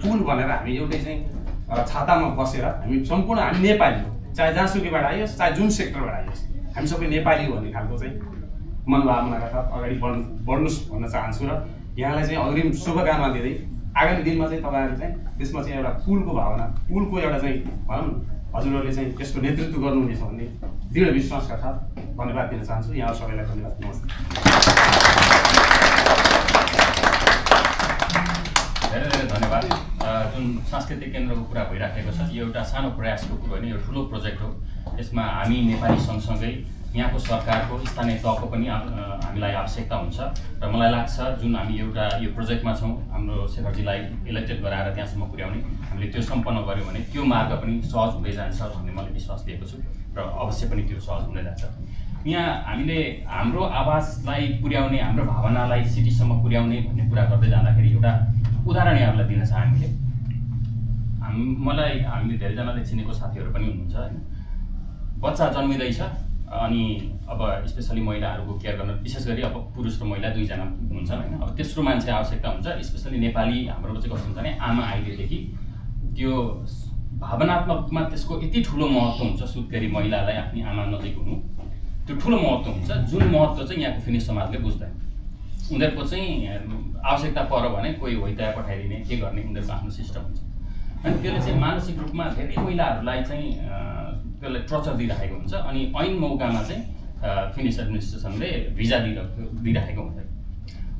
पुल भनेर हामी एउटै चाहिँ छातामा बसेर हामी सम्पूर्ण हामी नेपाली हो, चाहे जहाँसुकैबाट आइयोस्, चाहे जुन सेक्टरबाट आइयोस्, हामी सबै नेपाली हो भन्ने खालको चाहिँ मनोभावनाका साथ अगाडि बढ्नुहोस् भन्न चाहन्छु। र यहाँलाई चाहिँ अग्रिम शुभकामना दिँदै आगामी दिनमा चाहिँ तपाईँहरू चाहिँ त्यसमा चाहिँ एउटा पुलको भावना, पुलको एउटा चाहिँ भनौँ हजुरहरूले चाहिँ त्यसको नेतृत्व गर्नुहुनेछ भन्ने दृढ विश्वासका साथ धन्यवाद दिन चाहन्छु। यहाँ सबैलाई धन्यवाद, नमस्ते। धेरै धेरै धन्यवाद। जुन सांस्कृतिक केन्द्रको कुरा भइराखेको छ यो एउटा सानो प्रयासको कुरो होइन, यो ठुलो प्रोजेक्ट हो। यसमा हामी नेपाली सँगसँगै यहाँको सरकारको स्थानीय तहको पनि हामीलाई आवश्यकता हुन्छ र मलाई लाग्छ जुन हामी एउटा यो प्रोजेक्टमा छौँ हाम्रो शेखरजीलाई इलेक्टेड गराएर त्यहाँसम्म पुर्याउने हामीले त्यो सम्पन्न गऱ्यौँ भने त्यो मार्ग पनि सहज हुँदै जान्छ भन्ने मैले विश्वास लिएको छु र अवश्य पनि त्यो सहज हुँदै जान्छ। यहाँ हामीले हाम्रो आवाजलाई पुर्याउने, हाम्रो भावनालाई सिटीसम्म पुर्याउने भन्ने कुरा गर्दै जाँदाखेरि एउटा उदाहरण यहाँहरूलाई दिन चाहन्थे। हामीले धेरैजनाले चिनेको साथीहरू पनि हुनुहुन्छ होइन। बच्चा जन्मिँदैछ अनि अब स्पेसली महिलाहरूको केयर गर्न विशेष गरी अब पुरुष र महिला दुईजना हुन्छन् होइन। अब तेस्रो मान्छे आवश्यकता हुन्छ। स्पेसली नेपाली हाम्रो चाहिँ कस्तो हुन्छ भने आमा आइलेदेखि त्यो भावनात्मक रूपमा त्यसको यति ठुलो महत्त्व हुन्छ। सुत्केरी महिलालाई आफ्नी आमा नजिक हुनु त्यो ठुलो महत्त्व हुन्छ, जुन महत्त्व चाहिँ यहाँको फिनिस समाजले बुझ्दैन। उनीहरूको चाहिँ आवश्यकता पर्यो भने कोही होइताया पठाइदिने के गर्ने उनीहरूको आफ्नो सिस्टम हुन्छ। अनि त्यसले चाहिँ मानसिक रूपमा धेरै महिलाहरूलाई चाहिँ त्यसलाई टर्चर दिइराखेको हुन्छ। अनि ऐन मौकामा चाहिँ फिनिस एडमिनिस्ट्रेसनले भिजा दिइराखेको हुँदैन।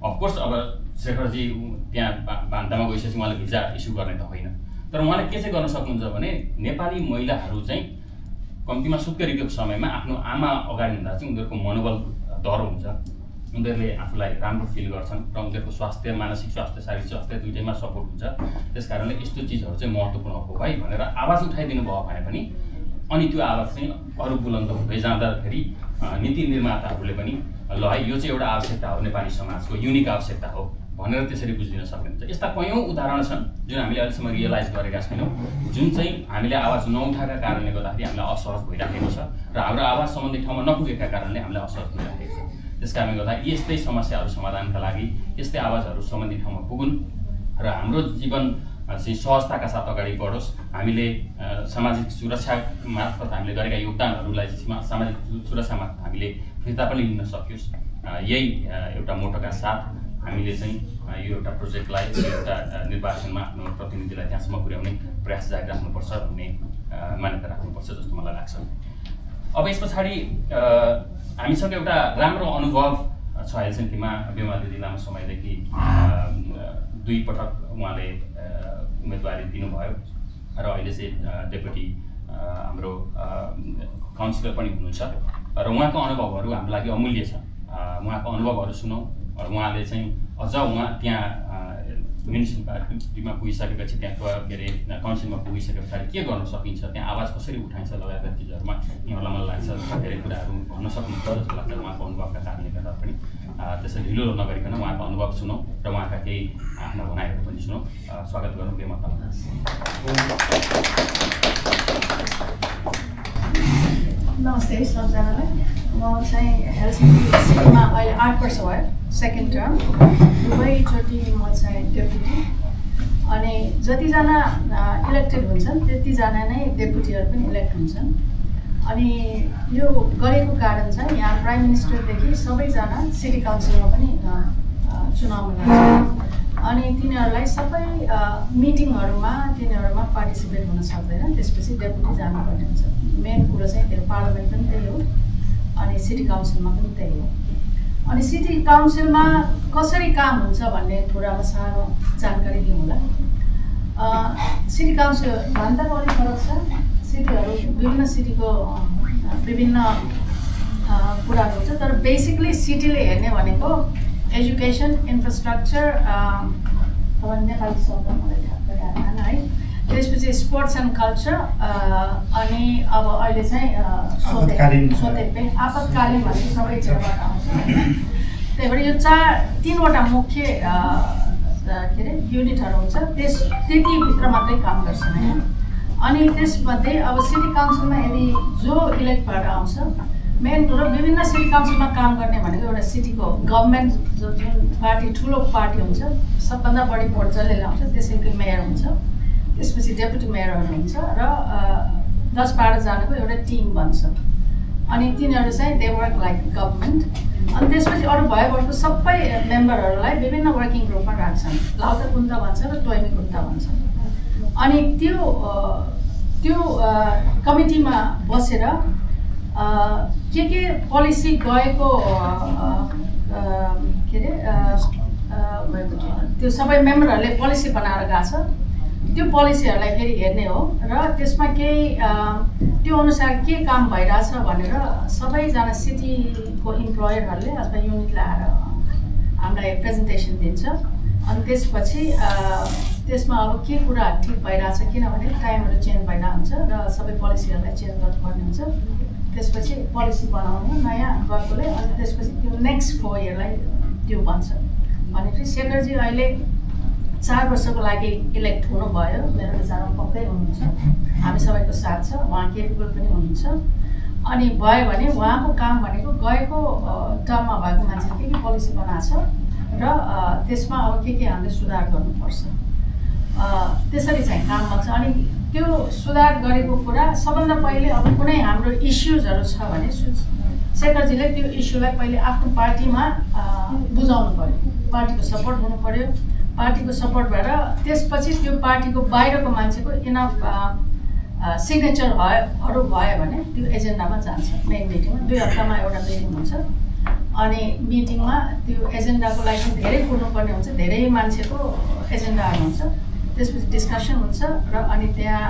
अफकोर्स अब शेखरजी त्यहाँ भान्तामा गइसकेपछि उहाँले भिजा इस्यु गर्ने त होइन, तर उहाँले के चाहिँ गर्न सक्नुहुन्छ भने नेपाली महिलाहरू चाहिँ कम्तीमा सुत्केरीको समयमा आफ्नो आमा अगाडि हुँदा चाहिँ उनीहरूको मनोबल डर हुन्छ, उनीहरूले आफूलाई राम्रो फिल गर्छन् र उनीहरूको स्वास्थ्य, मानसिक स्वास्थ्य, शारीरिक स्वास्थ्य दुइटैमा सपोर्ट हुन्छ। त्यस कारणले यस्तो चिजहरू चाहिँ महत्त्वपूर्ण हो है भनेर आवाज उठाइदिनु भयो भने पनि अनि त्यो आवाज चाहिँ अरू बुलन्द हुँदै जाँदाखेरि नीति निर्माताहरूले पनि ल है यो चाहिँ एउटा आवश्यकता हो, नेपाली समाजको युनिक आवश्यकता हो भनेर त्यसरी बुझिदिन सक्नुहुन्छ। यस्ता कयौँ उदाहरण छन् जुन हामीले अहिलेसम्म रियलाइज गरेका छैनौँ, जुन चाहिँ हामीले आवाज नउठाएका कारणले गर्दाखेरि हामीलाई असहज भइराखेको छ र हाम्रो आवाज सम्बन्धित ठाउँमा नपुगेका कारणले हामीलाई असहज भइराखेको छ। त्यस कारणले गर्दा यस्तै समस्याहरू समाधानका लागि यस्तै आवाजहरू सम्बन्धित ठाउँमा पुगुन् र हाम्रो जीवन चाहिँ सहजताका साथ अगाडि बढोस्। हामीले सामाजिक सुरक्षा मार्फत हामीले गरेका योगदानहरूलाई सामाजिक सुरक्षा मार्फत हामीले फिर्ता पनि लिन सकियोस्। यही एउटा मोटोका साथ हामीले चाहिँ यो एउटा प्रोजेक्टलाई एउटा निर्वाचनमा आफ्नो प्रतिनिधिलाई त्यहाँसम्म पुर्याउने प्रयास जारी राख्नुपर्छ भन्ने मान्यता राख्नुपर्छ जस्तो मलाई लाग्छ। अब यस पछाडि हामीसँग एउटा राम्रो अनुभव छ हेलसिङ्कीमा। बेमा दिदी लामो समयदेखि 2 पटक उहाँले उम्मेदवारी दिनुभयो र अहिले चाहिँ डेपुटी हाम्रो काउन्सिलर पनि हुनुहुन्छ र उहाँको अनुभवहरू हाम्रो लागि अमूल्य छ। उहाँको अनुभवहरू सुनौँ र उहाँले चाहिँ अझ त्यहाँ म्युनिसिपालिटीमा पुगिसकेपछि त्यहाँ के अरे काउन्सिलमा पुगिसके पछाडि के गर्न सकिन्छ, त्यहाँ आवाज कसरी उठाइन्छ लगायतका चिजहरूमा यहाँहरूलाई मलाई लाग्छ धेरै कुराहरू भन्न सक्नुहुन्छ जस्तो लाग्छ। उहाँको अनुभवका कारणले गर्दा पनि त्यसरी ढिलो नगरिकन उहाँको अनुभव सुनौँ र उहाँका केही आफ्ना भनाइहरू पनि सुनौँ। स्वागत गरौँ बेमा तपाईँलाई। नमस्ते सबजनालाई। म चाहिँ हेलसिङ्की सिटीमा अहिले 8 वर्ष भयो, सेकेन्ड टर्म। दुवैचोटि म चाहिँ डेपुटी, अनि जतिजना इलेक्टेड हुन्छन् त्यतिजना नै डेपुटीहरू पनि इलेक्ट हुन्छन्। अनि यो गरेको कारण चाहिँ यहाँ प्राइम मिनिस्टरदेखि सबैजना सिटी काउन्सिलमा पनि चुनावमा लाग्छ। अनि तिनीहरूलाई सबै मिटिङहरूमा तिनीहरूमा पार्टिसिपेट हुन सक्दैन, त्यसपछि डेपुटी जानुपर्ने हुन्छ। मेन कुरो चाहिँ त्यो पार्लियामेन्ट पनि त्यही हो अनि सिटी काउन्सिलमा पनि त्यही हो। अनि सिटी काउन्सिलमा कसरी काम हुन्छ भन्ने कुरामा सानो जानकारी दिउँ होला। सिटी काउन्सिल भन्दा बढी फरक छ। सिटीहरू विभिन्न सिटीको विभिन्न कुराहरू हुन्छ, तर बेसिकली सिटीले हेर्ने भनेको एजुकेसन, इन्फ्रास्ट्रक्चर, नेपाली शब्द मलाई ठ्याक्कै आएन है, त्यसपछि स्पोर्ट्स एन्ड कल्चर, अनि अब अहिले चाहिँ आपतकालीन भन्ने सबै जग्गाबाट आउँछ। त्यही भएर यो 3वटा मुख्य के अरे युनिटहरू हुन्छ, त्यतिभित्र मात्रै काम गर्छन् होइन। अनि त्यसमध्ये अब सिटी काउन्सिलमा यदि जो इलेक्ट भएर आउँछ, मेन कुरो विभिन्न सिटी काउन्सिलमा काम गर्ने भनेको एउटा सिटीको गभर्मेन्ट जुन पार्टी ठुलो पार्टी हुन्छ, सबभन्दा बढी भोट जसले ल्याउँछ त्यसैको मेयर हुन्छ, त्यसपछि डेपुटी मेयरहरू हुन्छ र 10-12 जनाको एउटा टिम बन्छ। अनि तिनीहरू चाहिँ दे वर्क लाइक गभर्मेन्ट। अनि त्यसपछि अरू भएकोहरूको सबै मेम्बरहरूलाई विभिन्न वर्किङ ग्रुपमा राख्छन्, लाउता कुन्ता भन्छ र टोइमी कुन्ता भन्छ। अनि त्यो कमिटीमा बसेर के पोलिसी गएको के अरे त्यो सबै मेम्बरहरूले पोलिसी बनाएर गएको छ, त्यो पोलिसीहरूलाई फेरि हेर्ने हो र त्यसमा केही त्यो अनुसार के काम भइरहेछ भनेर सबैजना सिटीको इम्प्लोयरहरूले अथवा युनिटले आएर हामीलाई प्रेजेन्टेसन दिन्छ। अनि त्यसपछि त्यसमा अब के कुरा ठिक भइरहेछ, किनभने टाइमहरू चेन्ज भइरहेको हुन्छ र सबै पोलिसीहरूलाई चेन्ज गर्नुपर्ने हुन्छ। त्यसपछि पोलिसी बनाउने नयाँ गएकोले, अनि त्यसपछि त्यो नेक्स्ट 4 इयरलाई त्यो बन्छ। भनेपछि शेखरजी अहिले 4 वर्षको लागि इलेक्ट हुनुभयो, मेरो विचारमा पक्कै हुनुहुन्छ, हामी सबैको साथ छ, उहाँ केपेबल पनि हुनुहुन्छ। अनि भयो भने उहाँको काम भनेको गएको टर्ममा भएको मान्छेले के पोलिसी बनाएको छ र त्यसमा अब के हामीले सुधार गर्नुपर्छ, त्यसरी चाहिँ काम बन्छ। अनि त्यो सुधार गरेको कुरा सबभन्दा पहिले अब कुनै हाम्रो इस्युजहरू छ भने शेखरजीले त्यो इस्युलाई पहिले आफ्नो पार्टीमा बुझाउनु पऱ्यो, पार्टीको सपोर्ट हुनु पऱ्यो। पार्टीको सपोर्ट भएर त्यसपछि त्यो पार्टीको बाहिरको मान्छेको इनफ सिग्नेचरहरू भयो भने त्यो एजेन्डामा जान्छ। मेन मिटिङमा 2 हप्तामा एउटा मिटिङ हुन्छ। अनि मिटिङमा त्यो एजेन्डाको लागि धेरै कुर्नुपर्ने हुन्छ, धेरै मान्छेको एजेन्डाहरू हुन्छ, त्यसपछि डिस्कसन हुन्छ र अनि त्यहाँ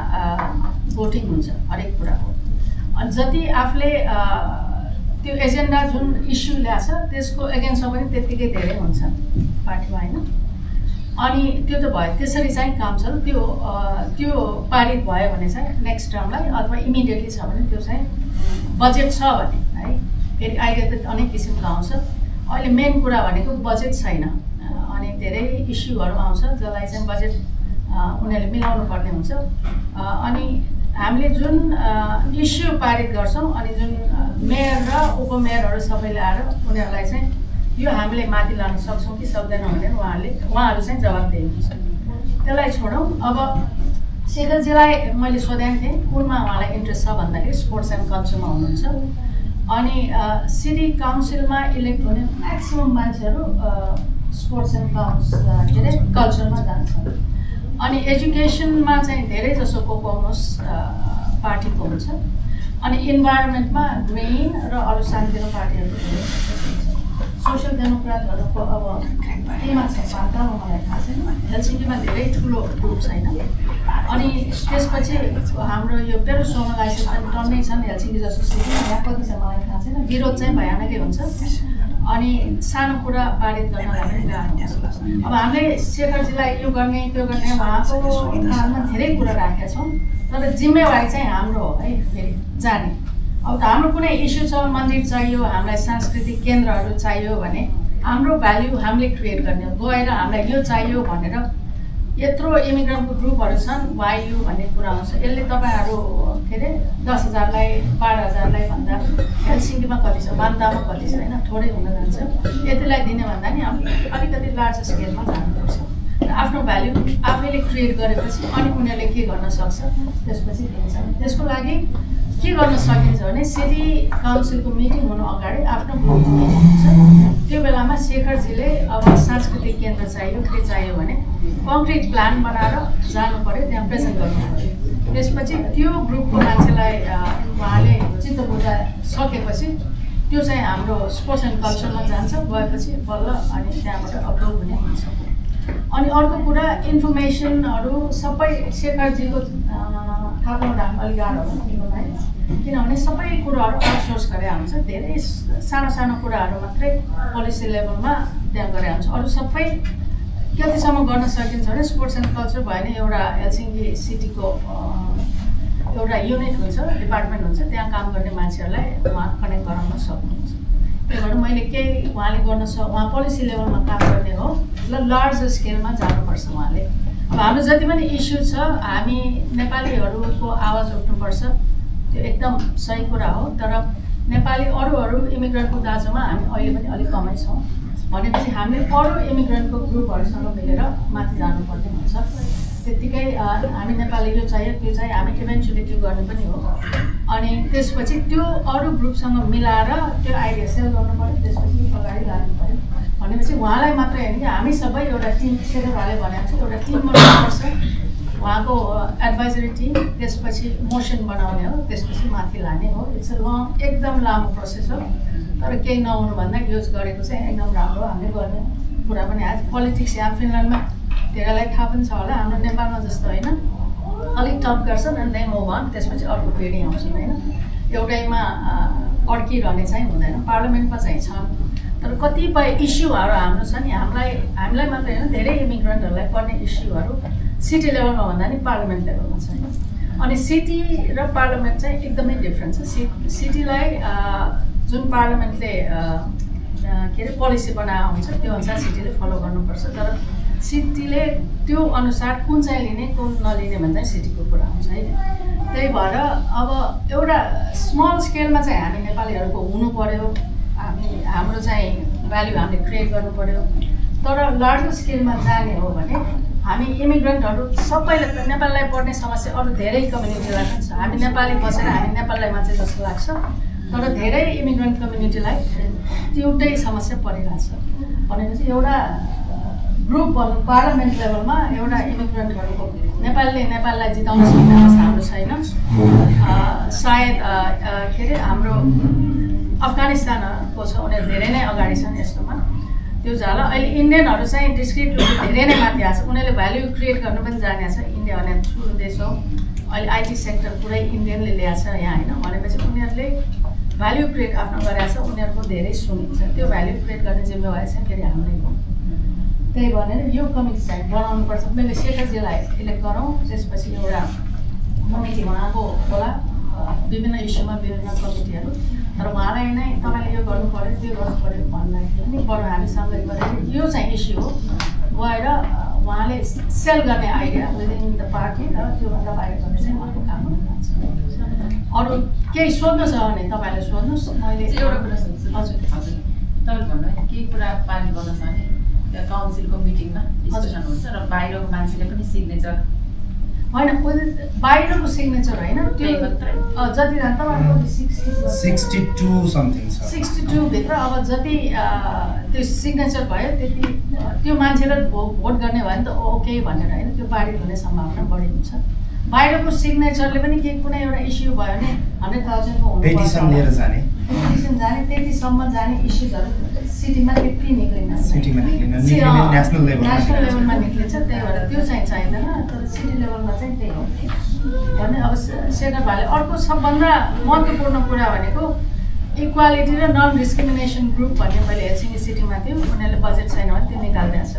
भोटिङ हुन्छ हरेक कुराको। अनि जति आफूले त्यो एजेन्डा जुन इस्यु ल्याछ त्यसको एगेन्स्टमा पनि त्यत्तिकै धेरै हुन्छ पार्टीमा होइन। अनि त्यो त भयो, त्यसरी चाहिँ काम छ। त्यो पारित भयो भने चाहिँ नेक्स्ट टर्मलाई अथवा इमिडिएटली छ भने त्यो चाहिँ बजेट छ भने है, फेरि आइडिया त अनेक किसिमको आउँछ। अहिले मेन कुरा भनेको बजेट छैन, अनि धेरै इस्युहरू आउँछ जसलाई चाहिँ बजेट उनीहरूले मिलाउनु पर्ने हुन्छ। अनि हामीले जुन इस्यु पारित गर्छौँ अनि जुन मेयर र उपमेयरहरू सबैले आएर उनीहरूलाई चाहिँ यो हामीले माथि लान सक्छौँ कि सक्दैनौँ भनेर उहाँहरू चाहिँ जवाबदेही हुन्छ। त्यसलाई छोडौँ। अब शेखरजीलाई मैले सोधेको थिएँ कुनमा उहाँलाई इन्ट्रेस्ट छ भन्दाखेरि स्पोर्ट्स एन्ड कल्चरमा हुनुहुन्छ। अनि सिटी काउन्सिलमा इलेक्ट हुने म्याक्सिमम् मान्छेहरू स्पोर्ट्स एन्ड के अरे कल्चरमा जान्छन्। अनि एजुकेसनमा चाहिँ धेरै जसो कोपोमोस पार्टीको हुन्छ। अनि इन्भाइरोमेन्टमा ग्रिन र अरू सानोतिनो पार्टीहरूको धेरै हुन्छ। सोसियल डेमोक्राटहरूको अब केमा छ पाल्टामा मलाई थाहा छैन, हेलसिङ्कीमा धेरै ठुलो ग्रुप छैन। अनि त्यसपछि हाम्रो यो पेरुसोमलाइसेस पनि टन्नै छन् हेलसिङ्की जस्तो सिटी, यहाँ कति छ मलाई थाहा छैन। विरोध चाहिँ भयानकै हुन्छ। अनि सानो कुरा पारित गर्नलाई पनि गाह्रो हुन्छ। अब हामीले शेखरजीलाई यो गर्ने त्यो गर्ने उहाँको काममा धेरै कुरा राखेका छौँ, तर जिम्मेवारी चाहिँ हाम्रो हो है फेरि जाने। अब त हाम्रो कुनै इस्यु छ, मन्दिर चाहियो, हामीलाई सांस्कृतिक केन्द्रहरू चाहियो भने हाम्रो भ्याल्यु हामीले क्रिएट गर्ने हो। गएर हामीलाई यो चाहियो भनेर यत्रो इमिग्रेन्टको ग्रुपहरू छन्, वायु भन्ने कुरा आउँछ। यसले तपाईँहरू के अरे 10,000लाई 12,000लाई भन्दा हेलसिङ्कीमा कति छ, बान्तामा कति छ होइन, थोरै हुन जान्छ। यतिलाई दिने भन्दा नि अलिकति लार्ज स्केलमा जानुपर्छ। आफ्नो भ्याल्यु आफैले क्रिएट गरेपछि अनि उनीहरूले के गर्न सक्छ त्यसपछि दिन्छ। त्यसको लागि के गर्न सकिन्छ भने सिटी काउन्सिलको मिटिङ हुनु अगाडि आफ्नो ग्रुपको मिटिङ हुन्छ। त्यो बेलामा शेखरजीले अब सांस्कृतिक केन्द्र चाहियो के चाहियो भने कङ्क्रिट प्लान बनाएर जानु पऱ्यो, त्यहाँ प्रेजेन्ट गर्नु पऱ्यो। त्यसपछि त्यो ग्रुपको मान्छेलाई उहाँले चित्त बुझाइसकेपछि त्यो चाहिँ हाम्रो स्पोर्ट्स एन्ड कल्चरमा जान्छ। गएपछि बल्ल अनि त्यहाँबाट अप्रुभ हुने हुन्छ। अनि अर्को कुरा इन्फर्मेसनहरू सबै शेखरजीको थाहा पाउनु राख्नु अलिक गाह्रो हो किनभने सबै कुराहरू आउटसोर्स गरे हुन्छ। धेरै सानो सानो कुराहरू मात्रै पोलिसी लेभलमा त्यहाँ गरे हुन्छ। अरू सबै कतिसम्म गर्न सकिन्छ भने स्पोर्ट्स एन्ड कल्चर भयो भने एउटा हेलसिङ्की सिटीको एउटा युनिट हुन्छ, डिपार्टमेन्ट हुन्छ, त्यहाँ काम गर्ने मान्छेहरूलाई उहाँ कनेक्ट गराउन सक्नुहुन्छ। त्यही भएर मैले केही उहाँले उहाँ पोलिसी लेभलमा काम गर्ने हो ल लार्ज स्केलमा जानुपर्छ उहाँले। अब हाम्रो जति पनि इस्यु छ हामी नेपालीहरूको आवाज उठ्नुपर्छ, त्यो एकदम सही कुरा हो। तर नेपाली अरू इमिग्रेन्टको दाजुमा हामी अहिले पनि अलिक कमै छौँ भनेपछि हामीले अरू इमिग्रेन्टको ग्रुपहरूसँग मिलेर माथि जानुपर्ने हुन्छ। त्यत्तिकै हामी नेपाली यो चाहियो त्यो चाहिँ हामी इभेन्चुली त्यो गर्ने पनि हो। अनि त्यसपछि त्यो अरू ग्रुपसँग मिलाएर त्यो आइडिया सेल गर्नु पऱ्यो, त्यसपछि अगाडि लानु पऱ्यो। भनेपछि उहाँलाई मात्रै होइन कि हामी सबै एउटा टिम, शेखरले भनेको छ एउटा टिम बनाउनुपर्छ, उहाँको एडभाइजरी टिम, त्यसपछि मोसन बनाउने हो, त्यसपछि माथि लाने हो। इट्स अ लङ एकदम लामो प्रोसेस हो। तर केही नहुनुभन्दा युज गरेको चाहिँ एकदम राम्रो हामीले गर्ने कुरा पनि आज पोलिटिक्स यहाँ फिनल्यान्डमा धेरैलाई थाहा पनि छ होला, हाम्रो नेपालमा जस्तो होइन, अलिक टप गर्छन् अनि त्यही मुभ अन, त्यसपछि अर्को पिँढी आउँछन् होइन, एउटैमा अड्किरहने चाहिँ हुँदैन। पार्लियामेन्टमा चाहिँ छन् तर कतिपय इस्युहरू हाम्रो छ नि हामीलाई मात्रै होइन धेरै इमिग्रेन्टहरूलाई पर्ने इस्युहरू सिटी लेभलमा भन्दा नि पार्लियामेन्ट लेभलमा छ। अनि सिटी र पार्लियामेन्ट चाहिँ एकदमै डिफ्रेन्ट छ। सिटीलाई जुन पार्लियामेन्टले के अरे पोलिसी बनाएको हुन्छ त्यो अनुसार सिटीले फलो गर्नुपर्छ। तर सिटीले त्यो अनुसार कुन चाहिँ लिने कुन नलिने भन्दा सिटीको कुरा हुन्छ है। त्यही भएर अब एउटा स्मल स्केलमा चाहिँ हामी नेपालीहरूको हुनु पर्यो, हाम्रो चाहिँ भ्याल्यु हामीले क्रिएट गर्नु पर्यो। तर लार्ज स्केलमा जाने हो भने हामी इमिग्रेन्टहरू सबैले नेपाललाई पर्ने समस्या अरू धेरै कम्युनिटीलाई पनि छ। हामी नेपाली बसेर हामी नेपाललाई मात्रै जस्तो लाग्छ, तर धेरै इमिग्रेन्ट कम्युनिटीलाई एउटै समस्या परिरहेछ। भनेपछि एउटा ग्रुप भन्नु पार्लियामेन्ट लेभलमा एउटा इमिग्रेन्टहरूको नेपाललाई जिताउन सक्ने अवस्था हाम्रो छैन। सायद के अरे हाम्रो अफगानिस्तानको छ, उनीहरू धेरै नै अगाडि छन् यस्तोमा, त्यो जाला। अहिले इन्डियनहरू चाहिँ डिस्क्रिट रूपले धेरै नै माथि आएको छ, उनीहरूले भ्याल्यु क्रिएट गर्नु पनि जानेको छ। इन्डिया भने ठुलो देश हो, अहिले आइटी सेक्टर पुरै इन्डियनले ल्याएको छ यहाँ होइन। भनेपछि उनीहरूले भ्याल्यु क्रिएट आफ्नो गरेको छ उनीहरूको धेरै सुनिन्छ त्यो भ्याल्यु क्रिएट गर्ने जिम्मेवारी चाहिँ फेरि हामीलाई हो त्यही भनेर यो कमिटी चाहिँ बनाउनुपर्छ मैले शेखरजीलाई इलेक्ट गरौँ त्यसपछि एउटा कमिटी उहाँको होला विभिन्न इस्युमा विभिन्न कमिटीहरू तर उहाँलाई नै तपाईँले यो गर्नु पऱ्यो त्यो गर्नु पऱ्यो भन्दाखेरि नि बरु हामी सँगै गरेर यो चाहिँ इस्यु हो गएर उहाँले सेल गर्ने आइडिया विदिन द पार्टी र त्योभन्दा बाहिर गर्ने चाहिँ उहाँको काम हुन जान्छ अरू केही सोध्नु छ भने तपाईँले सोध्नुहोस् मैले एउटा कुरा सोध्छु हजुर तपाईँले भन्नु केही कुरा पालन गर्न छ भने काउन्सिलको मिटिङमा डिस्कसन हुन्छ र बाहिरको मान्छेले पनि सिग्नेचर होइन बाहिरको सिग्नेचर होइन त्यो जतिजना तपाईँको 62 समथिङ छ 62 भित्र अब जति त्यो सिग्नेचर भयो त्यति त्यो मान्छेलाई भोट गर्ने भयो नि त ओके भनेर होइन त्यो पारित हुने सम्भावना बढी हुन्छ बाहिरको सिग्नेचरले पनि के कुनै एउटा इस्यु भयो भने 100,000 को पेटिसन लिएर जाने पेटिसन जाने त्यतिसम्म जाने इस्युजहरू सिटीमा त्यति निक्लिन नेसनल लेभलमा निक्लिन्छ त्यही भएर त्यो चाहिँ चाहिँदैन तर सिटी लेभलमा चाहिँ त्यही हो भने अब शेखर भाइले अर्को सबभन्दा महत्त्वपूर्ण कुरा भनेको इक्वालिटी र नन डिस्क्रिमिनेसन ग्रुप भन्ने मैले हेलसिङ्गी सिटीमा थियो उनीहरूले बजेट छैन भने त्यो निकालिदिएछ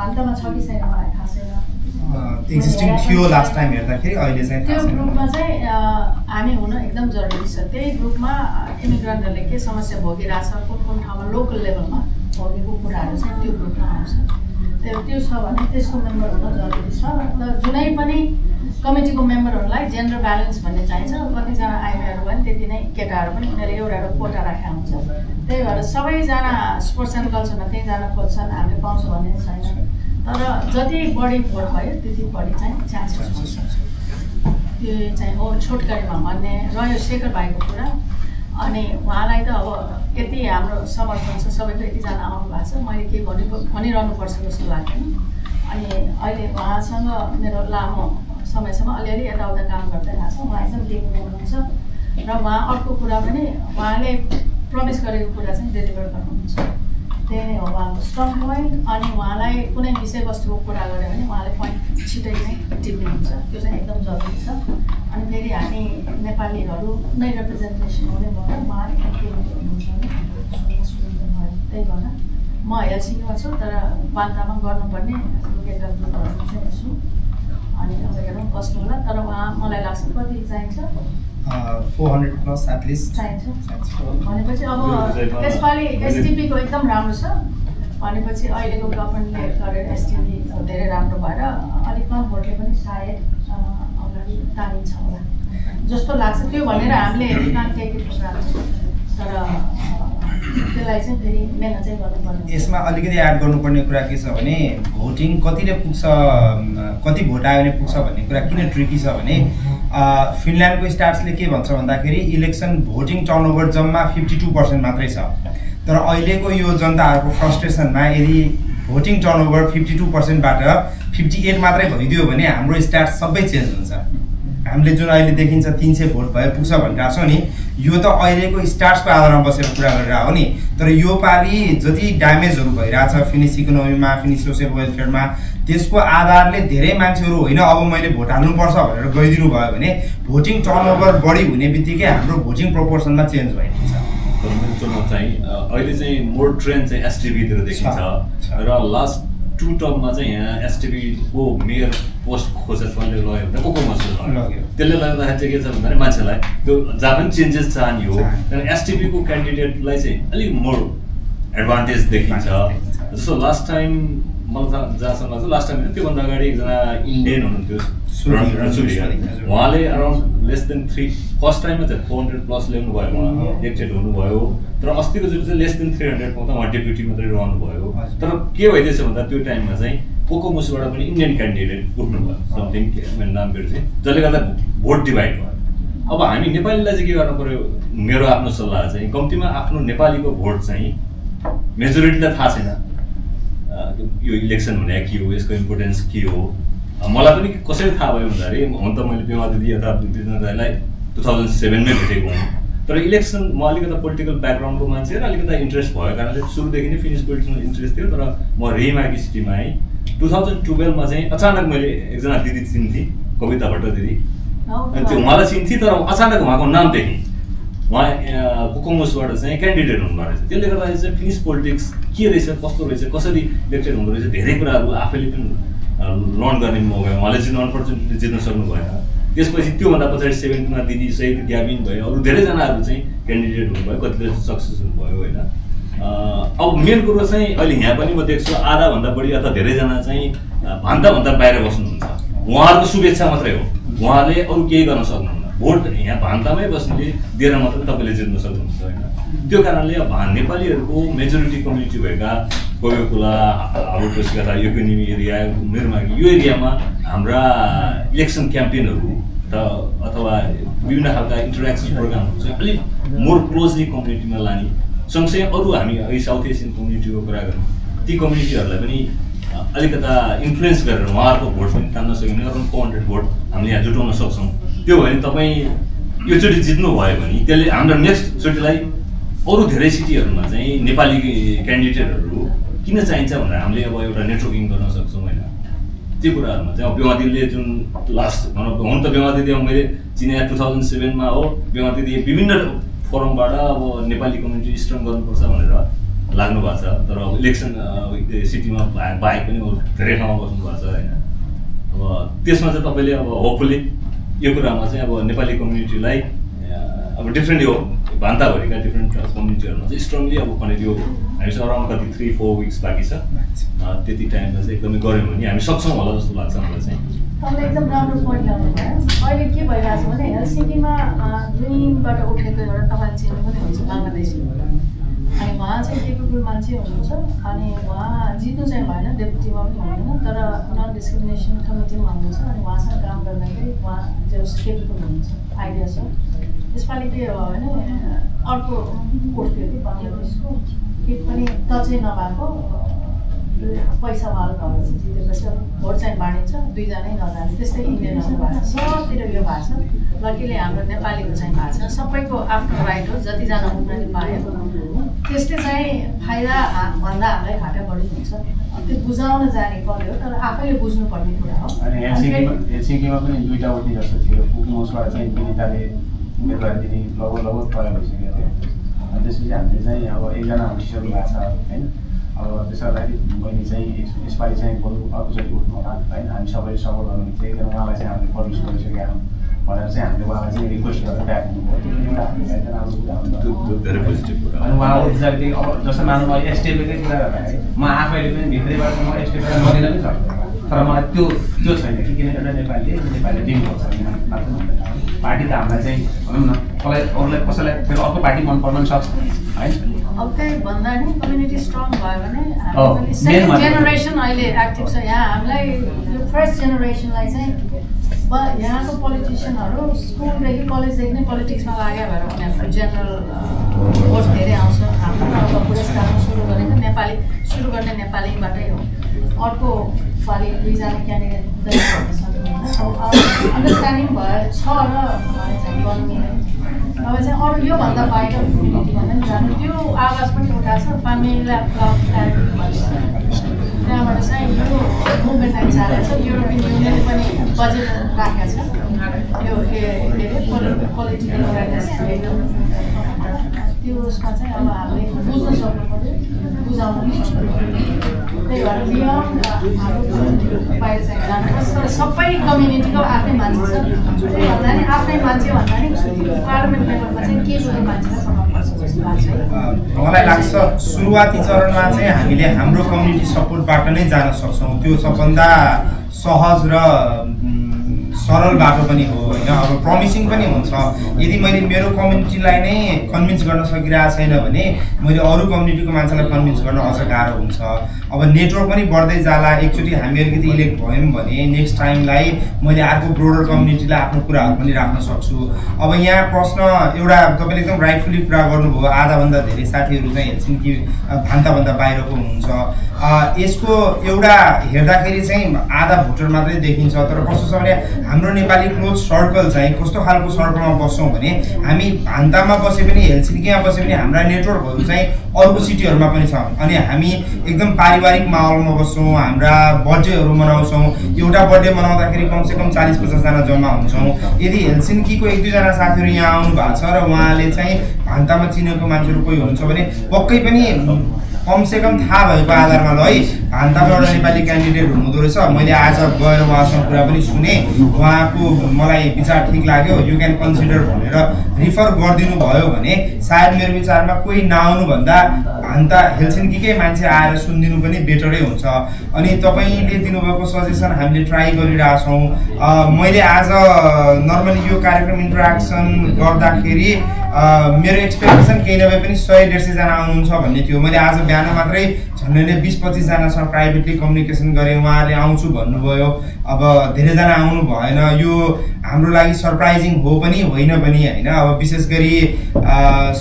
अन्तमा छ कि छैन मलाई थाहा छैन एक्जिस्टिङ थियो लास्ट टाइम हेर्दाखेरि अहिले चाहिँ त्यो ग्रुपमा चाहिँ हामी हुन एकदम जरुरी छ त्यही ग्रुपमा इमिग्रेन्टहरूले के समस्या भोगिरहेछ कुन ठाउँमा लोकल लेभलमा भोगेको कुराहरू चाहिँ त्यो ग्रुपमा आउँछ त्यो छ भने त्यसको मेम्बर हुन जरुरी छ र जुनै पनि कमिटीको मेम्बरहरूलाई जेन्डर ब्यालेन्स भन्ने चाहिन्छ कतिजना आइमाईहरू पनि त्यति नै केटाहरू पनि उनीहरूले एउटा एउटा कोटा राखेको हुन्छ त्यही भएर सबैजना स्पोर्ट्स एन्ड कल्चरमा त्यहीँ जान खोज्छन् हामीले पाउँछौँ भन्ने छैन तर जति बढी भोट भयो त्यति बढी चाहिँ चान्सेस हुन्छ त्यो चाहिँ हो छोटकरीमा भन्ने रह्यो शेखर भाइको कुरा अनि उहाँलाई त अब यति हाम्रो समर्थन छ सबैको यतिजना आउनु भएको छ मैले के भनिरहनुपर्छ जस्तो लाग्दैन अनि अहिले उहाँसँग मेरो लामो समयसम्म अलिअलि यताउता काम गर्दै आएको छ उहाँ एकदम लिङ्क हुनुहुन्छ र उहाँ अर्को कुरा पनि उहाँले प्रमिस गरेको कुरा चाहिँ डेलिभर गर्नुहुन्छ त्यही नै हो उहाँको स्ट्रङ पोइन्ट अनि उहाँलाई कुनै विषयवस्तुको कुरा गऱ्यो भने उहाँले पोइन्ट छिटै नै टिप्नुहुन्छ त्यो चाहिँ एकदम जरुरी छ अनि फेरि हामी नेपालीहरू नै रिप्रेजेन्टेसन हुने भएर उहाँ हुनुहुन्छ भने त्यही भएर म हेलसिङीमा छु तर बान्तामा गर्नुपर्ने लोकेटल ग्रुपहरू चाहिँ छु अनि अब हेरौँ कस्तो होला तर उहाँ मलाई लाग्छ कति चाहिन्छ 400 प्लस एटलिस्ट चाहिन्छ भनेपछि अब यसपालि एसटिपीको एकदम राम्रो छ भनेपछि अहिलेको गभर्मेन्टले गरेर एसटिपी धेरै राम्रो भएर अलिक कम भोटले पनि सायद अगाडि तानिन्छ होला जस्तो लाग्छ त्यो भनेर हामीले काम केही पुग्छ तर त्यसलाई चाहिँ फेरि मेहनत चाहिँ गर्नुपर्ने यसमा अलिकति एड गर्नुपर्ने कुरा के छ भने भोटिङ कतिले पुग्छ कति भोट आयो भने पुग्छ भन्ने कुरा किन ट्रिकी छ भने फिनल्यान्डको स्ट्याट्सले के भन्छ भन्दाखेरि इलेक्सन भोटिङ टर्नओभर जम्मा 52% मात्रै छ तर अहिलेको यो जनताहरूको फ्रस्ट्रेसनमा यदि भोटिङ टर्नओभर 52%बाट 58 मात्रै भइदियो भने हाम्रो स्ट्याट्स सबै चेन्ज हुन्छ हामीले जुन अहिले देखिन्छ 300 भोट भए पुग्छ भनिरहेको छौँ नि यो त अहिलेको स्टार्सको आधारमा बसेर कुरा गरिरहेको हो नि तर यो पालि जति ड्यामेजहरू भइरहेछ फिनिस इकोनोमीमा फिनिस सोसियल वेलफेयरमा त्यसको आधारले धेरै मान्छेहरू होइन अब मैले भोट हाल्नुपर्छ भनेर गइदिनु भयो भने भोटिङ टर्नओभर बढी हुने बित्तिकै हाम्रो भोटिङ प्रोपोर्सनमा चेन्ज भइदिन्छ चाहिँ अहिले चाहिँ मोर ट्रेन्ड चाहिँ एसटिभीतिर देखिन्छ र लास्ट 2 टर्ममा चाहिँ यहाँ एसटिभीको मेयर पोस्ट खोजेर कसले लग्यो भने को मसले लग्यो त्यसले गर्दाखेरि चाहिँ के छ भन्दाखेरि मान्छेलाई त्यो जहाँ पनि चेन्जेस चाहने हो तर एसटिभीको क्यान्डिडेटलाई चाहिँ अलिक मोर एडभान्टेज देखिन्छ जस्तो लास्ट टाइम मलाई जहाँसम्म लाग्छ लास्ट टाइम त्योभन्दा अगाडि एकजना इन्डियन हुनुहुन्थ्यो उहाँले अराउन्ड लेस देन 3 फर्स्ट टाइममा चाहिँ 400 प्लस ल्याउनु भयो उहाँ इलेक्टेड हुनुभयो तर अस्तिको चोटि चाहिँ लेस देन 300 मा त उहाँ डेप्युटी मात्रै रहनु भयो तर के भइदिएछ भन्दा त्यो टाइममा चाहिँ कोकोमुसबाट पनि इन्डियन क्यान्डिडेट उठ्नुभयो समथिङ मेरो नाम बिर्सेँ जसले गर्दा भोट डिभाइड भयो अब हामी नेपालीलाई चाहिँ के गर्नु पर्यो मेरो आफ्नो सल्लाह चाहिँ कम्तीमा आफ्नो नेपालीको भोट चाहिँ मेजोरिटीलाई थाहा छैन यो इलेक्सन भने के हो यसको इम्पोर्टेन्स के हो मलाई पनि कसरी थाहा भयो भन्दाखेरि हुन त मैले पेमा दिदी अथवा दिदीलाई 2007 मै भेटेको हुँ तर इलेक्सन म अलिकता पोलिटिकल ब्याकग्राउन्डको मान्छे र अलिकता इन्ट्रेस्ट भएको कारणले सुरुदेखि नै फिनिस पोलिटिक्समा इन्ट्रेस्ट थियो तर म रेमाकी सिटीमा आएँ 2012 मा चाहिँ अचानक मैले एकजना दिदी चिन्थेँ कविता भट्ट दिदी त्यो उहाँलाई चिन्थेँ तर अचानक उहाँको नाम देखेँ उहाँ कोकोमोसबाट चाहिँ क्यान्डिडेट हुनुभएको रहेछ। त्यसले गर्दाखेरि चाहिँ फिनिस पोलिटिक्स के रहेछ, कस्तो रहेछ, कसरी इलेक्टेड हुँदो रहेछ, धेरै कुराहरू आफैले पनि लर्न गर्ने मौका। उहाँले चाहिँ अनफर्चुनेटली जित्न सक्नु भएन। त्यसपछि त्योभन्दा पछाडि 70मा दिदी सहित ग्याबिन भयो, अरू धेरैजनाहरू चाहिँ क्यान्डिडेट हुनुभयो, कतिले सक्सेसफुल भयो होइन। अब मेन कुरो चाहिँ अहिले यहाँ पनि म देख्छु आधाभन्दा बढी अथवा धेरैजना चाहिँ भान्ताभन्दा बाहिर बस्नुहुन्छ। उहाँहरूको शुभेच्छा मात्रै हो, उहाँले अरू केही गर्न सक्नुहुन्न। भोट यहाँ भान्तामै बस्नेले दिएर मात्रै तपाईँले जित्न सक्नुहुन्छ होइन। त्यो कारणले अब नेपालीहरूको मेजोरिटी कम्युनिटी भएका कोवेकुला, हाबुटोसका, योकोनिमी एरिया, मेरुमागी यो एरियामा हाम्रा इलेक्सन क्याम्पेनहरू अथवा विभिन्न खालका इन्टरेक्सन प्रोग्रामहरू चाहिँ अलिक मोर क्लोजली कम्युनिटीमा लाने, सँगसँगै अरू हामी साउथ एसियन कम्युनिटीको कुरा गरौँ, ती कम्युनिटीहरूलाई पनि अलिकता इन्फ्लुएन्स गरेर उहाँहरूको भोट पनि तान्न सकिने अराउन्ड 400 भोट हामीले यहाँ जुटाउन सक्छौँ। त्यो भयो भने तपाईँ योचोटि जित्नु भयो भने त्यसले हाम्रो नेक्स्टचोटिलाई अरू धेरै सिटीहरूमा चाहिँ नेपाली क्यान्डिडेटहरू किन चाहिन्छ भनेर हामीले अब एउटा नेटवर्किङ गर्न सक्छौँ होइन। त्यो कुराहरूमा चाहिँ अब बेमा दिदीले जुन लास्ट भनौँ हुन त बेमा दिदी अब मैले चिने 2007मा हो, बेमा दिदी विभिन्न फोरमबाट अब नेपाली कम्युनिटी स्ट्रङ गर्नुपर्छ भनेर लाग्नु भएको छ। तर अब इलेक्सन सिटीमा बाहेक पनि धेरै ठाउँमा बस्नु भएको छ होइन। अब त्यसमा चाहिँ तपाईँले अब होपफुली यो कुरामा चाहिँ अब नेपाली कम्युनिटीलाई अब डिफ्रेन्ट यो भान्ताभरिका डिफ्रेन्ट कम्युनिटीहरूमा चाहिँ स्ट्रङली अब कनेक्ट यो हामीसँग अराउन्ड कति 3-4 विक्स बाँकी छ, त्यति टाइममा चाहिँ एकदमै गऱ्यौँ भने हामी सक्छौँ होला जस्तो लाग्छ मलाई चाहिँ। तपाईँले एकदम राम्रो पोइन्ट ल्याउनु भयो। अहिले के भइरहेको छ भने हेलसिङ्कीमा जुनबाट उठेको एउटा तपाईँले चिन्नु पनि हुन्छ बङ्गलादेशी, अनि उहाँ चाहिँ केपेबल मान्छे हुनुहुन्छ, अनि उहाँ जित्नु चाहिँ भएन, डेपुटीमा पनि हुँदैन, तर नन डिस्क्रिमिनेसन कमिटीमा हुनुहुन्छ, अनि उहाँसँग काम गर्दाखेरि उहाँ जस केपेबल हुनुहुन्छ, आइडिया छ। यसपालि के हो भने अर्को उठ्थ्यो कि बङ्गलादेशको के पनि टचै नभएको पैसा वाल भएर चाहिँ जितेपछि भोट चाहिँ बाँडिन्छ, दुईजनै नजाने, त्यस्तै इन्डियनहरू भएको छ, सबतिर यो भएको छ। लकीले हाम्रो नेपालीको चाहिँ भएको छ, सबैको आफ्नो राइट हो, जतिजना उम्रने पायो त्यसले चाहिँ फाइदा भन्दा हामीलाई घाटा बढी हुन्छ। त्यो बुझाउन जाने पर्यो, तर आफैले बुझ्नुपर्ने कुरा हो। अनि हेलसिङ्कीमा पनि दुईवटा उठी जस्तो थियो, कोकोमोसबाट चाहिँ विनिताले उम्मेदवारी दिने लगभग तय भइसकेको थियो। अनि त्यसपछि हामीले चाहिँ अब एकजना उठिसक्नु भएको छ होइन। अब त्यसको लागि मैले चाहिँ यसपालि चाहिँ बरु अर्कोचोटि उठ्नु होला होइन, हामी सबैले सपोर्ट गर्नु थियो। किनभने उहाँलाई चाहिँ हामीले पर्मिस गरिसकेका हौँ भनेर चाहिँ हामीले उहाँलाई चाहिँ रिक्वेस्ट गरेर ब्याक हुनुभयो। त्यो पनि एउटा हामीलाई चाहिँ राम्रो कुरा हुन्छ। अनि उहाँ उठ्दाखेरि अब जस्तो मानौँ मैले एसटिएफकै कुरा गर्दाखेरि म आफैले पनि भित्रैबाट म एसटिएफलाई नदिन पनि सक्छु, तर मलाई त्यो छैन कि किन एउटा नेपालीले दिनुपर्छ मात्र भन्दैन। पार्टी त हामीलाई चाहिँ भनौँ न अरूलाई कसैलाई फेरि अर्को पार्टी मन पर्न पनि सक्छ है। अब त्यही भन्दा नि कम्युनिटी स्ट्रङ भयो भने हामी सेकेन्ड जेनेरेसन अहिले एक्टिभ छ यहाँ। हामीलाई यो फर्स्ट जेनेरेसनलाई चाहिँ यहाँको पोलिटिसियनहरू स्कुलदेखि कलेजदेखि नै पोलिटिक्समा लाग्यो भएर उनीहरूको जेनरल भोट धेरै आउँछ। हाम्रो अब पुरस्कारमा सुरु गरेको सुरु गर्ने नेपालीबाटै हो। अर्को पालि दुईजना क्यान्डिडेट अन्डरस्ट्यान्डिङ भयो छ र चाहिँ गर्नु अब चाहिँ अरू योभन्दा बाहिर भन्दा पनि जानु। त्यो आवाज पनि उठाएको छ फ्यामिली क्लब त्यहाँबाट चाहिँ यो मुभमेन्ट चाहिँ चालेको छ। युरोपियन युनियनले पनि बजेट राखेको छ यो के अरे पोलिटिकल अर्गनाइजेसन त्यो उसमा चाहिँ अब हामीले बुझ्न सक्नु पऱ्यो, बुझाउनु पनि सक्नु पऱ्यो। त्यही भएर बियन्ड बाहिर चाहिँ जानुपर्छ। तर सबै कम्युनिटीको आफ्नै मान्छे छ। त्यही भन्दा नि आफ्नै मान्छे भन्दा नि पार्लिमेन्ट लेभलमा चाहिँ के गर्ने मान्छेलाई पठाउनुपर्छ जस्तो लाग्छ। मलाई लाग्छ सुरुवाती चरणमा चाहिँ हामीले हाम्रो कम्युनिटी सपोर्टबाट नै जान सक्छौँ। त्यो सबभन्दा सहज र सरल बाटो पनि हो होइन। अब प्रमिसिङ पनि हुन्छ। यदि मैले मेरो कम्युनिटीलाई नै कन्भिन्स गर्न सकिरहेको छैन भने मैले अरू कम्युनिटीको मान्छेलाई कन्भिन्स गर्न अझ गाह्रो हुन्छ। अब नेटवर्क पनि बढ्दै जाला। एकचोटि हामी अलिकति इलेक्ट भयौँ भने नेक्स्ट टाइमलाई मैले अर्को ब्रोडर कम्युनिटीलाई आफ्नो कुराहरू पनि राख्न सक्छु। अब यहाँ प्रश्न एउटा तपाईँले एकदम राइटफुली कुरा गर्नुभयो, आधाभन्दा धेरै साथीहरू चाहिँ हेलसिङ्की भान्ताभन्दा बाहिरको हुनुहुन्छ। यसको एउटा हेर्दाखेरि चाहिँ आधा भोटर मात्रै देखिन्छ। तर कस्तो छ भने हाम्रो नेपाली क्लोज सर्कल चाहिँ कस्तो खालको सर्कलमा बस्छौँ भने हामी भान्तामा बसे पनि हेलसिन्कीमा बसे पनि हाम्रा नेटवर्कहरू चाहिँ अर्को सिटीहरूमा पनि छ। अनि हामी एकदम पारिवारिक माहौलमा बस्छौँ, हाम्रा बर्थडेहरू मनाउँछौँ। एउटा बर्थडे मनाउँदाखेरि कमसेकम 40-50 जना जम्मा हुन्छौँ। यदि हेलसिन्कीको 1-2 जना साथीहरू यहाँ आउनु भएको छ र उहाँले चाहिँ भान्तामा चिनेको मान्छेहरू कोही हुनुहुन्छ भने पक्कै पनि कमसेकम थाहा भएको आधारमा ल है भान्तामा एउटा नेपाली क्यान्डिडेट हुनुहुँदो रहेछ, मैले आज गएर उहाँसँग कुरा पनि सुने, उहाँको मलाई विचार ठिक लाग्यो, यु क्यान कन्सिडर भनेर रिफर गरिदिनु भयो भने सायद मेरो विचारमा कोही नआउनुभन्दा भान्ता हेलसिन्कीकै मान्छे आएर सुनिदिनु पनि बेटरै हुन्छ। अनि तपाईँले दिनुभएको सजेसन हामीले ट्राई गरिरहेछौँ। मैले आज नर्मली यो कार्यक्रम इन्टरेक्सन गर्दाखेरि मेरो एक्सपेक्टेसन केही नभए पनि 100-150 जना आउनुहुन्छ भन्ने थियो। मैले आज बिहान मात्रै झन्डै 20-25 जनासँग प्राइभेटली कम्युनिकेसन गरेँ, उहाँले आउँछु भन्नुभयो। अब धेरैजना आउनु भएन, यो हाम्रो लागि सरप्राइजिङ हो पनि होइन पनि होइन। अब विशेष गरी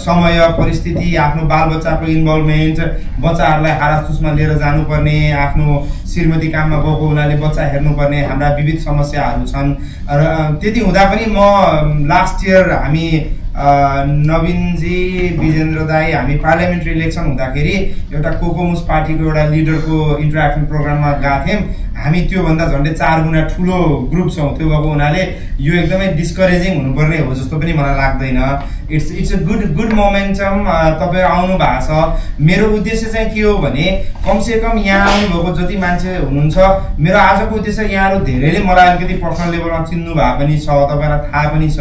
समय परिस्थिति, आफ्नो बालबच्चाको इन्भल्भमेन्ट, बच्चाहरूलाई हारासुसमा लिएर जानुपर्ने, आफ्नो श्रीमती काममा गएको हुनाले बच्चा हेर्नुपर्ने, हाम्रा विविध समस्याहरू छन्। र त्यति हुँदा पनि म लास्ट इयर हामी नवीनजी, विजेन्द्र दाई हामी पार्लियामेन्ट्री इलेक्सन हुँदाखेरि एउटा कोकोमुस पार्टीको एउटा लिडरको इन्टरेक्सन प्रोग्राममा गएको थियौँ। हामी त्योभन्दा झन्डै 4 गुणा ठुलो ग्रुप छौँ। त्यो भएको हुनाले यो एकदमै डिस्करेजिङ हुनुपर्ने हो जस्तो पनि मलाई लाग्दैन। It's a good momentum. तपाईँ आउनु भएको छ। मेरो उद्देश्य चाहिँ के हो भने कमसेकम यहाँ आउनुभएको जति मान्छे हुनुहुन्छ, मेरो आजको उद्देश्य यहाँहरू धेरैले मलाई अलिकति पर्सनल लेभलमा चिन्नु भए पनि छ, तपाईँलाई थाहा पनि छ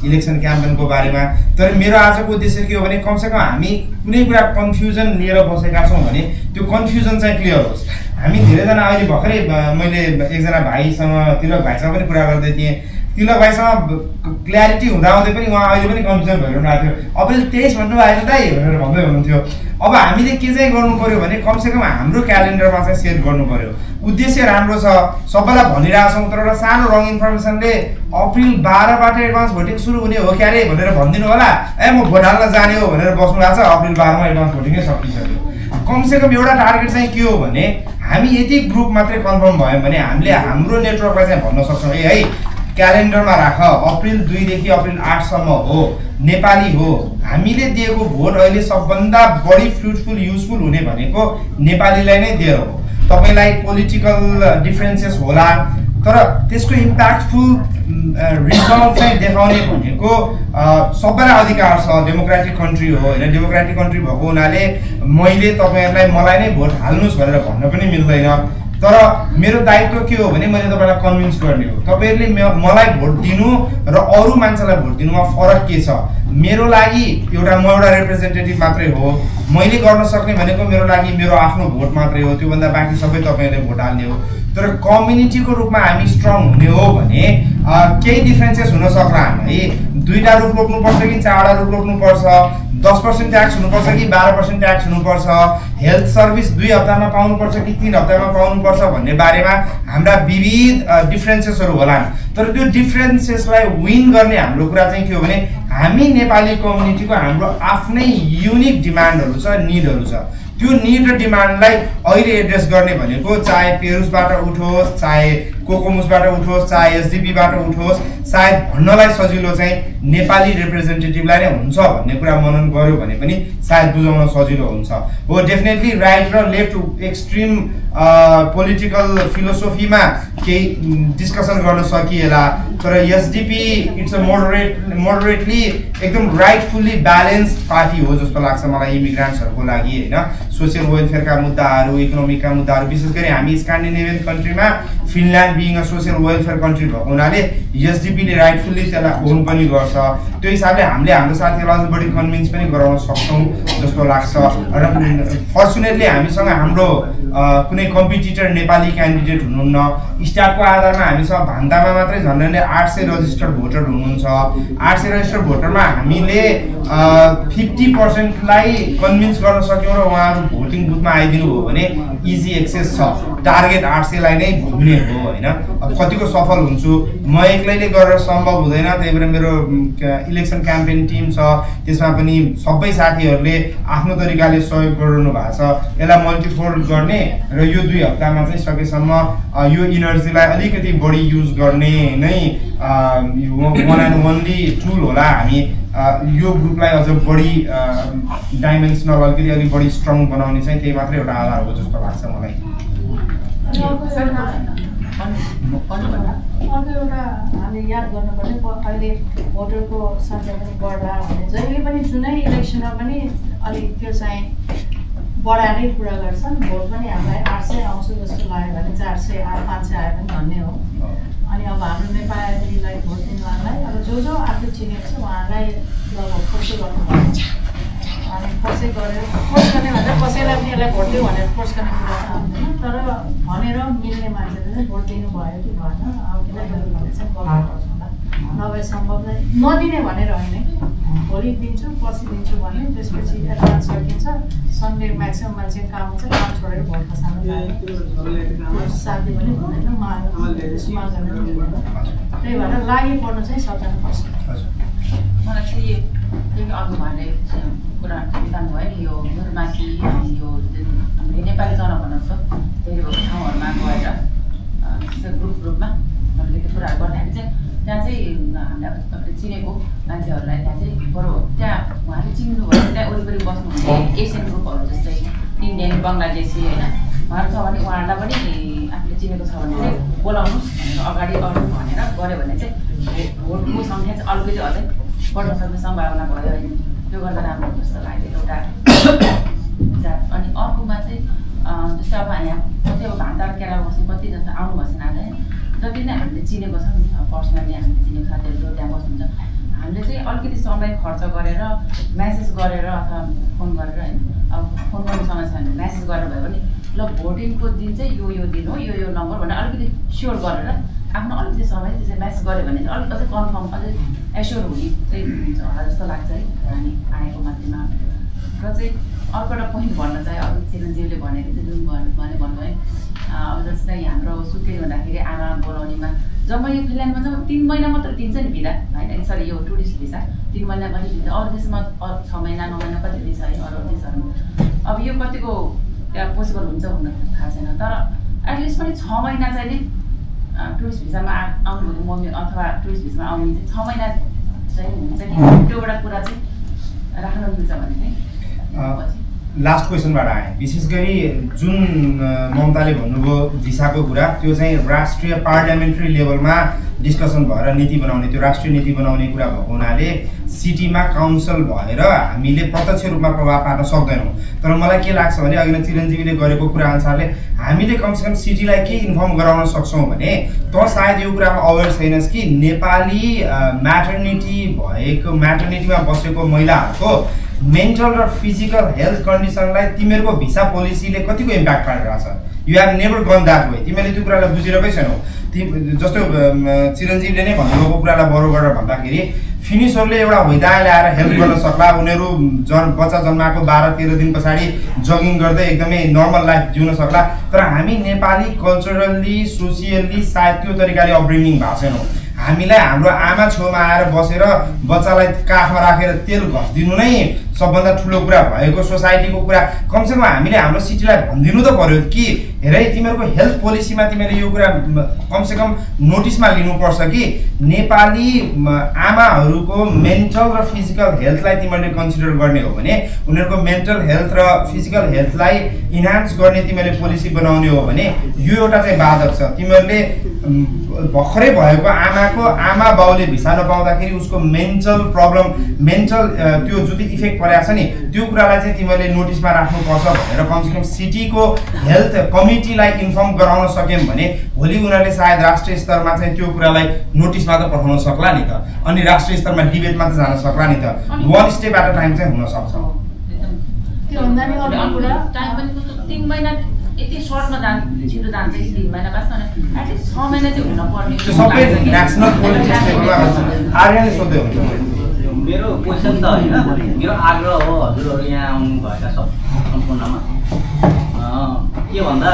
इलेक्सन क्याम्पेनको बारेमा। तर मेरो आजको उद्देश्य के हो भने कमसेकम हामी कुनै कुरा कन्फ्युजन लिएर बसेका छौँ भने त्यो कन्फ्युजन चाहिँ क्लियर होस्। हामी धेरैजना अहिले भर्खरै मैले एकजना भाइसँग, तिलक भाइसँग पनि कुरा गर्दै थिएँ। तिलक भाइसँग क्ल्यारिटी हुँदाहुँदै पनि उहाँ अहिले पनि कन्फ्युजन भइरहनु भएको थियो। अप्रिल 23 भन्नुभएको दाइ भनेर भन्दै हुनुहुन्थ्यो। अब हामीले के चाहिँ गर्नु पर्यो भने कमसेकम हाम्रो क्यालेन्डरमा चाहिँ सेट गर्नु पर्यो। उद्देश्य राम्रो छ, सबैलाई भनिरहेछौँ, तर एउटा सानो रङ इन्फर्मेसनले अप्रिल 12बाट एडभान्स भोटिङ सुरु हुने हो क्यारे भनेर भनिदिनु होला। म भोट हाल्न जाने हो भनेर बस्नु भएको छ, अप्रिल 12मा एडभान्स भोटिङै सकिसक्यो। कमसेकम एउटा टार्गेट चाहिँ के हो भने हामी यति ग्रुप मात्रै कन्फर्म भयौँ भने हामीले हाम्रो नेटवर्कलाई चाहिँ भन्न सक्छौँ है क्यालेन्डरमा राख, अप्रिल 2 देखि अप्रिल 8सम्म हो, नेपाली हो। हामीले दिएको भोट अहिले सबभन्दा बढी फ्रुटफुल युजफुल हुने भनेको नेपालीलाई नै दिएर हो। तपाईँलाई पोलिटिकल डिफ्रेन्सेस होला, तर त्यसको इम्प्याक्टफुल रिजल्ट चाहिँ देखाउने भनेको सबैलाई अधिकार छ। डेमोक्रेटिक कन्ट्री हो होइन, डेमोक्रेटिक कन्ट्री भएको हुनाले मैले तपाईँहरूलाई मलाई नै भोट हाल्नुहोस् भनेर भन्न पनि मिल्दैन। तर मेरो दायित्व के हो भने मैले तपाईँलाई कन्भिन्स गर्ने हो। तपाईँहरूले मलाई भोट दिनु र अरू मान्छेलाई भोट दिनुमा फरक के छ? मेरो लागि म एउटा रिप्रेजेन्टेटिभ मात्रै हो। मैले गर्न सक्ने भनेको मेरो लागि मेरो आफ्नो भोट मात्रै हो, त्योभन्दा बाँकी सबै तपाईँहरूले भोट हाल्ने हो। तर कम्युनिटीको रूपमा हामी स्ट्रङ हुने हो भने केही डिफ्रेन्सेस हुन सक्ला है। 2टा रुख रोप्नुपर्छ कि 4वटा रुख रोप्नुपर्छ, 10% ट्याक्स हुनुपर्छ कि 12% ट्याक्स हुनुपर्छ, हेल्थ सर्भिस 2 हप्तामा पाउनुपर्छ कि 3 हप्तामा पाउनुपर्छ भन्ने बारेमा हाम्रा विविध डिफ्रेन्सेसहरू होलान्। तर त्यो डिफ्रेन्सेसलाई विन गर्ने हाम्रो कुरा चाहिँ के हो भने हामी नेपाली कम्युनिटीको हाम्रो आफ्नै युनिक डिमान्डहरू छ, निडहरू छ। त्यो निड र डिमान्डलाई अहिले एड्रेस गर्ने भनेको चाहे पेरुसबाट उठोस्, चाहे कोकोमुसबाट उठोस्, चाहे एसडिपीबाट उठोस्, सायद भन्नलाई सजिलो चाहिँ नेपाली रिप्रेजेन्टेटिभलाई नै हुन्छ भन्ने कुरा मनन गर्यो भने पनि सायद बुझाउन सजिलो हुन्छ। हो डेफिनेटली राइट र लेफ्ट एक्सट्रिम पोलिटिकल फिलोसोफीमा केही डिस्कसन गर्न सकिएला, तर एसडिपी इट्स अ मोडरेटली एकदम राइटफुल्ली ब्यालेन्स्ड पार्टी हो जस्तो लाग्छ मलाई इमिग्रान्ट्सहरूको लागि होइन। सोसियल वेलफेयरका मुद्दाहरू, इकोनोमिकका मुद्दाहरू, विशेष गरी हामी स्क्यान्डिनेभियन कन्ट्रीमा Finland being a social welfare country भएको हुनाले एसडिपीले राइटफुल्ली त्यसलाई ओन पनि गर्छ। त्यो हिसाबले हामीले हाम्रो साथीहरूलाई अझ बढी कन्भिन्स पनि गराउन सक्छौँ जस्तो लाग्छ। र फर्चुनेटली हामीसँग हाम्रो कुनै कम्पिटिटर नेपाली क्यान्डिडेट हुनुहुन्न। स्टाफको आधारमा हामीसँग भान्दामा मात्रै झन्डै 800 रजिस्टर्ड भोटर हुनुहुन्छ। 800 रजिस्टर्ड भोटरमा हामीले 50%लाई कन्भिन्स गर्न सक्यौँ र उहाँहरू भोटिङ बुथमा आइदिनु हो भने इजी एक्सेस छ। टार्गेट 800लाई नै घुम्ने हो होइन। होइन। अब कतिको सफल हुन्छु म एक्लैले गरेर सम्भव हुँदैन, त्यही भएर मेरो इलेक्सन क्याम्पेन टिम छ, त्यसमा पनि सबै साथीहरूले आफ्नो तरिकाले सहयोग गरिरहनु भएको छ। यसलाई मल्टिफोल्ड गर्ने र यो 2 हप्तामा चाहिँ सकेसम्म यो इनर्जीलाई अलिकति बढी युज गर्ने नै वान एन्ड ओन्ली टुल होला। हामी यो ग्रुपलाई अझ बढी डाइमेन्सनल अलिक बढी स्ट्रङ बनाउने चाहिँ त्यही मात्रै एउटा आधार हो जस्तो लाग्छ मलाई। अर्को एउटा हामीले याद गर्नुपर्ने अहिले भोटरको सङ्ख्या पनि बढ्ला भने जहिले पनि जुनै इलेक्सनमा पनि अलिक त्यो चाहिँ बढाएरै कुरा गर्छन्। भोट पनि हामीलाई 800 आउँछ जस्तो लाग्यो भने 400 500 आयो भने भन्ने हो। अनि अब हाम्रो नेपालीलाई भोट दिनलाई अब जो आफू चिनेको छ उहाँलाई लगभग फोर्स गर्नुपर्छ। अनि फोर्सै गरेर फोर्स गर्ने भन्दा कसैलाई पनि यसलाई भोट दियो भनेर फोर्स गर्ने कुरा त आउँदैन, तर भनेर मिल्ने मान्छेले चाहिँ भोट दिनु भयो कि भएन अब किन भने चाहिँ गर्नुपर्छ होला। नभए सम्भव चाहिँ नदिने भनेर होइन, भोलि दिन्छु पर्सि दिन्छु भने त्यसपछि एडभान्स सकिन्छ। सन्डे म्याक्सिमम् मान्छे काम हुन्छ, काम छोडेर भोट खसाल्नु साथी पनि हुँदैन, माग त्यही भएर लागि पर्नु चाहिँ सक्नुपर्छ। मलाई चाहिँ अघि भने कुरा बिताउनु भयो नि, यो मुरमाथि यो हामीले नेपाली जनगणना छ धेरै भएको ठाउँहरूमा गएर ग्रुपमा हामीले त्यो कुराहरू गर्दाखेरि चाहिँ त्यहाँ चाहिँ हामीले चिनेको मान्छेहरूलाई त्यहाँ चाहिँ बरु त्यहाँ उहाँले चिन्नुभयो त्यहाँ वरिपरि बस्नुहुने एसियन ग्रुपहरू जस्तै इन्डियन बङ्गलादेशी होइन उहाँहरू छ भने उहाँहरूलाई पनि आफूले चिनेको छ भने चाहिँ बोलाउनुहोस् भनेर अगाडि अरू भनेर गऱ्यो भने चाहिँ भोटको सङ्ख्या चाहिँ अलिकति अझै बढ्न सक्ने सम्भावना भयो होइन। त्यो गर्दा राम्रो जस्तो लाग्यो एउटा जात। अनि अर्कोमा चाहिँ जस्तै अब यहाँ कति अब भान्तार केरा बस्ने कति जस्तो आउनु भएको छैन आज जति नै हामीले चिनेको छ नि पर्सनली हामीले चिनेको साथीहरू जो त्यहाँ बस्नुहुन्छ हामीले चाहिँ अलिकति समय खर्च गरेर म्यासेज गरेर अथवा फोन गरेर होइन अब फोन गर्नु समस्या भने म्यासेज गरेर भयो भने ल भोटिङको दिन चाहिँ यो दिन हो यो नम्बर भनेर अलिकति स्योर गरेर आफ्नो अलिकति समय त्यसरी म्यासेज गऱ्यो भने चाहिँ अलिक अझै कन्फर्म अझै एस्योर हुने चाहिँ हुन्छ होला जस्तो लाग्छ है हामी आएको माध्यममा। र चाहिँ अर्को एउटा पोइन्ट भन्न चाहे अघि चिरञ्जीवले भनेको चाहिँ जुन भन्नुभयो है अब जस्तै हाम्रो सुत्केरी हुँदाखेरि आमा बोलाउनेमा जब यो फिनल्यान्डमा चाहिँ 3 महिना मात्र दिन्छ नि भिजा होइन, सरी यो टुरिस्ट भिजा 3 महिना पनि दिन्छ, अरू देशमा 6 महिना 9 महिना कति दिन्छ है अरू देशहरूमा। अब यो कतिको त्यहाँ पोसिबल हुन्छ हुन थाहा छैन, तर एटलिस्ट पनि 6 महिना चाहिँ नि टुरिस्ट भिजामा आउनुभएको मम्मी अथवा टुरिस्ट भिजामा आउने चाहिँ 6 महिना चाहिँ हुन्छ कि त्यो एउटा कुरा चाहिँ राख्न मिल्छ भने चाहिँ लास्ट क्वेसनबाट आएँ। विशेष गरी जुन ममताले भन्नुभयो भिसाको कुरा त्यो चाहिँ राष्ट्रिय पार्लियामेन्ट्री लेभलमा डिस्कसन भएर नीति बनाउने त्यो राष्ट्रिय नीति बनाउने कुरा भएको हुनाले सिटीमा काउन्सिल भएर हामीले प्रत्यक्ष रूपमा प्रभाव पार्न सक्दैनौँ। तर मलाई के लाग्छ भने अघि नै चिरञ्जीवीले गरेको कुरा अनुसारले हामीले कमसेकम सिटीलाई के इन्फर्म गराउन सक्छौँ भने त सायद यो कुरामा अवेर छैनस् कि नेपाली म्याटर्निटीमा बसेको महिलाहरूको मेन्टल र फिजिकल हेल्थ कन्डिसनलाई तिमीहरूको भिसा पोलिसीले कतिको इम्प्याक्ट पारिरहेको छ। You have never gun that way. तिमीले त्यो कुरालाई बुझिरहेकै छैनौ। जस्तो चिरञ्जीवले नै भन्नुभएको कुरालाई बरो गरेर भन्दाखेरि फिनिसहरूले एउटा होइदा ल्याएर हेल्प गर्न सक्ला, उनीहरू बच्चा जन्माएको 12-13 दिन पछाडि जगिङ गर्दै एकदमै नर्मल लाइफ जिउन सक्ला। तर हामी नेपाली कल्चरल्ली सोसियल्ली सायद त्यो तरिकाले अपब्रिङिङ भएको छैनौँ। हामीलाई हाम्रो आमा छेउमा आएर बसेर बच्चालाई काखमा राखेर तेल घस्दिनु नै सबभन्दा ठुलो कुरा भएको सोसाइटीको कुरा कमसेकम हामीले हाम्रो सिटीलाई भनिदिनु त पर्यो कि हेरै तिमीहरूको हेल्थ पोलिसीमा तिमीले यो कुरा कमसेकम नोटिसमा लिनुपर्छ कि नेपाली आमाहरूको मेन्टल र फिजिकल हेल्थलाई तिमीहरूले कन्सिडर गर्ने हो भने उनीहरूको मेन्टल हेल्थ र फिजिकल हेल्थलाई इन्हान्स गर्ने तिमीले पोलिसी बनाउने हो भने यो एउटा चाहिँ बाधक छ। तिमीहरूले भर्खरै भएको आमा बाउले भिसा नपाउँदाखेरि उसको मेन्टल प्रब्लम त्यो जति इफेक्ट परेको छ नि त्यो कुरालाई चाहिँ तिमीहरूले नोटिसमा राख्नुपर्छ भनेर कमसेकम सिटीको हेल्थ कमिटीलाई इन्फर्म गराउन सक्यौँ भने भोलि उनीहरूले सायद राष्ट्रिय स्तरमा चाहिँ त्यो कुरालाई नोटिसमा त पठाउन सक्ला नि त, अनि राष्ट्रिय स्तरमा डिबेटमा त जान सक्ला नि त। One step at a time चाहिँ हुन सक्छ। त्योभन्दा नि अर्को कुरा टाइम पनि 3 महिना यति सर्टमा छिटो जान्छ कि 3 महिना बाँच्न एटलिस्ट 6 महिना चाहिँ हुन पर्ने त्यो सबै नेसनल पोलिटिक्स लेभलमा हुन्छ। आर्यले सोध्दै हुन्छ। मेरो क्वेसन त होइन, मेरो आग्रह हो हजुरहरू यहाँ आउनुभएका सम्पूर्णमा के भन्दा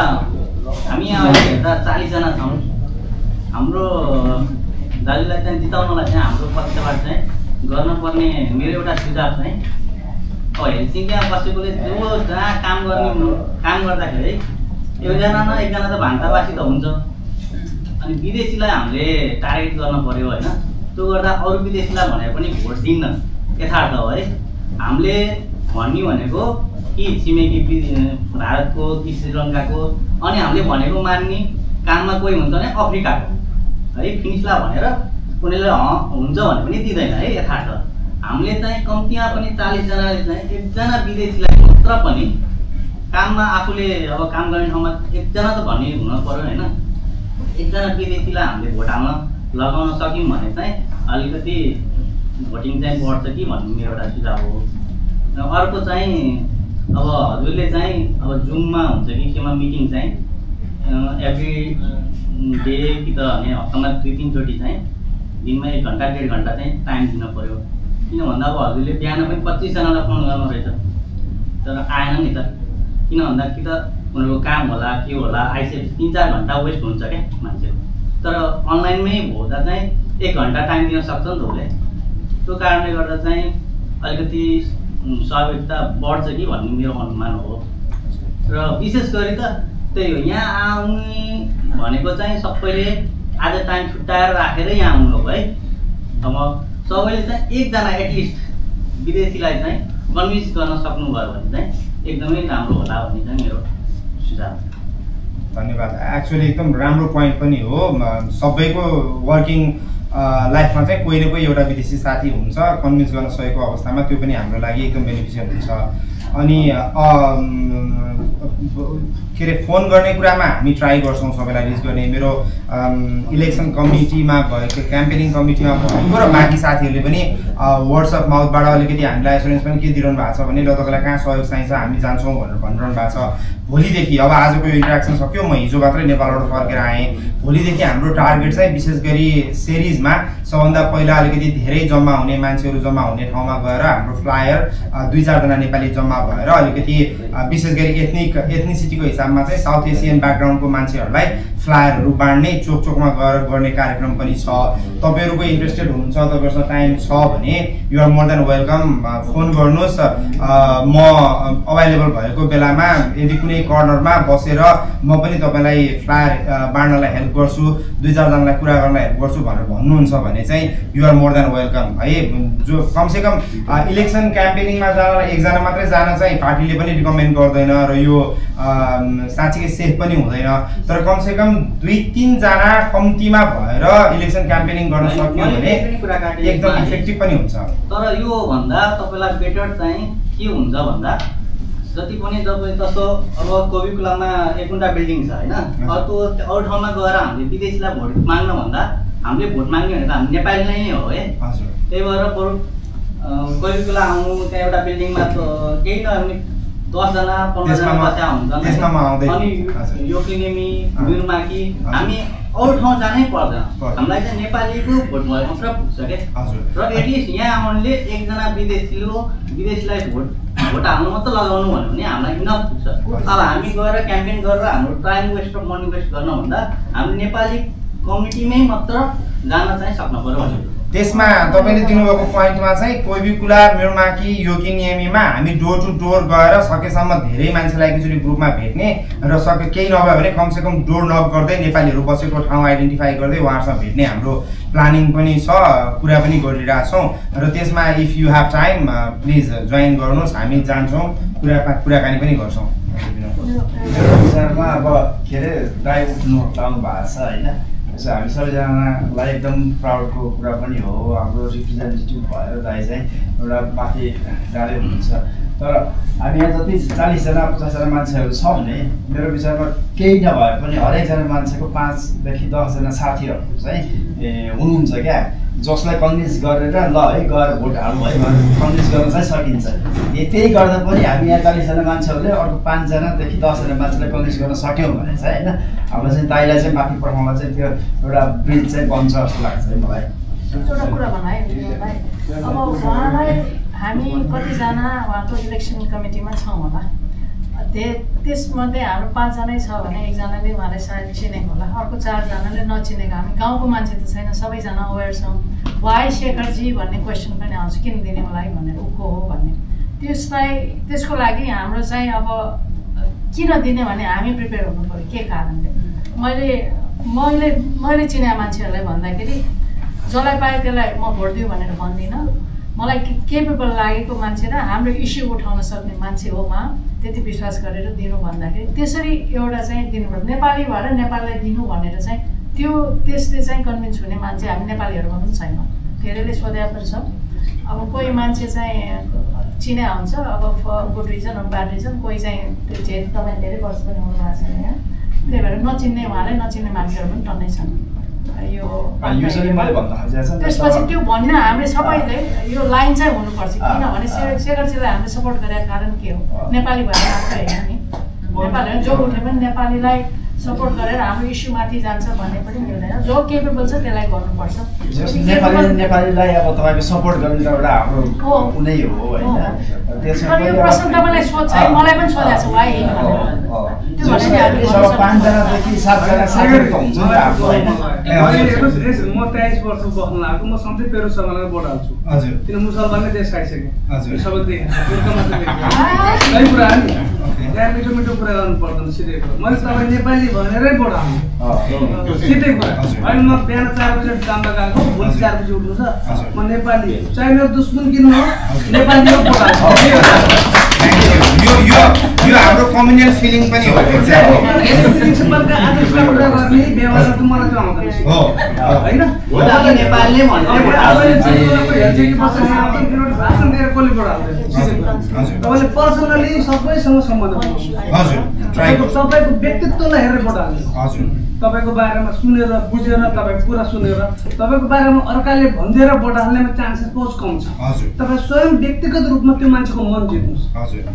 हामी यहाँ अहिले हेर्दा 40 जना छौँ हाम्रो दाजुलाई चाहिँ जिताउनलाई चाहिँ हाम्रो पक्षबाट चाहिँ गर्नुपर्ने मेरो एउटा सुझाव चाहिँ हेलसिङ्कीमा बसेकोले जो जहाँ काम गर्दाखेरि एकजना न एकजना त भान्तावासी त हुन्छ। अनि विदेशीलाई हामीले टार्गेट गर्न पर्यो होइन। त्यो गर्दा अरू विदेशीलाई भने पनि भोट दिन्न यथार्थ हो है। हामीले भन्ने भनेको कि छिमेकी भारतको कि श्रीलङ्काको, अनि हामीले भनेको मान्ने काममा कोही हुन्छ भने अफ्रिकाको है, फिनिसलाई भनेर उनीहरूले हुन्छ भने पनि दिँदैन है यथार्थ। हामीले चाहिँ कम्तीमा पनि 40 जनाले चाहिँ एकजना विदेशीलाई मात्र पनि काममा आफूले अब काम गर्ने ठाउँमा एकजना त भन्ने हुन पर्यो होइन। एकजना विदेशीलाई हामीले भोट हाल्न लगाउन सक्यौँ भने चाहिँ अलिकति भोटिङ चाहिँ बढ्छ कि भन्ने मेरो एउटा सुझाव हो। र अर्को चाहिँ अब हजुरले चाहिँ अब जुममा हुन्छ कि केमा मिटिङ चाहिँ एभ्री डे कि त भने हप्तामा 2-3 चोटि चाहिँ दिनमा 1 घन्टा 1.5 घन्टा चाहिँ टाइम दिन पर्यो। किन भन्दा अब हजुरले बिहान पनि 25 जनालाई फोन गर्नु रहेछ तर आएन नि त। किन भन्दा कि त उनीहरूको काम होला के होला आइसकेपछि 3-4 घन्टा वेस्ट हुन्छ क्या मान्छेको। तर अनलाइनमै हुँदा चाहिँ 1 घन्टा टाइम दिन सक्छ नि त उसले। त्यो कारणले गर्दा चाहिँ अलिकति सहभागिता बढ्छ कि भन्ने मेरो अनुमान हो। र विशेष गरी त त्यही हो, यहाँ आउने भनेको चाहिँ सबैले आज टाइम छुट्याएर राखेर यहाँ आउनुभएको है। अब सबैले चाहिँ एकजना एटलिस्ट विदेशीलाई चाहिँ कन्भिन्स गर्न सक्नुभयो भने चाहिँ एकदमै राम्रो होला भन्ने चाहिँ मेरो सुझाव। धन्यवाद। एक्चुअली एकदम राम्रो पोइन्ट पनि हो। सबैको वर्किङ लाइफमा चाहिँ कोही न कोही एउटा विदेशी साथी हुन्छ, कन्भिन्स गर्न सकेको अवस्थामा त्यो पनि हाम्रो लागि एकदम बेनिफिसियल हुन्छ। अनि के अरे फोन गर्ने कुरामा हामी ट्राई गर्छौँ सबैलाई रिच गर्ने। मेरो इलेक्सन कमिटीमा भएको क्याम्पेनिङ कमिटीमा भएको र बाँकी साथीहरूले पनि वर्ड्स अफ माउथबाट अलिकति हामीलाई एसुरेन्स पनि के दिइरहनु भएको छ भने ल तपाईँलाई कहाँ सहयोग चाहिन्छ हामी जान्छौँ भनेर भनिरहनु भएको छ। भोलिदेखि अब आजको यो इन्ट्रेक्सन सक्यो, म हिजो मात्रै नेपालबाट फर्केर आएँ। भोलिदेखि हाम्रो टार्गेट चाहिँ विशेष गरी सेरिजमा सबभन्दा पहिला अलिकति धेरै जम्मा हुने मान्छेहरू जम्मा हुने ठाउँमा गएर हाम्रो फ्लायर 2-4 जना नेपाली जम्मा भएर अलिकति विशेष गरी एथनिसिटीको हिसाबमा चाहिँ साउथ एसियन ब्याकग्राउन्डको मान्छेहरूलाई फ्लायरहरू बाँड्ने चोक चोकमा गएर गर्ने कार्यक्रम पनि छ। तपाईँहरूको इन्ट्रेस्टेड हुनुहुन्छ, तपाईँहरूसँग टाइम छ भने you are more than welcome. Phone गर्नुहोस्, म अभाइलेबल भएको बेलामा यदि कुनै कर्नरमा बसेर म पनि तपाईँलाई फ्लायर बाँड्नलाई हेल्प गर्छु, 2-4 जनालाई कुरा गर्नलाई हेल्प गर्छु भनेर भन्नुहुन्छ भने चाहिँ you are more than welcome है। जो कमसेकम इलेक्सन क्याम्पेनिङमा जानलाई एकजना मात्रै जान चाहिँ पार्टीले पनि रिकमेन्ड गर्दैन र यो साँच्चीकै सेफ पनि हुँदैन। तर कमसेकम 2-3 जना कम्तीमा भएर इलेक्सन क्याम्पेनिङ गर्न सक्यो भने एकदम इफेक्टिभ पनि हुन्छ। तर यो भन्दा तपाईँलाई बेटर चाहिँ के हुन्छ भन्दा जति पनि तपाईँ जस्तो अब कोविकुलामा 1 गुन्टा बिल्डिङ छ होइन, अरू ठाउँमा गएर हामीले विदेशीलाई भोट माग्न भन्दा हामीले भोट माग्ने भनेको हामी नेपाली नै हो है। त्यही भएर बरु कोविकुला आउनु त्यहाँ एउटा बिल्डिङमा केही नभने 10 जना 15 जना बच्चा हुन्छन्। अनि यो किनेमी बिरुमाकी हामी अरू ठाउँ जानै पर्दैन, हामीलाई चाहिँ नेपालीको भोट भए मात्र पुग्छ क्या। र एटलिस्ट यहाँ आउनेले एकजना विदेशीलाई भोट हाल्नु मात्र लगाउनु भन्यो भने हामीलाई इनफ पुग्छ। अब हामी गएर क्याम्पेन गरेर हाम्रो टाइम वेस्ट र मनी वेस्ट गर्नुभन्दा हामी नेपाली कम्युनिटीमै मात्र जान चाहिँ सक्नु पर्यो। त्यसमा तपाईँले दिनुभएको पोइन्टमा चाहिँ कोइबिकुला मिर्माकी योकिनियमीमा हामी डोर टु डोर गएर सकेसम्म धेरै मान्छेलाई एकचोटि ग्रुपमा भेट्ने र केही नभए भने कमसेकम डोर नक गर्दै नेपालीहरू बसेको ठाउँ आइडेन्टिफाई गर्दै उहाँहरूसँग भेट्ने हाम्रो प्लानिङ पनि छ, कुरा पनि गरिरहेछौँ। र त्यसमा if you have time please join गर्नुहोस्, हामी जान्छौँ, कुराकानी पनि गर्छौँ। मेरो विचारमा अब के अरे दाइ उठ्नु लाउनु भएको छ होइन, हामी सबैजनालाई एकदम प्राउडको कुरा पनि हो। हाम्रो रिप्रेजेन्टेटिभ भएर दाइ चाहिँ एउटा माथि जाँदै हुनुहुन्छ। तर हामी यहाँ जति 40 जना 50 जना मान्छेहरू छ भने मेरो विचारमा केही नभए पनि हरेकजना मान्छेको 5 देखि 10 जना साथीहरू चाहिँ हुनुहुन्छ क्या, जसलाई कन्भिन्स गरेर ल है गएर भोट हाल्नु है कन्भिन्स गर्न चाहिँ सकिन्छ। त्यही गर्दा पनि हामी यहाँ 40 जना मान्छेहरूले अर्को 5 जनादेखि 10 जना मान्छेलाई कन्भिन्स गर्न सक्यौँ भने चाहिँ होइन हाम्रो चाहिँ दाइलाई चाहिँ माथि पठाउन चाहिँ त्यो एउटा ब्रिज चाहिँ बन्छ जस्तो लाग्छ है मलाई। एउटा कुरा भन है भाइ, अब उहाँलाई हामी कतिजना उहाँको इलेक्सन कमिटीमा छौँ होला, त्यसमध्ये हाम्रो 5 जनै छ भने एकजनाले उहाँलाई सायद चिनेको होला, अर्को 4 जनाले नचिनेको। हामी गाउँको मान्छे त छैन, सबैजना अवेर छौँ। वाइ शेखरजी भन्ने क्वेसन पनि आउँछ, किन दिने मलाई भनेर, ऊ को हो भन्ने। त्यसको लागि हाम्रो चाहिँ अब किन दिने भने हामी प्रिपेयर हुनु पऱ्यो के कारणले। मैले चिने मान्छेहरूलाई भन्दाखेरि जसलाई पाएँ त्यसलाई म भोट दिउँ भनेर भन्दिनँ। मलाई केपेबल लागेको मान्छे र हाम्रो इस्यु उठाउन सक्ने मान्छे हो उहाँ, त्यति विश्वास गरेर दिनु भन्दाखेरि त्यसरी एउटा चाहिँ दिनुपर्छ। नेपाली भएर नेपाललाई दिनु भनेर चाहिँ त्यसले चाहिँ कन्भिन्स हुने मान्छे हामी नेपालीहरूमा पनि छैन। धेरैले सोधेको पनि छ। अब कोही मान्छे चाहिँ चिने हुन्छ, अब गुड रिजन अब ब्याड रिजन, कोही चाहिँ त्यो तपाईँ धेरै वर्ष पनि हुनु भएको छैन यहाँ, त्यही भएर नचिन्ने उहाँलाई नचिन्ने मान्छेहरू पनि टन्नै छन्। त्यसपछि त्यो भन्न हामीले सबैले यो लाइन चाहिँ हुनुपर्छ। किनभने शेखरजीलाई हामीले सपोर्ट गरेको कारण के हो, नेपाली भएर मात्रै होइन नि, नेपालीहरू जो उठे पनि नेपालीलाई सपोर्ट गरेर हाम्रो इस्युमाथि जान्छ भन्ने पनि मिल्दैन। जो केपेबल छ त्यसलाई गर्नुपर्छ। नेपालीलाई अब तपाईँको सपोर्ट गर्ने त एउटा हाम्रो कुनै हो होइन। यो प्रश्न तपाईँलाई सोध्छ, मलाई पनि सोधेको छ वाइ त्यो भने 5 जनादेखि 7 जना साथीहरू त हुन्छ नि आफ्नो होइन। म 23 वर्ष बस्न लागेको, म सधैँ पेरो समाजलाई भोट हाल्छु। हजुर, किन मुसलमानले देश खाइसक्यो। हजुर, सबै देखेँ सही कुरा हो नि। त्यहाँ मिठो मिठो कुरा गर्नु पर्दैन, सिधै कुरा। मैले तपाईँ नेपाली भनेरै भोट हाल्नु, सिधै कुरा। अहिले म बिहान 4 बजे काममा गएको, भोलि 4 बजे उठ्नु छ, म नेपाली हो। चाहे मेरो दुश्मन किन हो, नेपाली हो भोट हाल्छु। यो हाम्रो कम्युनल फिलिङ पनि हो। प्रिन्सिपलका आदेशमा कुरा गर्ने व्यवहार त मलाई चाहिँ आउँदैन होइन। नेपालले भाषण दिएर कसले भोट हाल्दैन। तपाईँले पर्सनली सबैसँग सम्बन्ध तपाईँको व्यक्तित्वलाई हेरेर भोट हाल्नु। तपाईँको बारेमा सुनेर बुझेर, तपाईँको कुरा सुनेर, तपाईँको बारेमा अर्काले भनिदिएर भोट हाल्नेमा चान्सेस बहुत कम छ। तपाईँ स्वयं व्यक्तिगत रूपमा त्यो मान्छेको मन जित्नुहोस्।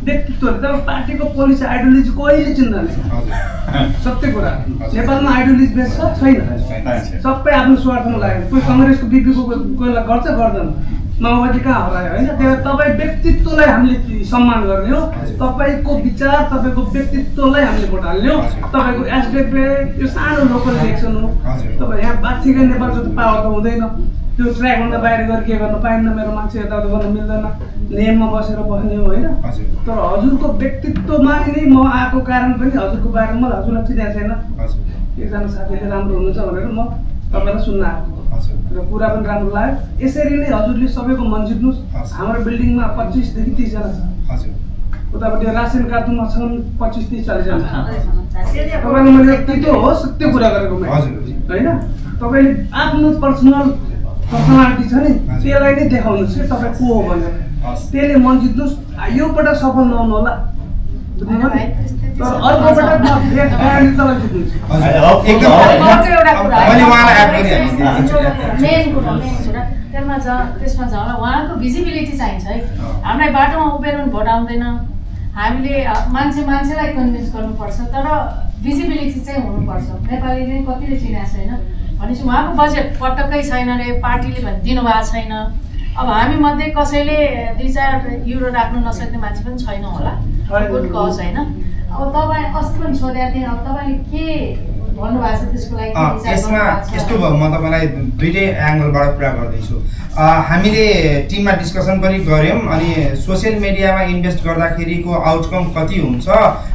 व्यक्तित्वले तपाईँ पार्टीको पोलिसी आइडियोलोजी कहिले चिन्दैन। सत्य कुरा, नेपालमा आइडियोलोजी बेस छ छैन, सबै आफ्नो स्वार्थमा लाग्यो। कोही कङ्ग्रेसको बिपीको कोहीलाई गर्छ गर्दैन, माओवादी कहाँ हरायो होइन। त्यही तपाईँ व्यक्तित्वलाई हामीले सम्मान गर्ने हो। तपाईँको विचार, तपाईँको व्यक्तित्वलाई हामीले भोट हाल्ने हो। तपाईँको एसडिएफए यो सानो लोकल इलेक्सन हो। तपाईँ यहाँ बाछिकै नेपाल जस्तो पावर त हुँदैन। त्यो ट्र्याकभन्दा बाहिर गएर के गर्न पाइन्न, मेरो मान्छे यताउता गर्न मिल्दैन, नियममा बसेर बस्ने हो होइन। तर हजुरको व्यक्तित्वमा नै म आएको कारण पनि हजुरको बारेमा मलाई हजुरलाई चिनेको छैन। एकजना साथीले राम्रो हुनुहुन्छ भनेर म तपाईँलाई सुन्न आएको र कुरा पनि राम्रो लाग्यो। यसरी नै हजुरले सबैको मन जित्नुहोस्। हाम्रो बिल्डिङमा 25 देखि 30 जना छ। उतापट्टि रासन कार्डमा छन् 25, 30, 40 जना। तपाईँले मैले त्यो हो सत्य कुरा गरेको होइन। तपाईँले आफ्नो पर्सनालिटी छ नि, त्यसलाई नै देखाउनुहोस् कि तपाईँ को हो भनेर। त्यसले मन जित्नुहोस्। यो पटक सफल नहुनु होला, तर अर्को पटक त्यसमा झगडा उहाँको भिजिबिलिटी चाहिन्छ है। हामीलाई बाटोमा उभिएर भोट आउँदैन, हामीले मान्छेलाई कन्भिन्स गर्नुपर्छ, तर भिजिबिलिटी चाहिँ हुनुपर्छ। नेपालीले कतिले चिनाएको छैन भनेपछि उहाँको बजेट पटक्कै छैन रे, पार्टीले भने दिनुभएको छैन। अब हामी मध्ये कसैले 2-4 युरो राख्नु नसक्ने मान्छे पनि छैन होला, गुड कज होइन। अब तपाईँ अस्ति पनि सोधेको थिएँ, अब तपाईँले के भन्नुभएको छ त्यसको लागि? त्यसमा यस्तो भयो, म तपाईँलाई दुईटै एङ्गलबाट कुरा गर्दैछु। हामीले टिममा डिस्कसन पनि गऱ्यौँ, अनि सोसियल मिडियामा इन्भेस्ट गर्दाखेरिको आउटकम कति हुन्छ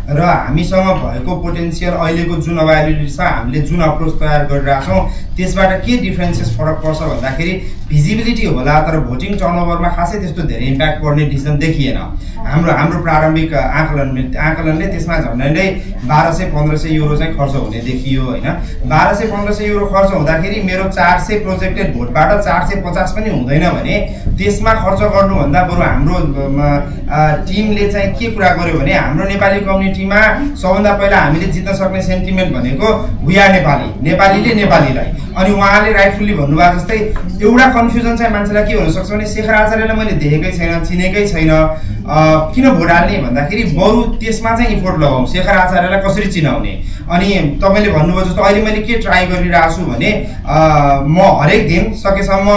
र हामीसँग भएको पोटेन्सियल अहिलेको जुन अभाइलेबिलिटी छ, हामीले जुन अप्रोच तयार गरिरहेछौँ त्यसबाट के डिफ्रेन्सेस फरक पर्छ भन्दाखेरि भिजिबिलिटी होला, तर भोटिङ टर्नओभरमा खासै त्यस्तो धेरै इम्प्याक्ट पर्ने डिसिजन देखिएन। हाम्रो प्रारम्भिक आकलनले त्यसमा झन्डै 1200-1500 युरो चाहिँ खर्च हुने देखियो होइन। 1200-1500 युरो खर्च हुँदाखेरि मेरो 400 प्रोजेक्टेड भोटबाट 450 पनि हुँदैन भने त्यसमा खर्च गर्नुभन्दा बरु हाम्रो टिमले चाहिँ के कुरा गर्यो भने हाम्रो नेपाली कम्युनिटीमा सबभन्दा पहिला हामीले जित्न सक्ने सेन्टिमेन्ट भनेको वी आर नेपाली, नेपालीले नेपालीलाई। अनि उहाँले राइटफुल्ली भन्नुभएको जस्तै एउटा कन्फ्युजन चाहिँ मान्छेलाई के हुनसक्छ भने शेखर आचार्यलाई मैले देखेकै छैन चिनेकै छैन किन भोट हाल्ने भन्दाखेरि बरु त्यसमा चाहिँ इफोर्ट लगाउँ शेखर आचार्यलाई कसरी चिनाउने अनि तपाईँले भन्नुभयो जस्तो अहिले मैले के ट्राई गरिरहेको छु भने म हरेक दिन सकेसम्म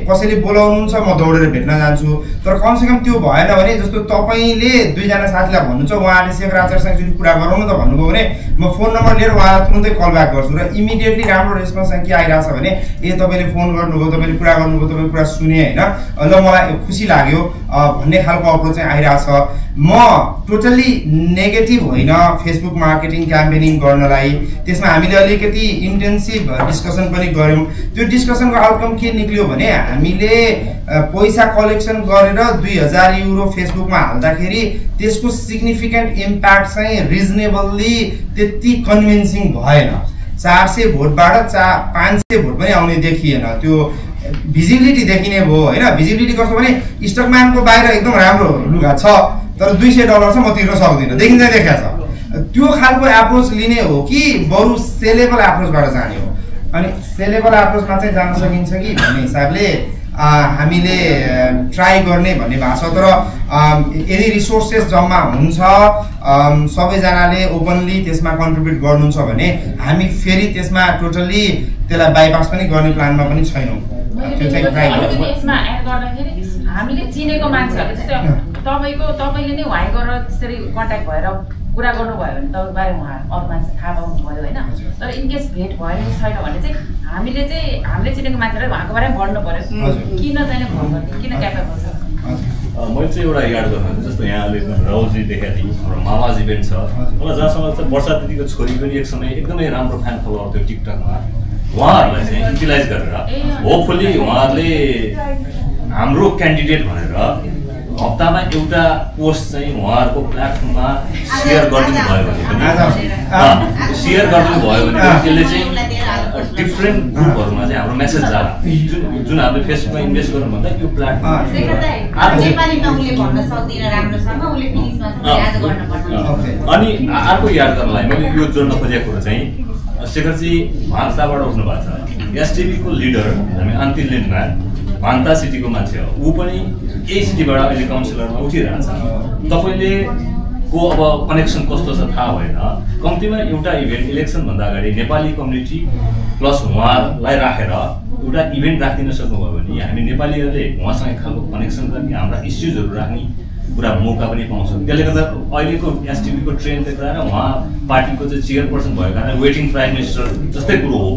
कसैले बोलाउनुहुन्छ म दौडेर भेट्न जान्छु तर कमसेकम त्यो भएन भने जस्तो तपाईँले दुईजना साथीलाई भन्नुहुन्छ उहाँले शेखर आचार्यसँग एकचोटि कुरा गराउनु त भन्नुभयो भने म फोन नम्बर लिएर उहाँलाई तुरुन्तै कल ब्याक गर्छु र इमिडिएटली राम्रो रेस्पोन्स चाहिँ के आइरहेछ भने तपाईँले फोन गर्नुभयो तपाईँले कुरा गर्नुभयो तपाईँले कुरा सुने होइन ल मलाई खुसी लाग्यो भन्ने खालको अप्रोच चाहिँ आइरहेछ म टोटल्ली नेगेटिभ होइन फेसबुक मार्केटिङ क्याम्पेनिङ गर्नलाई त्यसमा हामीले अलिकति इन्टेन्सिभ डिस्कसन पनि गऱ्यौँ त्यो डिस्कसनको आउटकम के निक्ल्यो भने हामीले पैसा कलेक्सन गरेर 2000 युरो फेसबुकमा हाल्दाखेरि त्यसको सिग्निफिकेन्ट इम्प्याक्ट चाहिँ रिजनेबल्ली त्यति कन्भिन्सिङ भएन 400 भोटबाट 500 भोट पनि आउने देखिएन त्यो भिजिबिलिटी देखिने भयो होइन भिजिबिलिटी कस्तो भने स्टकम्यानको बाहिर एकदम राम्रो लुगा छ तर $200 छ म तिर्न सक्दिनँ देखिन्छ देखा छ त्यो खालको एप्रोच लिने हो कि बरु सेलेबल एप्रोचबाट जाने हो अनि सेलेबल एप्रोचमा चाहिँ जान सकिन्छ कि भन्ने हिसाबले हामीले ट्राई गर्ने भन्ने भएको छ तर यदि रिसोर्सेस जम्मा हुन्छ सबैजनाले ओपनली त्यसमा कन्ट्रिब्युट गर्नुहुन्छ भने हामी फेरि त्यसमा टोटल्ली त्यसलाई बाइपास पनि गर्ने प्लानमा पनि छैनौँ त्यो चाहिँ ट्राई गर्छौँ यसमा एड गर्दाखेरि हामीले चिनेको मान्छेहरु जस्तै तपाईले नै वाइ गरेर त्यसरी कन्ट्याक्ट भएर कुरा गर्नुभयो भने तपाईको बारेमा उहाँ अरु मान्छे थाहा पाउनुभयो हैन तर इन केस भेट भएन छैन भने चाहिँ हामीले चिनेको मान्छेलाई उहाँको बारेमा भन्नु पर्यो किन चाहिँ फोन गर्ने किन क्यापेबल छ मैले चाहिँ एउटा याद गर्नु जस्तो यहाँले राहुलजी देखाएको थियो हाम्रो मावाज इभेन्ट छ मलाई जहाँसम्म चाहिँ वर्षा दिदीको छोरी पनि एक समय एकदमै राम्रो फ्यान फलोवर थियो टिकटकमा उहाँहरूलाई चाहिँ युटिलाइज गरेर होपफुली उहाँहरूले हाम्रो क्यान्डिडेट भनेर हप्तामा एउटा पोस्ट चाहिँ उहाँहरूको प्लेटफर्ममा सेयर गरिदिनु भयो भने पनि सेयर गरिदिनु भयो भने त्यसले चाहिँ डिफ्रेन्ट ग्रुपहरूमा चाहिँ हाम्रो मेसेज जाला जुन हामीले फेसबुकमा इन्भेस्ट गर्नु भन्दा यो प्लेटफर्म अनि अर्को याद गर्नलाई मैले यो जोड्न खोजेको कुरा चाहिँ शेखरजी भान्साबाट उठ्नु भएको छ एसटिभीको लिडर हामी अन्तिम लिडमा भान्ता सिटीको मान्छे हो ऊ पनि यही सिटीबाट अहिले काउन्सिलरमा उठिरहेछ तपाईँले को अब कनेक्सन कस्तो छ थाहा भएन कम्तीमा एउटा इभेन्ट इलेक्सनभन्दा अगाडि नेपाली कम्युनिटी प्लस उहाँलाई राखेर एउटा इभेन्ट राखिदिन सक्नुभयो भने हामी नेपालीहरूले उहाँसँग एक खालको कनेक्सन गर्ने हाम्रा इस्युजहरू राख्ने पुरा मौका पनि पाउँछौँ त्यसले गर्दा अहिलेको एसटिभीको ट्रेन्ड देख्दा उहाँ पार्टीको चाहिँ चेयरपर्सन भएको कारण वेटिङ प्राइम मिनिस्टर जस्तै कुरो हो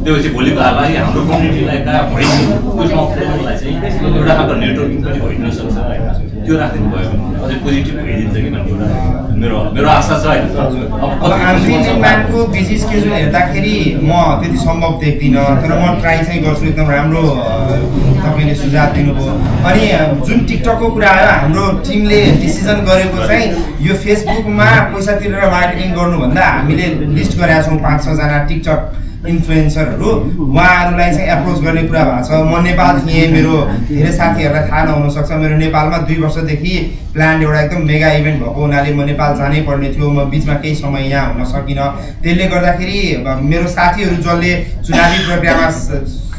त्यो चाहिँ भोलिको हाललाई हाम्रो कम्युनिटीलाई कहाँ भइसक्योलाई चाहिँ एउटा खालको नेटवर्किङ पनि भइदिन सक्छ होइन त्यो राखिदिनु भयो भने अझै पोजिटिभ भइदिन्छ कि भन्ने एउटा मेरो आशा छ होइन को बिजी स्केड्युल हेर्दाखेरि म त्यति सम्भव देख्दिनँ तर म ट्राई चाहिँ गर्छु एकदम राम्रो तपाईँले सुझाव दिनुभयो अनि जुन टिकटकको कुरा आयो हाम्रो टिमले डिसिजन गरेको चाहिँ यो फेसबुकमा पैसा तिरेर मार्केटिङ गर्नुभन्दा हामीले लिस्ट गरेका छौँ 5-6 जना टिकटक इन्फ्लुएन्सरहरू उहाँहरूलाई चाहिँ एप्रोच गर्ने कुरा भएको छ म नेपाल थिएँ मेरो धेरै साथीहरूलाई थाहा नहुन सक्छ मेरो नेपालमा 2 वर्षदेखि प्लान एउटा एकदम मेगा इभेन्ट भएको हुनाले म नेपाल जानै पर्ने थियो म बिचमा केही समय यहाँ हुन सकिनँ त्यसले गर्दाखेरि मेरो साथीहरू जसले चुनावी प्रक्रियामा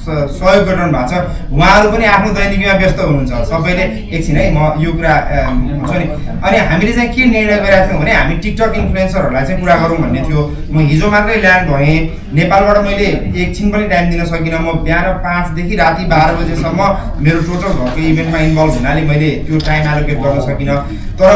सहयोग गरिरहनु भएको छ उहाँहरू पनि आफ्नो दैनिकीमा व्यस्त हुनुहुन्छ सबैले एकछिन है म यो कुरा हुन्छ नि अनि हामीले चाहिँ के निर्णय गरेका थियौँ भने हामी टिकटक इन्फ्लुएन्सरहरूलाई चाहिँ कुरा गरौँ भन्ने थियो म हिजो मात्रै ल्यान्ड भएँ नेपालबाट मैले एकछिन पनि टाइम दिन सकिनँ म बिहान 5 देखि राति 12 बजेसम्म मेरो टोटल घरको इभेन्टमा इन्भल्भ हुनाले मैले त्यो टाइम एलोकेट गर्न सकिनँ तर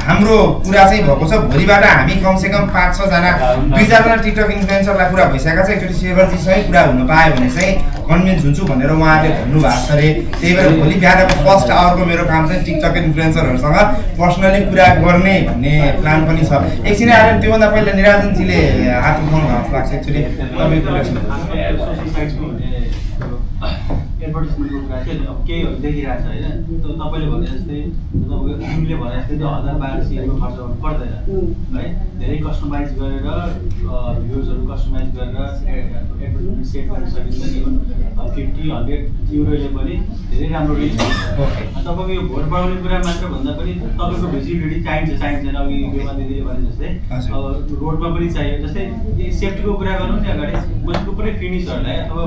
हाम्रो कुरा चाहिँ भएको छ भोलिबाट हामी कमसेकम 5-6 जना 2-4 जना टिकटक इन्फ्लुएन्सरलाई कुरा भइसकेको छ एकचोटि शेखरजीसँगै कुरा हुन पायो भने चाहिँ कन्भिन्स हुन्छु भनेर उहाँले भन्नुभएको छ अरे त्यही भएर भोलि बिहानको फर्स्ट आवरको मेरो काम चाहिँ टिकटक इन्फ्लुएन्सरहरूसँग पर्सनली कुरा गर्ने भन्ने प्लान पनि छ एकछिन आएर त्योभन्दा पहिला निराजनजीले हात उठाउनु भएको लाग्छ एक्चुअली एडभर्टिजमेन्टको कुरा चाहिँ अब केहीहरू देखिरहेको छ होइन तपाईँले भने जस्तै तपाईँको हामीले भने जस्तै त्यो 1000-1200 खर्च गर्नु पर्दैन है धेरै कस्टमाइज गरेर भ्युजहरू कस्टमाइज गरेर एडभर्टिजमेन्ट सेट गर्न सकिन्छ इभन 50 €300 पनि धेरै राम्रो रिच हुन्छ। तपाईँको यो भोट बढाउने कुरा मात्र भन्दा पनि तपाईँको भिजिबिलिटी चाहिँदैन। अघि बेमा दिदीले भने जस्तै अब रोडमा पनि चाहियो। जस्तै सेफ्टीको कुरा गरौँ नि अगाडि बसेको पुरै फिनिसहरूलाई अथवा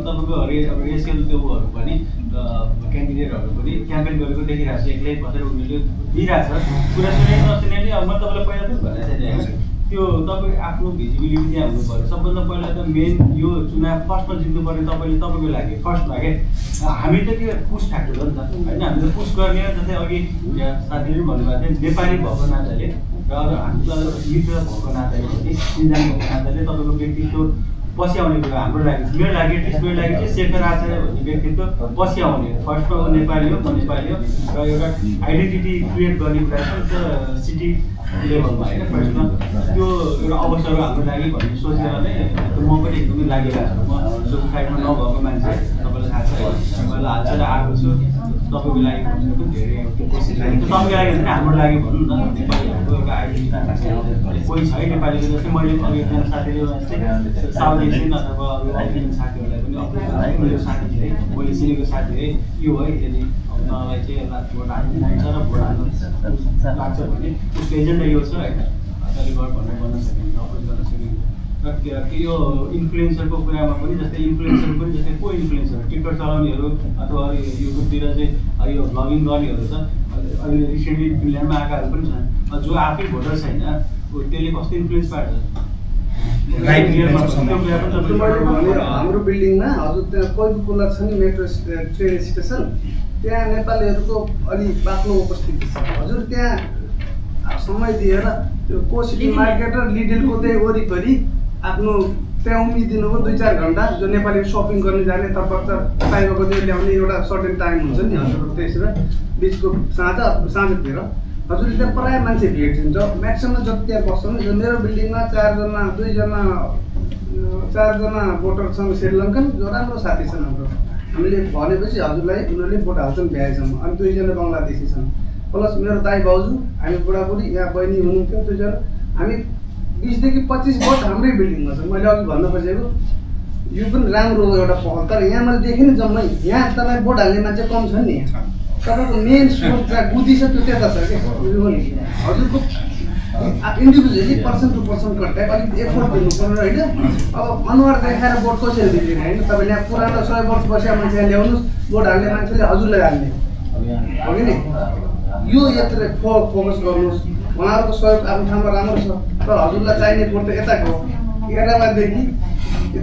तपाईँको रेसियल त्योहरू पनि क्यान्डिडेटहरू पनि क्याम्पेन गरेको देखिरहेको छ। एक्लै बसेर उनीहरूले दिइरहेछ कुरा सुने नसुने अब म तपाईँलाई पहिला पनि भनेको त्यो तपाईँ आफ्नो भिजिबिलिटी त्यहाँ हुनु पऱ्यो। सबभन्दा पहिला त मेन यो चुनाव फर्स्टमा जित्नु पऱ्यो तपाईँको लागि फर्स्टमा के हामी त के पुस फ्याक्टर हो नि त होइन। हामीले पुस गर्ने जस्तै अघि साथीले पनि भन्नुभएको थियो नेपाली भएको नाताले र हामी त मित्र भएको नाताले पनि चिन्जान भएको नाताले तपाईँको व्यक्तित्व पछि आउने कुरा हाम्रो लागि मेरो लागि एटलिस्ट मेरो लागि चाहिँ शेखर आचार्य भन्ने व्यक्तित्व पछि आउने फर्स्टमा हो नेपाली हो र एउटा आइडेन्टिटी क्रिएट गर्ने कुरा छ सिटी लेभलमा होइन। फर्स्टमा त्यो एउटा अवसर हाम्रो लागि भन्ने सोचेर नै म पनि एकदमै लागिरहेको छु। म सोसाइटीमा नभएको मान्छे तपाईँलाई थाहा छ मैले हालसाल आएको छु तपाईँको लागि पनि धेरै तपाईँको लागि भने हाम्रो लागि भनौँ न नेपालीहरूको एउटा आइडेन्टिटी कोही छ है नेपालीको जस्तै मैले अघि एकजना साथीले जस्तै साउथ एसियन अथवा अरू अफ्रिकन साथीहरूलाई पनि मेरो साथी है मैले चिनेको साथी है यो है यदि मलाई चाहिँ भोट हाल्नु मन छ र भोट हाल्नु लाग्छ भने उसको एजेन्डा यो छ होइन अलिबाट भन्न सकिन्छ अपोज गर्न सकिन्छ। र यो इन्फ्लुएन्सरको कुरामा पनि जस्तै इन्फ्लुएन्सर पनि जस्तै को इन्फ्लुएन्सर टिकटक चलाउनेहरू अथवा युट्युबतिर चाहिँ यो भ्लगिङ गर्नेहरू छ। अहिले रिसेन्टली फिनल्यान्डमा आएकाहरू पनि छन् जो आफै भोटर छैन त्यसले कस्तो इन्फ्लुएन्स पार्छ। हाम्रो बिल्डिङमा हजुर त्यहाँ कोही कुलर छ नि मेट्रो ट्रेन स्टेसन त्यहाँ नेपालीहरूको अलि बाक्लो उपस्थिति छ। हजुर त्यहाँ समय दिएर त्यो को सिटी मार्केट र लिडलको त्यही वरिपरि आफ्नो त्यहाँ उम्मिदिनु हो 2-4 घन्टा जो नेपाली सपिङ गर्ने जाने तर्फबाट टाइमको त्यो ल्याउने एउटा सर्टेन टाइम हुन्छ नि हजुर त्यसमा बिचको साँझतिर हजुर त्यहाँ प्रायः मान्छे भेटिन्छ। म्याक्सिमम जति त्यहाँ बस्छ नि मेरो बिल्डिङमा 4जना भोटर छन् श्रीलङ्कन जो राम्रो साथी छन् हाम्रो। हामीले भनेपछि हजुरलाई उनीहरूले भोट हाल्छन् भ्याएसम्म अनि 2जना बङ्गलादेशी छन् प्लस मेरो दाइ भाउजू हामी बुढाबुढी यहाँ बहिनी हुनुहुन्थ्यो 2जना हामी 20 देखि 25 भोट हाम्रै बिल्डिङमा छ। मैले अघि भन्न खोजेको यो पनि राम्रो हो एउटा पहल तर यहाँ मैले देखेँ नि जम्मै यहाँ तपाईँ भोट हाल्ने मान्छे कम छन् नि तपाईँको मेन सोच जहाँ बुद्धि छ त्यो त्यता छ क्या हजुरको individually person to person contact अलिक एफोर्ट दिनु पर्यो होइन। अब अनुहार देखाएर भोट कसरी दिने होइन तपाईँले यहाँ पुरानो 100 वर्ष बसेका मान्छे यहाँ ल्याउनुहोस् भोट हाल्ने मान्छेले हजुरलाई हाल्ने हो कि नि यो यत्र फोकस गर्नुहोस्। उहाँहरूको सहयोग आफ्नो ठाउँमा राम्रो छ तर हजुरलाई चाहिने भोट त यताको एरामादेखि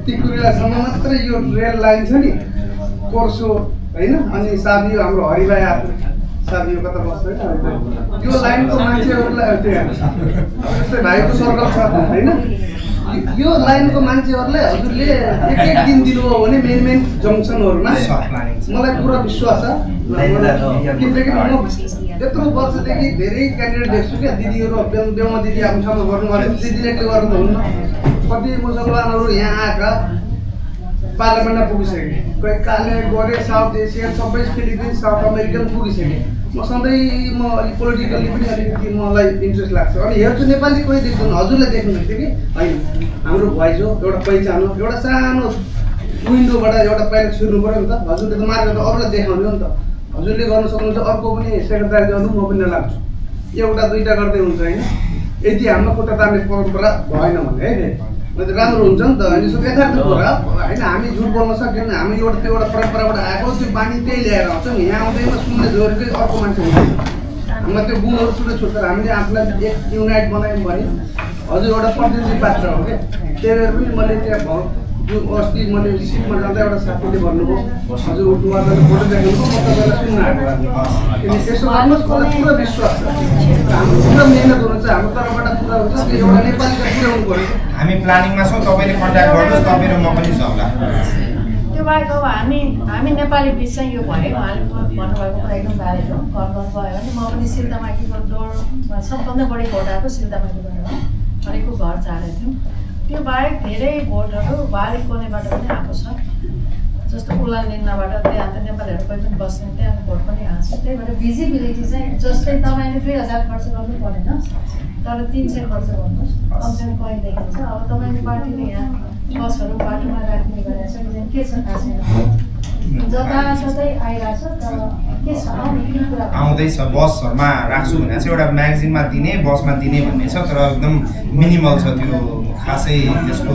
टिकुरीलासम्म मात्रै यो रेल लाइन छ नि कोर्सो होइन अनि साबियो हाम्रो हरिभाइ साबियो कता बस्छ होइन यो लाइनको मान्छेहरूलाई जस्तै भाइको सर्कल छ होइन यो लाइनको मान्छेहरूलाई हजुरले एक दिन दिनुभयो भने मेन जङ्सनहरूमा मलाई पुरा विश्वास छ। किनकि म यत्रो वर्षदेखि धेरै क्यान्डिडेट देख्छु क्या दिदीहरू बेमा दिदी आफ्नो ठाउँमा गर्नुभयो दिदीले के गर्नुहुन्न कति मुसलमानहरू यहाँ आएका पार्लियामेन्टमा पुगिसके कोही काले गोरे साउथ एसियन सबै फिलिपिन्स साउथ अमेरिकन पुगिसके। म सधैँ म अलिक पोलिटिकल्ली पनि अलिकति मलाई इन्ट्रेस्ट लाग्छ अनि हेर्छु नेपाली कोही देख्दैन हजुरलाई देख्नुहुन्थ्यो कि होइन हाम्रो भोइस हो एउटा पहिचान हो एउटा सानो विन्डोबाट एउटा पहिला छिर्नु पऱ्यो नि त हजुरले त मार्केट त अरूलाई देखाउने हो नि त हजुरले गर्न सक्नुहुन्छ अर्को पनि सेक्रेटरी गर्नु म पनि लाग्छु 1-2 गर्दै हुन्छ होइन यदि हाम्रो खुट्टा तान्ने परम्परा भएन भने है राम्रो हुन्छ नि त अनि सो यथार्थ कुरा होइन हामी झुट बोल्न सक्दैनौँ हामी एउटा परम्पराबाट आएको त्यो बानी त्यही ल्याएर आउँछौँ यहाँ आउँदैमा सुन्ने जोडेकै अर्को मान्छे हुँदैन हामीलाई त्यो गुणहरू सुन्ने छुट्छ हामीले आफूलाई एक युनाइट बनायौँ भने हजुर एउटा प्रतिनिधि पात्र हो क्या त्यही भएर पनि मैले त्यहाँ जो अस्ति मैले सिटमा जाँदा एउटा साथीले भन्नुभयो हजुर उठ्नुवाजाले फोटो देख्नुभयो म तपाईँलाई सुन्न आएको किनकि त्यसो गर्नुहोस् मलाई पुरा विश्वास छ हाम्रो पुरा मिहिनेत हुनुहुन्छ हाम्रो तर्फबाट पुरा हुन्छ त्यो एउटा नेपालीलाई पुर्याउनु पऱ्यो। हामी प्लानिङमा छौँ तपाईँले कन्ट्याक्ट गर्नुहोस् तपाईँ र म पनि छ होला। त्यो बाहेक अब हामी नेपाली बिच चाहिँ यो भयो उहाँले भन्नुभएको कुरा एकदम भ्यालिड हो गर्नु भयो भने म पनि सिल्दामाकीको डोरमा सबभन्दा बढी भोट आएको सिल्दामाकीबाट हो हरेकको घर चाडेको थियौँ। त्यो बाहेक धेरै भोटहरू वाली कोनेबाट पनि आएको छ जस्तो उलाल निन्नाबाट त्यहाँ त नेपालीहरू कोही पनि बस्ने त्यहाँ भोट पनि आएको छ। त्यही भएर भिजिबिलिटी चाहिँ जस्तै तपाईँले 2000 खर्च गर्नु परेन तर 300 खर्च गर्नुहोस् कमसेकम कहीँ देखिन्छ। अब तपाईँको पार्टीले यहाँ बसहरू बाटोमा राखिने गरेको छ के छ थाहा छैन जताततै आइरहेछ तर के छ आउँदैछ बसहरूमा राख्छु भनेर चाहिँ एउटा म्यागजिनमा दिने बसमा दिने भन्ने छ तर एकदम मिनिमल छ त्यो खासै त्यसको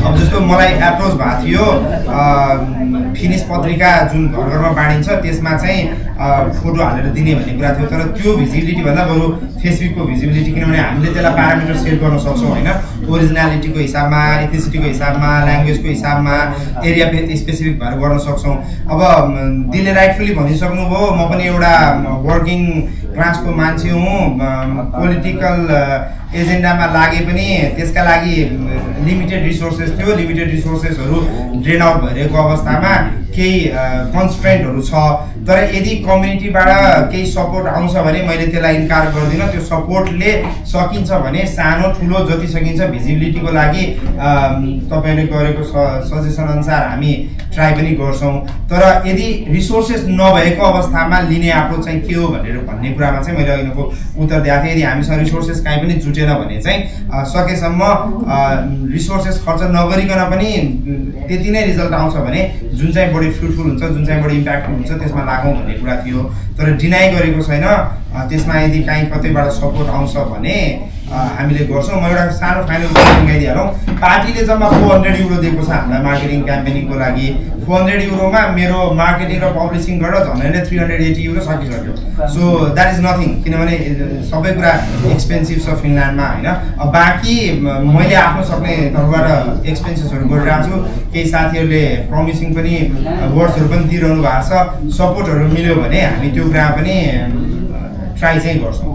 अब जस्तो मलाई एप्रोच भएको थियो फिनिस पत्रिका जुन घर घरमा बाँडिन्छ त्यसमा चाहिँ फोटो हालेर दिने भन्ने कुरा थियो तर त्यो भिजिबिलिटी भन्दा बरु फेसबुकको भिजिबिलिटी किनभने हामीले त्यसलाई प्यारामिटर सेट गर्न सक्छौँ होइन ओरिजिनालिटीको हिसाबमा एथनिसिटीको हिसाबमा ल्याङ्ग्वेजको हिसाबमा एरिया स्पेसिफिक भएर गर्न सक्छौँ अब दिलले राइटफुली भनिसक्नुभयो म पनि एउटा वर्किङ क्लासको मान्छे हुँ पोलिटिकल एजेन्डामा लागे पनि त्यसका लागि लिमिटेड रिसोर्सेस थियो लिमिटेड रिसोर्सेसहरू ड्रेन आउट भइरहेको अवस्थामा केही कन्स्ट्रेन्टहरू छ तर यदि कम्युनिटीबाट केही सपोर्ट आउँछ भने मैले त्यसलाई इन्कार गर्दिनँ त्यो सपोर्टले सकिन्छ भने सानो ठुलो जति सकिन्छ भिजिबिलिटीको लागि तपाईँले गरेको सजेसन अनुसार हामी ट्राई पनि गर्छौँ तर यदि रिसोर्सेस नभएको अवस्थामा लिने एप्रोच चाहिँ के हो भनेर भन्ने कुरामा चाहिँ मैले अहिलेको उत्तर दिएको थिएँ यदि हामीसँग रिसोर्सेस काहीँ पनि जुटेन भने चाहिँ सकेसम्म रिसोर्सेस खर्च नगरिकन पनि त्यति नै रिजल्ट आउँछ भने जुन चाहिँ बढी फ्रुटफुल हुन्छ जुन चाहिँ बढी इम्प्याक्टफुल हुन्छ त्यसमा लागौँ भन्ने कुरा थियो तर डिनाइ गरेको छैन त्यसमा यदि काहीँ कतैबाट सपोर्ट आउँछ भने हामीले गर्छौँ म एउटा सानो फाइनल गाइदिइहालौँ पार्टीले जम्मा 400 युरो दिएको छ हामीलाई मार्केटिङ क्याम्पेनिङको लागि 400 युरोमा मेरो मार्केटिङ र पब्लिसिङ गरेर झन् 380 युरो सकिसक्यो सो द्याट इज नथिङ किनभने सबै कुरा एक्सपेन्सिभ छ फिनल्यान्डमा होइन बाँकी मैले आफ्नो सक्ने तर्फबाट एक्सपेन्सेसहरू गरिरहेको छु केही साथीहरूले प्रमिसिङ पनि वर्ड्सहरू पनि दिइरहनु भएको छ सपोर्टहरू मिल्यो भने हामी त्यो कुरामा पनि ट्राई चाहिँ गर्छौँ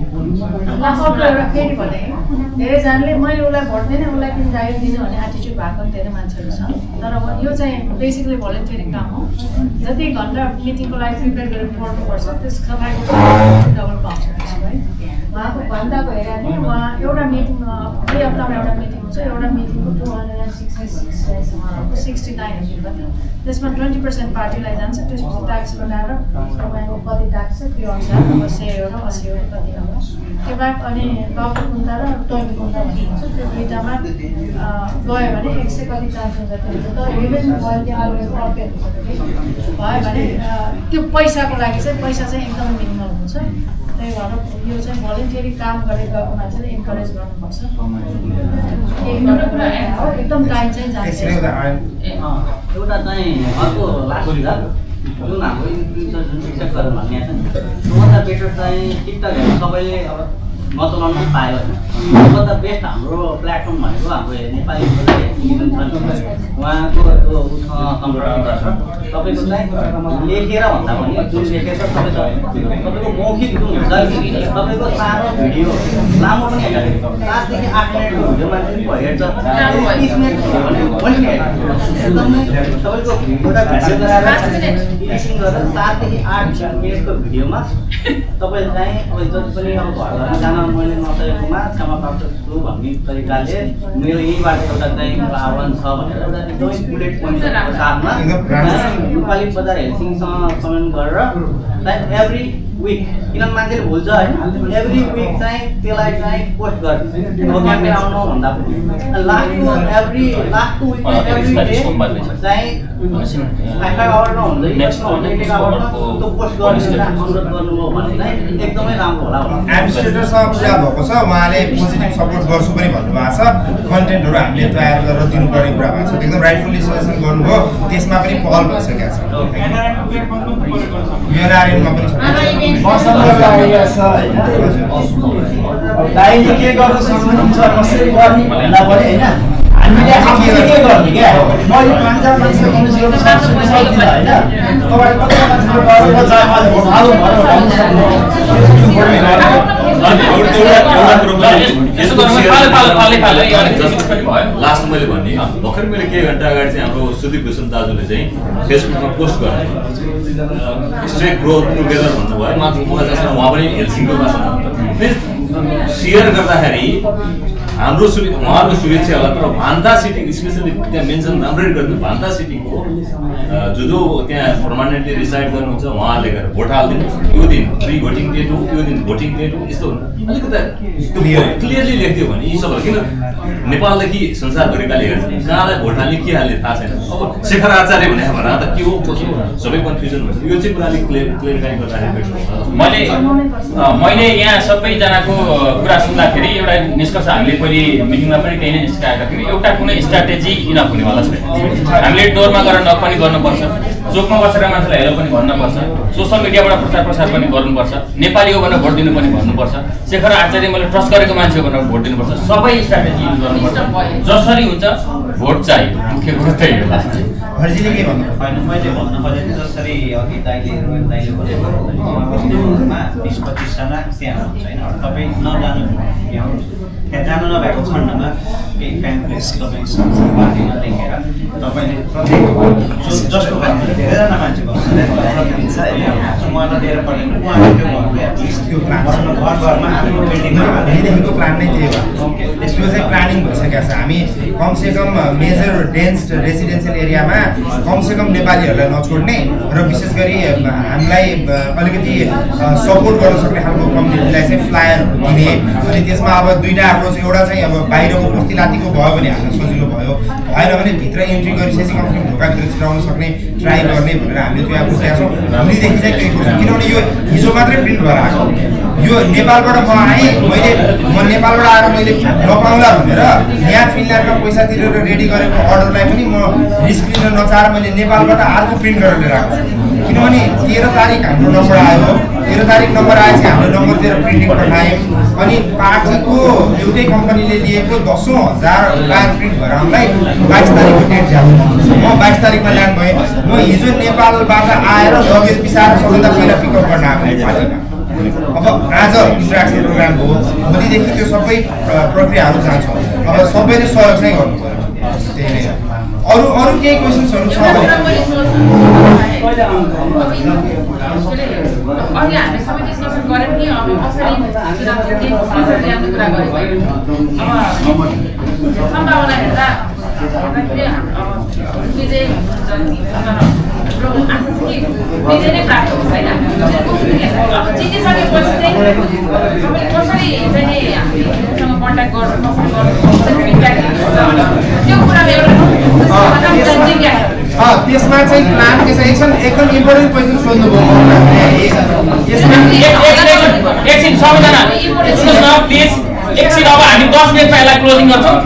फेरि भने धेरैजनाले मैले उसलाई भोट दिने उसलाई किन जागिर दिनु भन्ने एटिच्युड भएको धेरै मान्छेहरू छ तर यो चाहिँ बेसिकली भोलिन्टियरिङ काम हो जति घन्टा मिटिङको लागि प्रिपेयर गरेर पढ्नुपर्छ त्यसको लागि डबल पाउँछ है उहाँको घन्टाको हेरेर नि उहाँ एउटा मिटिङ दुई हप्तामा एउटा मिटिङ हुन्छ एउटा मिटिङको 269 त्यसमा 20% पार्टीलाई जान्छ त्यसपछि ट्याक्स लगाएर तपाईँको कति ट्याक्स छ त्यो अनुसार अब 100 युरो 80 युरो कति आउँछ त्यो बाहेक अनि बाबु कुन्दा र टोमी कुन्दा भन्ने हुन्छ त्यो दुईटामा गयो भने 100 कति चार्ज हुन्छ तर इभेन भयो भने त्यो पैसाको लागि चाहिँ पैसा चाहिँ एकदमै मिनिमल हुन्छ त्यही भएर यो चाहिँ भोलिन्टियरी काम गरेको मान्छेले इन्करेज गर्नुपर्छ एकदम टाइम चाहिँ जान्छ एउटा चाहिँ अर्को लास्ट जुन हाम्रो इन्फ्लुएन्सर जुन एक्सेप्ट गरेर भन्ने छ नि त्योभन्दा बेटर चाहिँ टिकटकहरू सबैले अब नचलाउनु पनि पायो होइन त्योभन्दा बेस्ट हाम्रो प्लेटफर्म भनेको हाम्रो नेपाली उहाँको त्यो तपाईँको चाहिँ लेखेर भन्दा पनि जुन लेखेर तपाईँको मौखिक जुन हुन्छ तपाईँको सानो भिडियो लामो पनि होइन 7 देखि 8 मिनटको भिडियो मान्छे पनि हेर्छ 30 मिनट भने एकदमै तपाईँको एउटा भिडियो लगाएर एडिटिङ गरेर 7 देखि 8 मिनटको भिडियोमा तपाईँले चाहिँ अब जति पनि अब घरमा जान मैले नसकेकोमा क्षमा प्राप्त छु भन्ने तरिकाले मेरो यहीँबाट एउटा चाहिँ आह्वान छ भनेर एउटा एकदमै बुलेट पोइन्टको साथमा नेपाली बजार हेल्सिङसँग कमेन्ट गरेर एभ्री विक किनभने मान्छेले भुल्छ होइन एभ्री विक चाहिँ त्यसलाई चाहिँ पोस्ट गर्छ अब क्याम्पेन आउनु भन्दा पनि last two week every day चाहिँ 5 आवरमा हुँदै त्यो पोस्ट गर्नु अनुरोध गर्नुभयो भने चाहिँ एकदमै राम्रो होला एडमिनिस्ट्रेटरसँग कुरा भएको छ उहाँले पोजिटिभ सपोर्ट गर्छु पनि भन्नुभएको छ कन्टेन्टहरू हामीले तयार गरेर दिनुपर्ने कुरा भएको छ एकदम राइटफुल्ली सजेसन गर्नुभयो त्यसमा पनि पहल भइसकेको छ एनआरएनमा पनि दाइले के गर्न सक्नुहुन्छ कसरी गर्ने भन्दा पनि होइन हामीले आफूले के गर्ने क्या मैले 5 मान्छे कम्युनिस्ट गर्न सक्दिनँ होइन तपाईँ कति मान्छेले गरेर जामा भोट हाल्नु भनेर भन्नु लास्ट मैले भन्ने भर्खर मैले केही घन्टा अगाडि चाहिँ हाम्रो सुदीप भूषण दाजुले चाहिँ फेसबुकमा पोस्ट गर्नु स्ट्रेट ग्रोथ टुगेदर भन्नुभयो मलाई जसमा उहाँ पनि हेल्सिङको सेयर गर्दाखेरि हाम्रो उहाँहरूको शुभेच्छा होला तर भान्ता सिटिङ स्पेसली त्यहाँ मेन्सन राम्ररी गरिदिनु भान्ता सिटिङको जो त्यहाँ पर्मानेन्टली रिसाइड गर्नुहुन्छ उहाँहरूले गएर भोट हालिदिनु यो दिन प्री भोटिङ डेट हो यो दिन भोटिङ डेट हो यस्तो अलिकति क्लियरली लेखिदियो भने यी सबहरू किन नेपालदेखि संसारभरिकाले हेर्छ कहाँलाई भोट हाल्ने के हाल्ने थाहा छैन अब शेखर आचार्य भने भन त के हो कसो सबै कन्फ्युजन हुन्छ यो चाहिँ कुरा अलिक क्लियरिफाई गर्दाखेरि मैले यहाँ सबैजनाको कुरा सुन्दाखेरि एउटा निष्कर्ष हामीले पहिले मिटिङमा पनि त्यही नै निस्काएका थियौँ एउटा कुनै स्ट्राटेजी इनफ हुनेवाला छैन हामीले डोरमा गएर नक पनि गर्नुपर्छ चोकमा बसेर मान्छेलाई हेलो पनि भन्नुपर्छ सोसियल मिडियाबाट प्रचार पनि गर्नुपर्छ नेपाली हो भनेर भोट दिनु पनि भन्नुपर्छ शेखर आचार्य मैले ट्रस्ट गरेको मान्छे हो भनेर भोट दिनुपर्छ सबै स्ट्राटेजी युज गर्नुपर्छ जसरी हुन्छ भोट चाहियो मुख्य कुरो त्यही हो हर्जीले के भन्नु होइन मैले भन्न खोजेको जसरी अघि दाइले भनेको 20-25 जना त्यहाँ हुन्छ होइन तपाईँ नजानु त्यहाँ जानु नभएको खण्डमा केही प्याम्पलेट्स तपाईँ पार्टीमा लेखेर तपाईँले प्रत्येक जसको घरमा धेरैजना मान्छेको उहाँलाई लिएर पठाउनु उहाँले त्यो घरको एटलिस्ट त्यो घरमा आफ्नो बिल्डिङमा यहीँदेखिको प्लान नै त्यही हो त्यसको चाहिँ प्लानिङ भइसकेको छ हामी कमसेकम मेजर डेन्स रेसिडेन्सियल एरियामा कमसेकम नेपालीहरूलाई नछोड्ने र विशेष गरी हामीलाई अलिकति सपोर्ट गर्न सक्ने खालको कम्युनिटीलाई चाहिँ फ्लायरहरू दिने अनि त्यसमा अब दुईवटा अप्रोच एउटा चाहिँ अब बाहिरको कुस्ती लातीको भयो भने हामीलाई सजिलो भयो भएन भने भित्र इन्ट्री गरिसकेपछि कम्ती ढोकाभित्र छिराउन सक्ने ट्राई गर्ने भनेर हामीले त्यो अब बुझेका छौँ भोलिदेखि चाहिँ त्यही गर्छौँ किनभने यो हिजो मात्रै प्रिन्ट भएर आएको यो नेपालबाट म आएँ म नेपालबाट आएर मैले नपाउँला भनेर यहाँ फिनल्यान्डमा पैसा तिरेर रेडी गरेको अर्डरलाई पनि म रिस्क लिन नचाहेर मैले नेपालबाट अर्को प्रिन्ट गरेर लिएर आएको किनभने 13 तारिक हाम्रो नम्बर आयो 13 तारिक नम्बर आएपछि हाम्रो नम्बर दिएर प्रिन्टिङ पठायौँ अनि पार्टीको एउटै कम्पनीले लिएको 10,000 ब्याग प्रिन्ट भएर हामीलाई 22 तारिकको डेट जानु म 22 तारिकमा ल्यान्ड भएँ म हिजो नेपालबाट आएर लगेज पिसाएर सबैभन्दा पहिला पिकअप गर्न आएको पार्टीमा अब आज इन्ट्राक्सन प्रोग्राम हो भोलिदेखि त्यो सबै प्रक्रियाहरू जान्छ अब सबैले सहयोग चाहिँ गर्नु पर्यो त्यही नै अरू केही क्वेसन्सहरू छ अघि हामी सबै डिस्कसन गऱ्यौँ नि अब कसरी ल्याउने कुरा गरेको अब सम्भावना हेर्दा विजय हुन्छ हाम्रो आशा छ कि विजय नै प्राप्त हुन्छ होइन अब जितिसकेपछि चाहिँ तपाईँले कसरी चाहिँ हामीसँग कन्ट्याक्ट गर्नु कसरी त्यो कुरामा एउटा त्यसमा चाहिँ प्लान के छ एकदम इम्पोर्टेन्ट क्वेसन सोध्नुभयो एकछिन सबैजना प्लिज एकछिन अब हामी 10 मिनटमा यसलाई क्लोजिङ गर्छौँ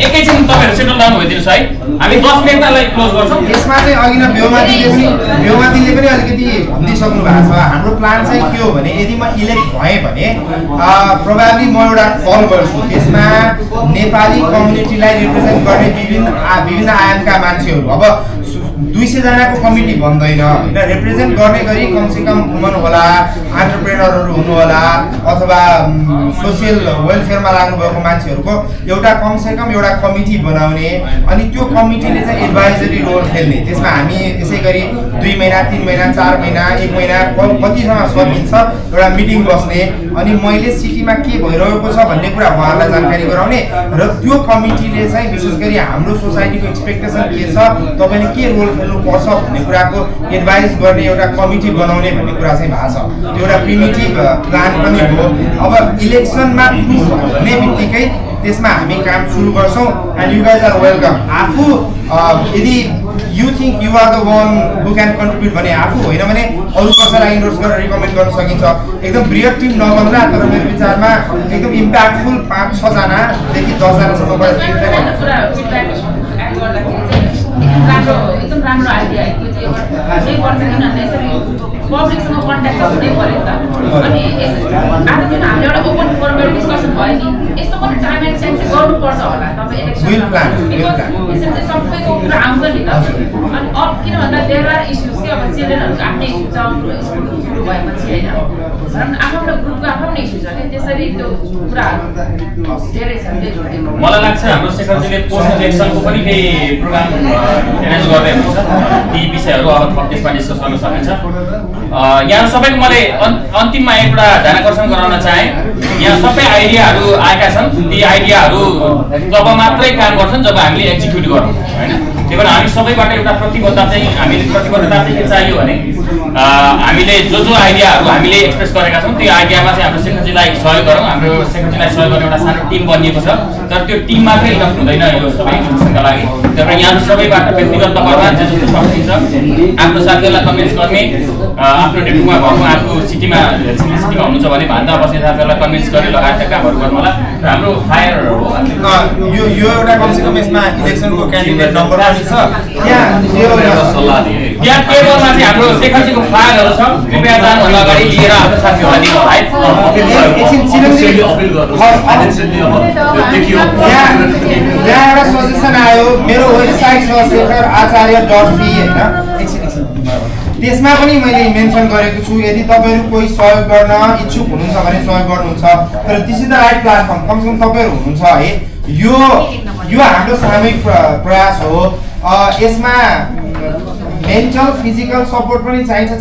एकैछिन तपाईँहरू सेटल डाउन भइदिनुहोस् है हामी 10 मिनटमा यसलाई क्लोज गर्छौँ यसमा चाहिँ अघि न भ्योमातीले पनि अलिकति भनिदिइसक्नु भएको छ हाम्रो प्लान चाहिँ के हो भने यदि म इलेक्ट भएँ भने प्रोभाब्ली म एउटा कल गर्छु त्यसमा नेपाली कम्युनिटीलाई रिप्रेजेन्ट गर्ने विभिन्न आयामका मान्छेहरू अब 200 जनाको कमिटी भन्दैन होइन रिप्रेजेन्ट गर्ने गरी कमसेकम वुमन होला एन्टरप्रेनरहरू हुनु होला अथवा सोसियल वेलफेयरमा लाग्नुभएको मान्छेहरूको एउटा कमसेकम एउटा कमिटी बनाउने अनि त्यो कमिटीले चाहिँ एडभाइजरी रोल खेल्ने त्यसमा हामी यसै गरी 2 महिना 3 महिना 4 महिना 1 महिना कतिसम्म सकिन्छ एउटा मिटिङ बस्ने अनि मैले सिटीमा के भइरहेको छ भन्ने कुरा उहाँहरूलाई जानकारी गराउने र त्यो कमिटीले चाहिँ विशेष गरी हाम्रो सोसाइटीको एक्सपेक्टेसन के छ तपाईँले के रोल खेल्नुपर्छ भन्ने कुराको एडभाइस गर्ने एउटा कमिटी बनाउने भन्ने कुरा चाहिँ भएको छ त्यो एउटा प्रिमिटिभ प्लान पनि हो अब इलेक्सनमा भन्ने बित्तिकै त्यसमा हामी काम सुरु गर्छौँ and you guys are welcome आफू यदि you think you are the one who can contribute भने आफू होइन भने अरू कसैलाई इन्डोर्स गरेर रिकमेन्ड गर्न सकिन्छ एकदम बृहत टिम नबन्दा तर मेरो विचारमा एकदम इम्प्याक्टफुल 5-6 जनादेखि 10 जनासम्मबाट राम्रो एकदम राम्रो आइडिया त्यो चाहिँ केही पर्छ किनभने यसरी पब्लिकसँग कन्ट्याक्ट हुनै पऱ्यो नि त अनि आज जुन हामीले एउटा ओपन फोरमबाट डिस्कसन भयो नि यस्तो पनि टाइम एन्ड सेन्स गर्नुपर्छ होला तपाईँ इलेक्सन यसरी चाहिँ सबैको कुरा आउँछ नि त अनि अब किन भन्दा देयर आर इस्युज कि अब चिल्ड्रेनहरूको आफ्नै इस्यु छ सुरु भएपछि होइन आफ्नो ग्रुपको आफ्नो इस्यु छ कि त्यसरी त्यो कुराहरू धेरै छ मलाई लाग्छ हाम्रो शेखरजीले पोस्ट इलेक्सनको पनि केही प्रोग्राम एरेन्ज गर्दै हुनुहुन्छ ती विषयहरू अब थप त्यसमा डिस्कस गर्न सकिन्छ यहाँ सबैको मैले अन्तिममा एउटा ध्यानाकर्षण गराउन चाहेँ यहाँ सबै आइडियाहरू आएका छन् ती आइडियाहरू जब मात्रै काम गर्छन् जब हामीले एक्जिक्युट गर्छौँ होइन त्यही भएर हामी सबैबाट एउटा प्रतिबद्धता चाहिँ के चाहियो भने हामीले जो आइडियाहरू हामीले एक्सप्रेस गरेका छौँ त्यो आइडियामा चाहिँ हाम्रो शेखरजीलाई सहयोग गरौँ हाम्रो शेखरजीलाई सहयोग गर्ने एउटा सानो टिम बनिएको छ तर त्यो टिम मात्रै इनफ हुँदैन यो सबै इन्स्टिट्युसनका लागि त्यही भएर यहाँ सबैबाट व्यक्तिगत तवरमा जे जस्तो सकिन्छ आफ्नो साथीहरूलाई कन्भिन्स गर्ने आफ्नो नेटवर्कमा घरमा आफ्नो सिटीमा हुनुहुन्छ भने भन्दा बस्ने साथीहरूलाई कन्भिन्स गर्ने लगायतका कामहरू गर्नु होला र हाम्रो फायर हो यो एउटा कमसेकम यसमा इलेक्सनको क्यान्डिडेट नम्बर पनि छ यहाँ टेबलमा चाहिँ हाम्रो शेखरजीको फ्ल्यागहरू छ कृपया जानुभन्दा अगाडि लिएर आफ्नो साथीहरूलाई दिनु है यहाँ एउटा सजेसन आयो मेरो वेबसाइट छ शेखरacharya.fi होइन त्यसमा पनि मैले मेन्सन गरेको छु यदि तपाईँहरू कोही सहयोग गर्न इच्छुक हुनुहुन्छ भने सहयोग गर्नुहुन्छ तर this is the right platform कमसेकम तपाईँहरू हुनुहुन्छ है यो हाम्रो सामूहिक प्रयास हो यसमा मेन्टल फिजिकल सपोर्ट पनि चाहिन्छ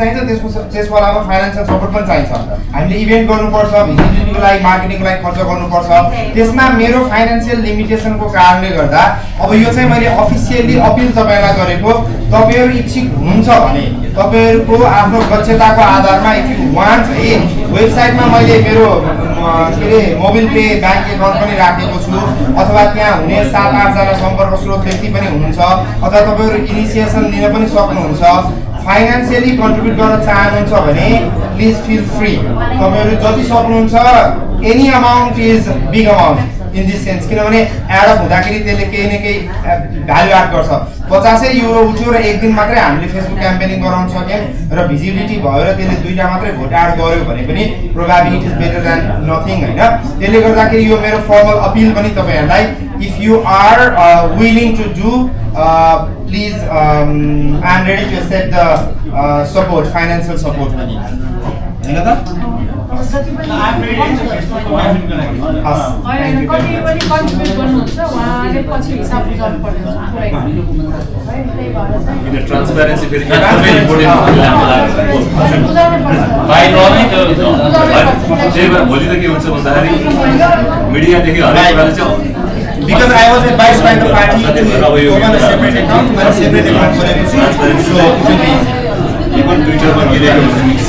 त्यसको अलावा फाइनेन्सियल सपोर्ट पनि चाहिन्छ हामीले इभेन्ट गर्नुपर्छ भिजिबिलिटीको लागि मार्केटिङको लागि खर्च गर्नुपर्छ त्यसमा मेरो फाइनेन्सियल लिमिटेसनको कारणले गर्दा अब यो चाहिँ मैले अफिसियली अपिल तपाईँलाई गरेको तपाईँहरू इच्छुक हुनुहुन्छ भने तपाईँहरूको आफ्नो दक्षताको आधारमा इफ यु वान्ट है वेबसाइटमा मैले मेरो के अरे मोबाइल पे ब्याङ्क एकाउन्ट पनि राखेको छु अथवा त्यहाँ हुने 7-8 जना सम्पर्क स्रोत व्यक्ति पनि हुनुहुन्छ अथवा तपाईँहरू इनिसिएसन लिन पनि सक्नुहुन्छ फाइनेन्सियली कन्ट्रिब्युट गर्न चाहनुहुन्छ भने प्लिज फिल फ्री तपाईँहरू जति सक्नुहुन्छ any amount is big amount in this sense किनभने एड अप हुँदाखेरि त्यसले केही न केही भ्यालु एड गर्छ 50 युरो उठ्यो र एक दिन मात्रै हामीले फेसबुक क्याम्पेनिङ गराउन सक्यौँ र भिजिबिलिटी भयो र त्यसले 2टा मात्रै भोट एड गर्यो भने पनि probability is better than nothing हैन त्यसले गर्दाखेरि यो मेरो फर्मल अपिल पनि तपाईहरुलाई if you are willing to do please I am ready to accept the support financial support पनि हैन त कति पनि कन्ट्रिब्युट गर्नुहुन्छ उहाँले पछि हिसाब बुझाउनु पर्ने ट्रान्सपेरेन्सी फेरि भोलि त के हुन्छ भन्दाखेरि मिडियादेखि हरेक बेला चाहिँ because I was advised by the party to open a separate account, but a separate account for everything, so it will be easy. Even Twitter पर गिरे कुछ mix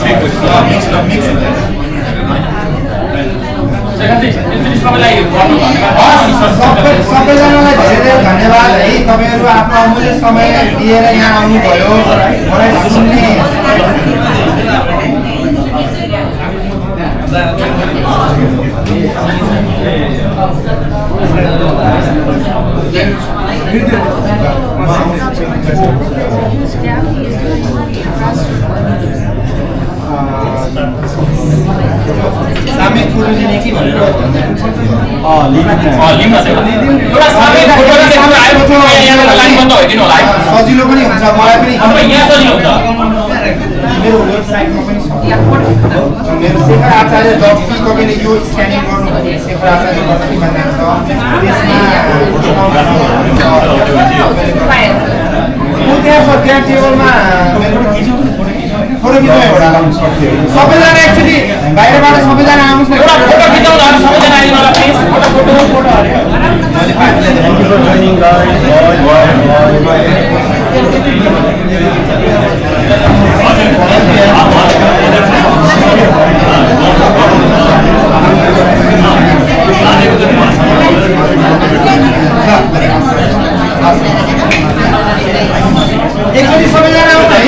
सबैजनालाई धेरै धन्यवाद है तपाईहरु आफ्नो अमूल्य समय दिएर यहाँ आउनु भयो मलाई सुन्ने सामूहिक फोटो लिने कि भनेर सजिलो पनि हुन्छ मलाई पनि मेरो वेबसाइटमा पनि छ मेरो शेखरacharya.fi तपाईले यो स्क्यानिङ गर्नु भने शेखरacharya.fi मा जान्छ त्यसमा त्यहाँ टेबलमा फोटो खिच्नु एउटा सबैजना एक्चुअली बाहिरबाट सबैजना आउनुहोस् न एउटा फोटो खिचाउनु सबैजना आइदिनु होला प्लिज फोटो एकचोटि सबैजना आउनु है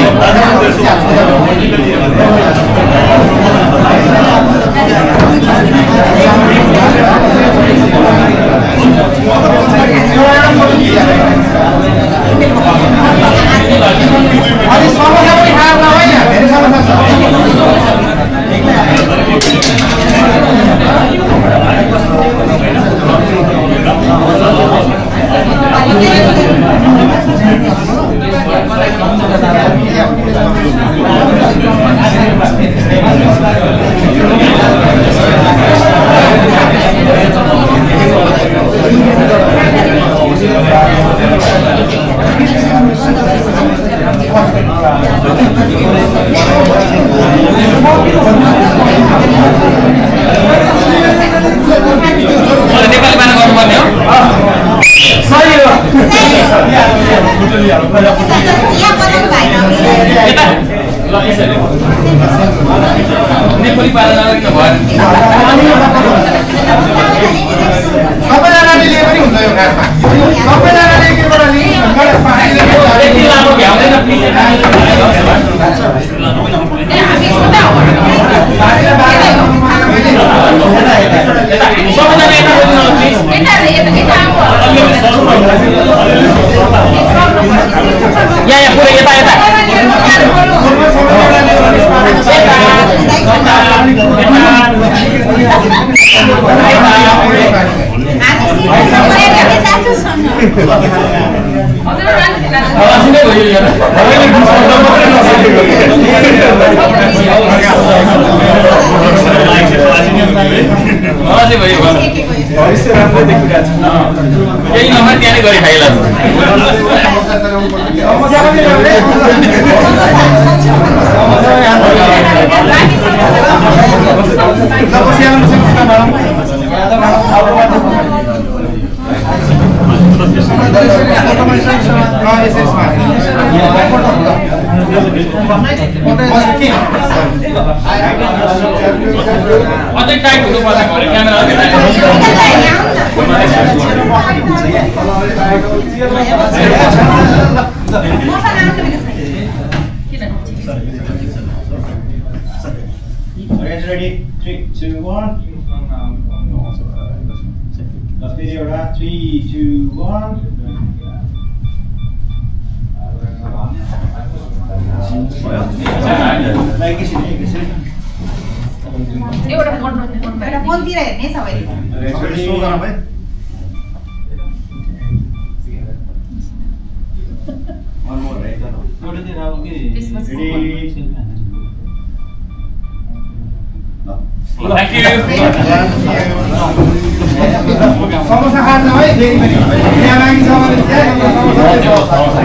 अनि समस्या पनि थाहा छ होइन धेरै समस्या छ नेपाली बाना गर्नुपर्ने हो सही हो नेपाली पालन नगरिकन भएन सबैजनाले लिए पनि हुन्छ यो खासमा सबैजनाले केबाट लिन्छ यति लामो भ्याउँदैन यहाँ पुरै यता यता यही नम्बर त्यहाँ गरी खाइला अझै टाइट हुनुपर्छ क्यामेरा Ready? 3, 2, 1. Last video, 3, 2, 1. फोनतिर हेर्ने सबैले समोसा खान्छ है फेरि पनि यहाँ मागी छ भने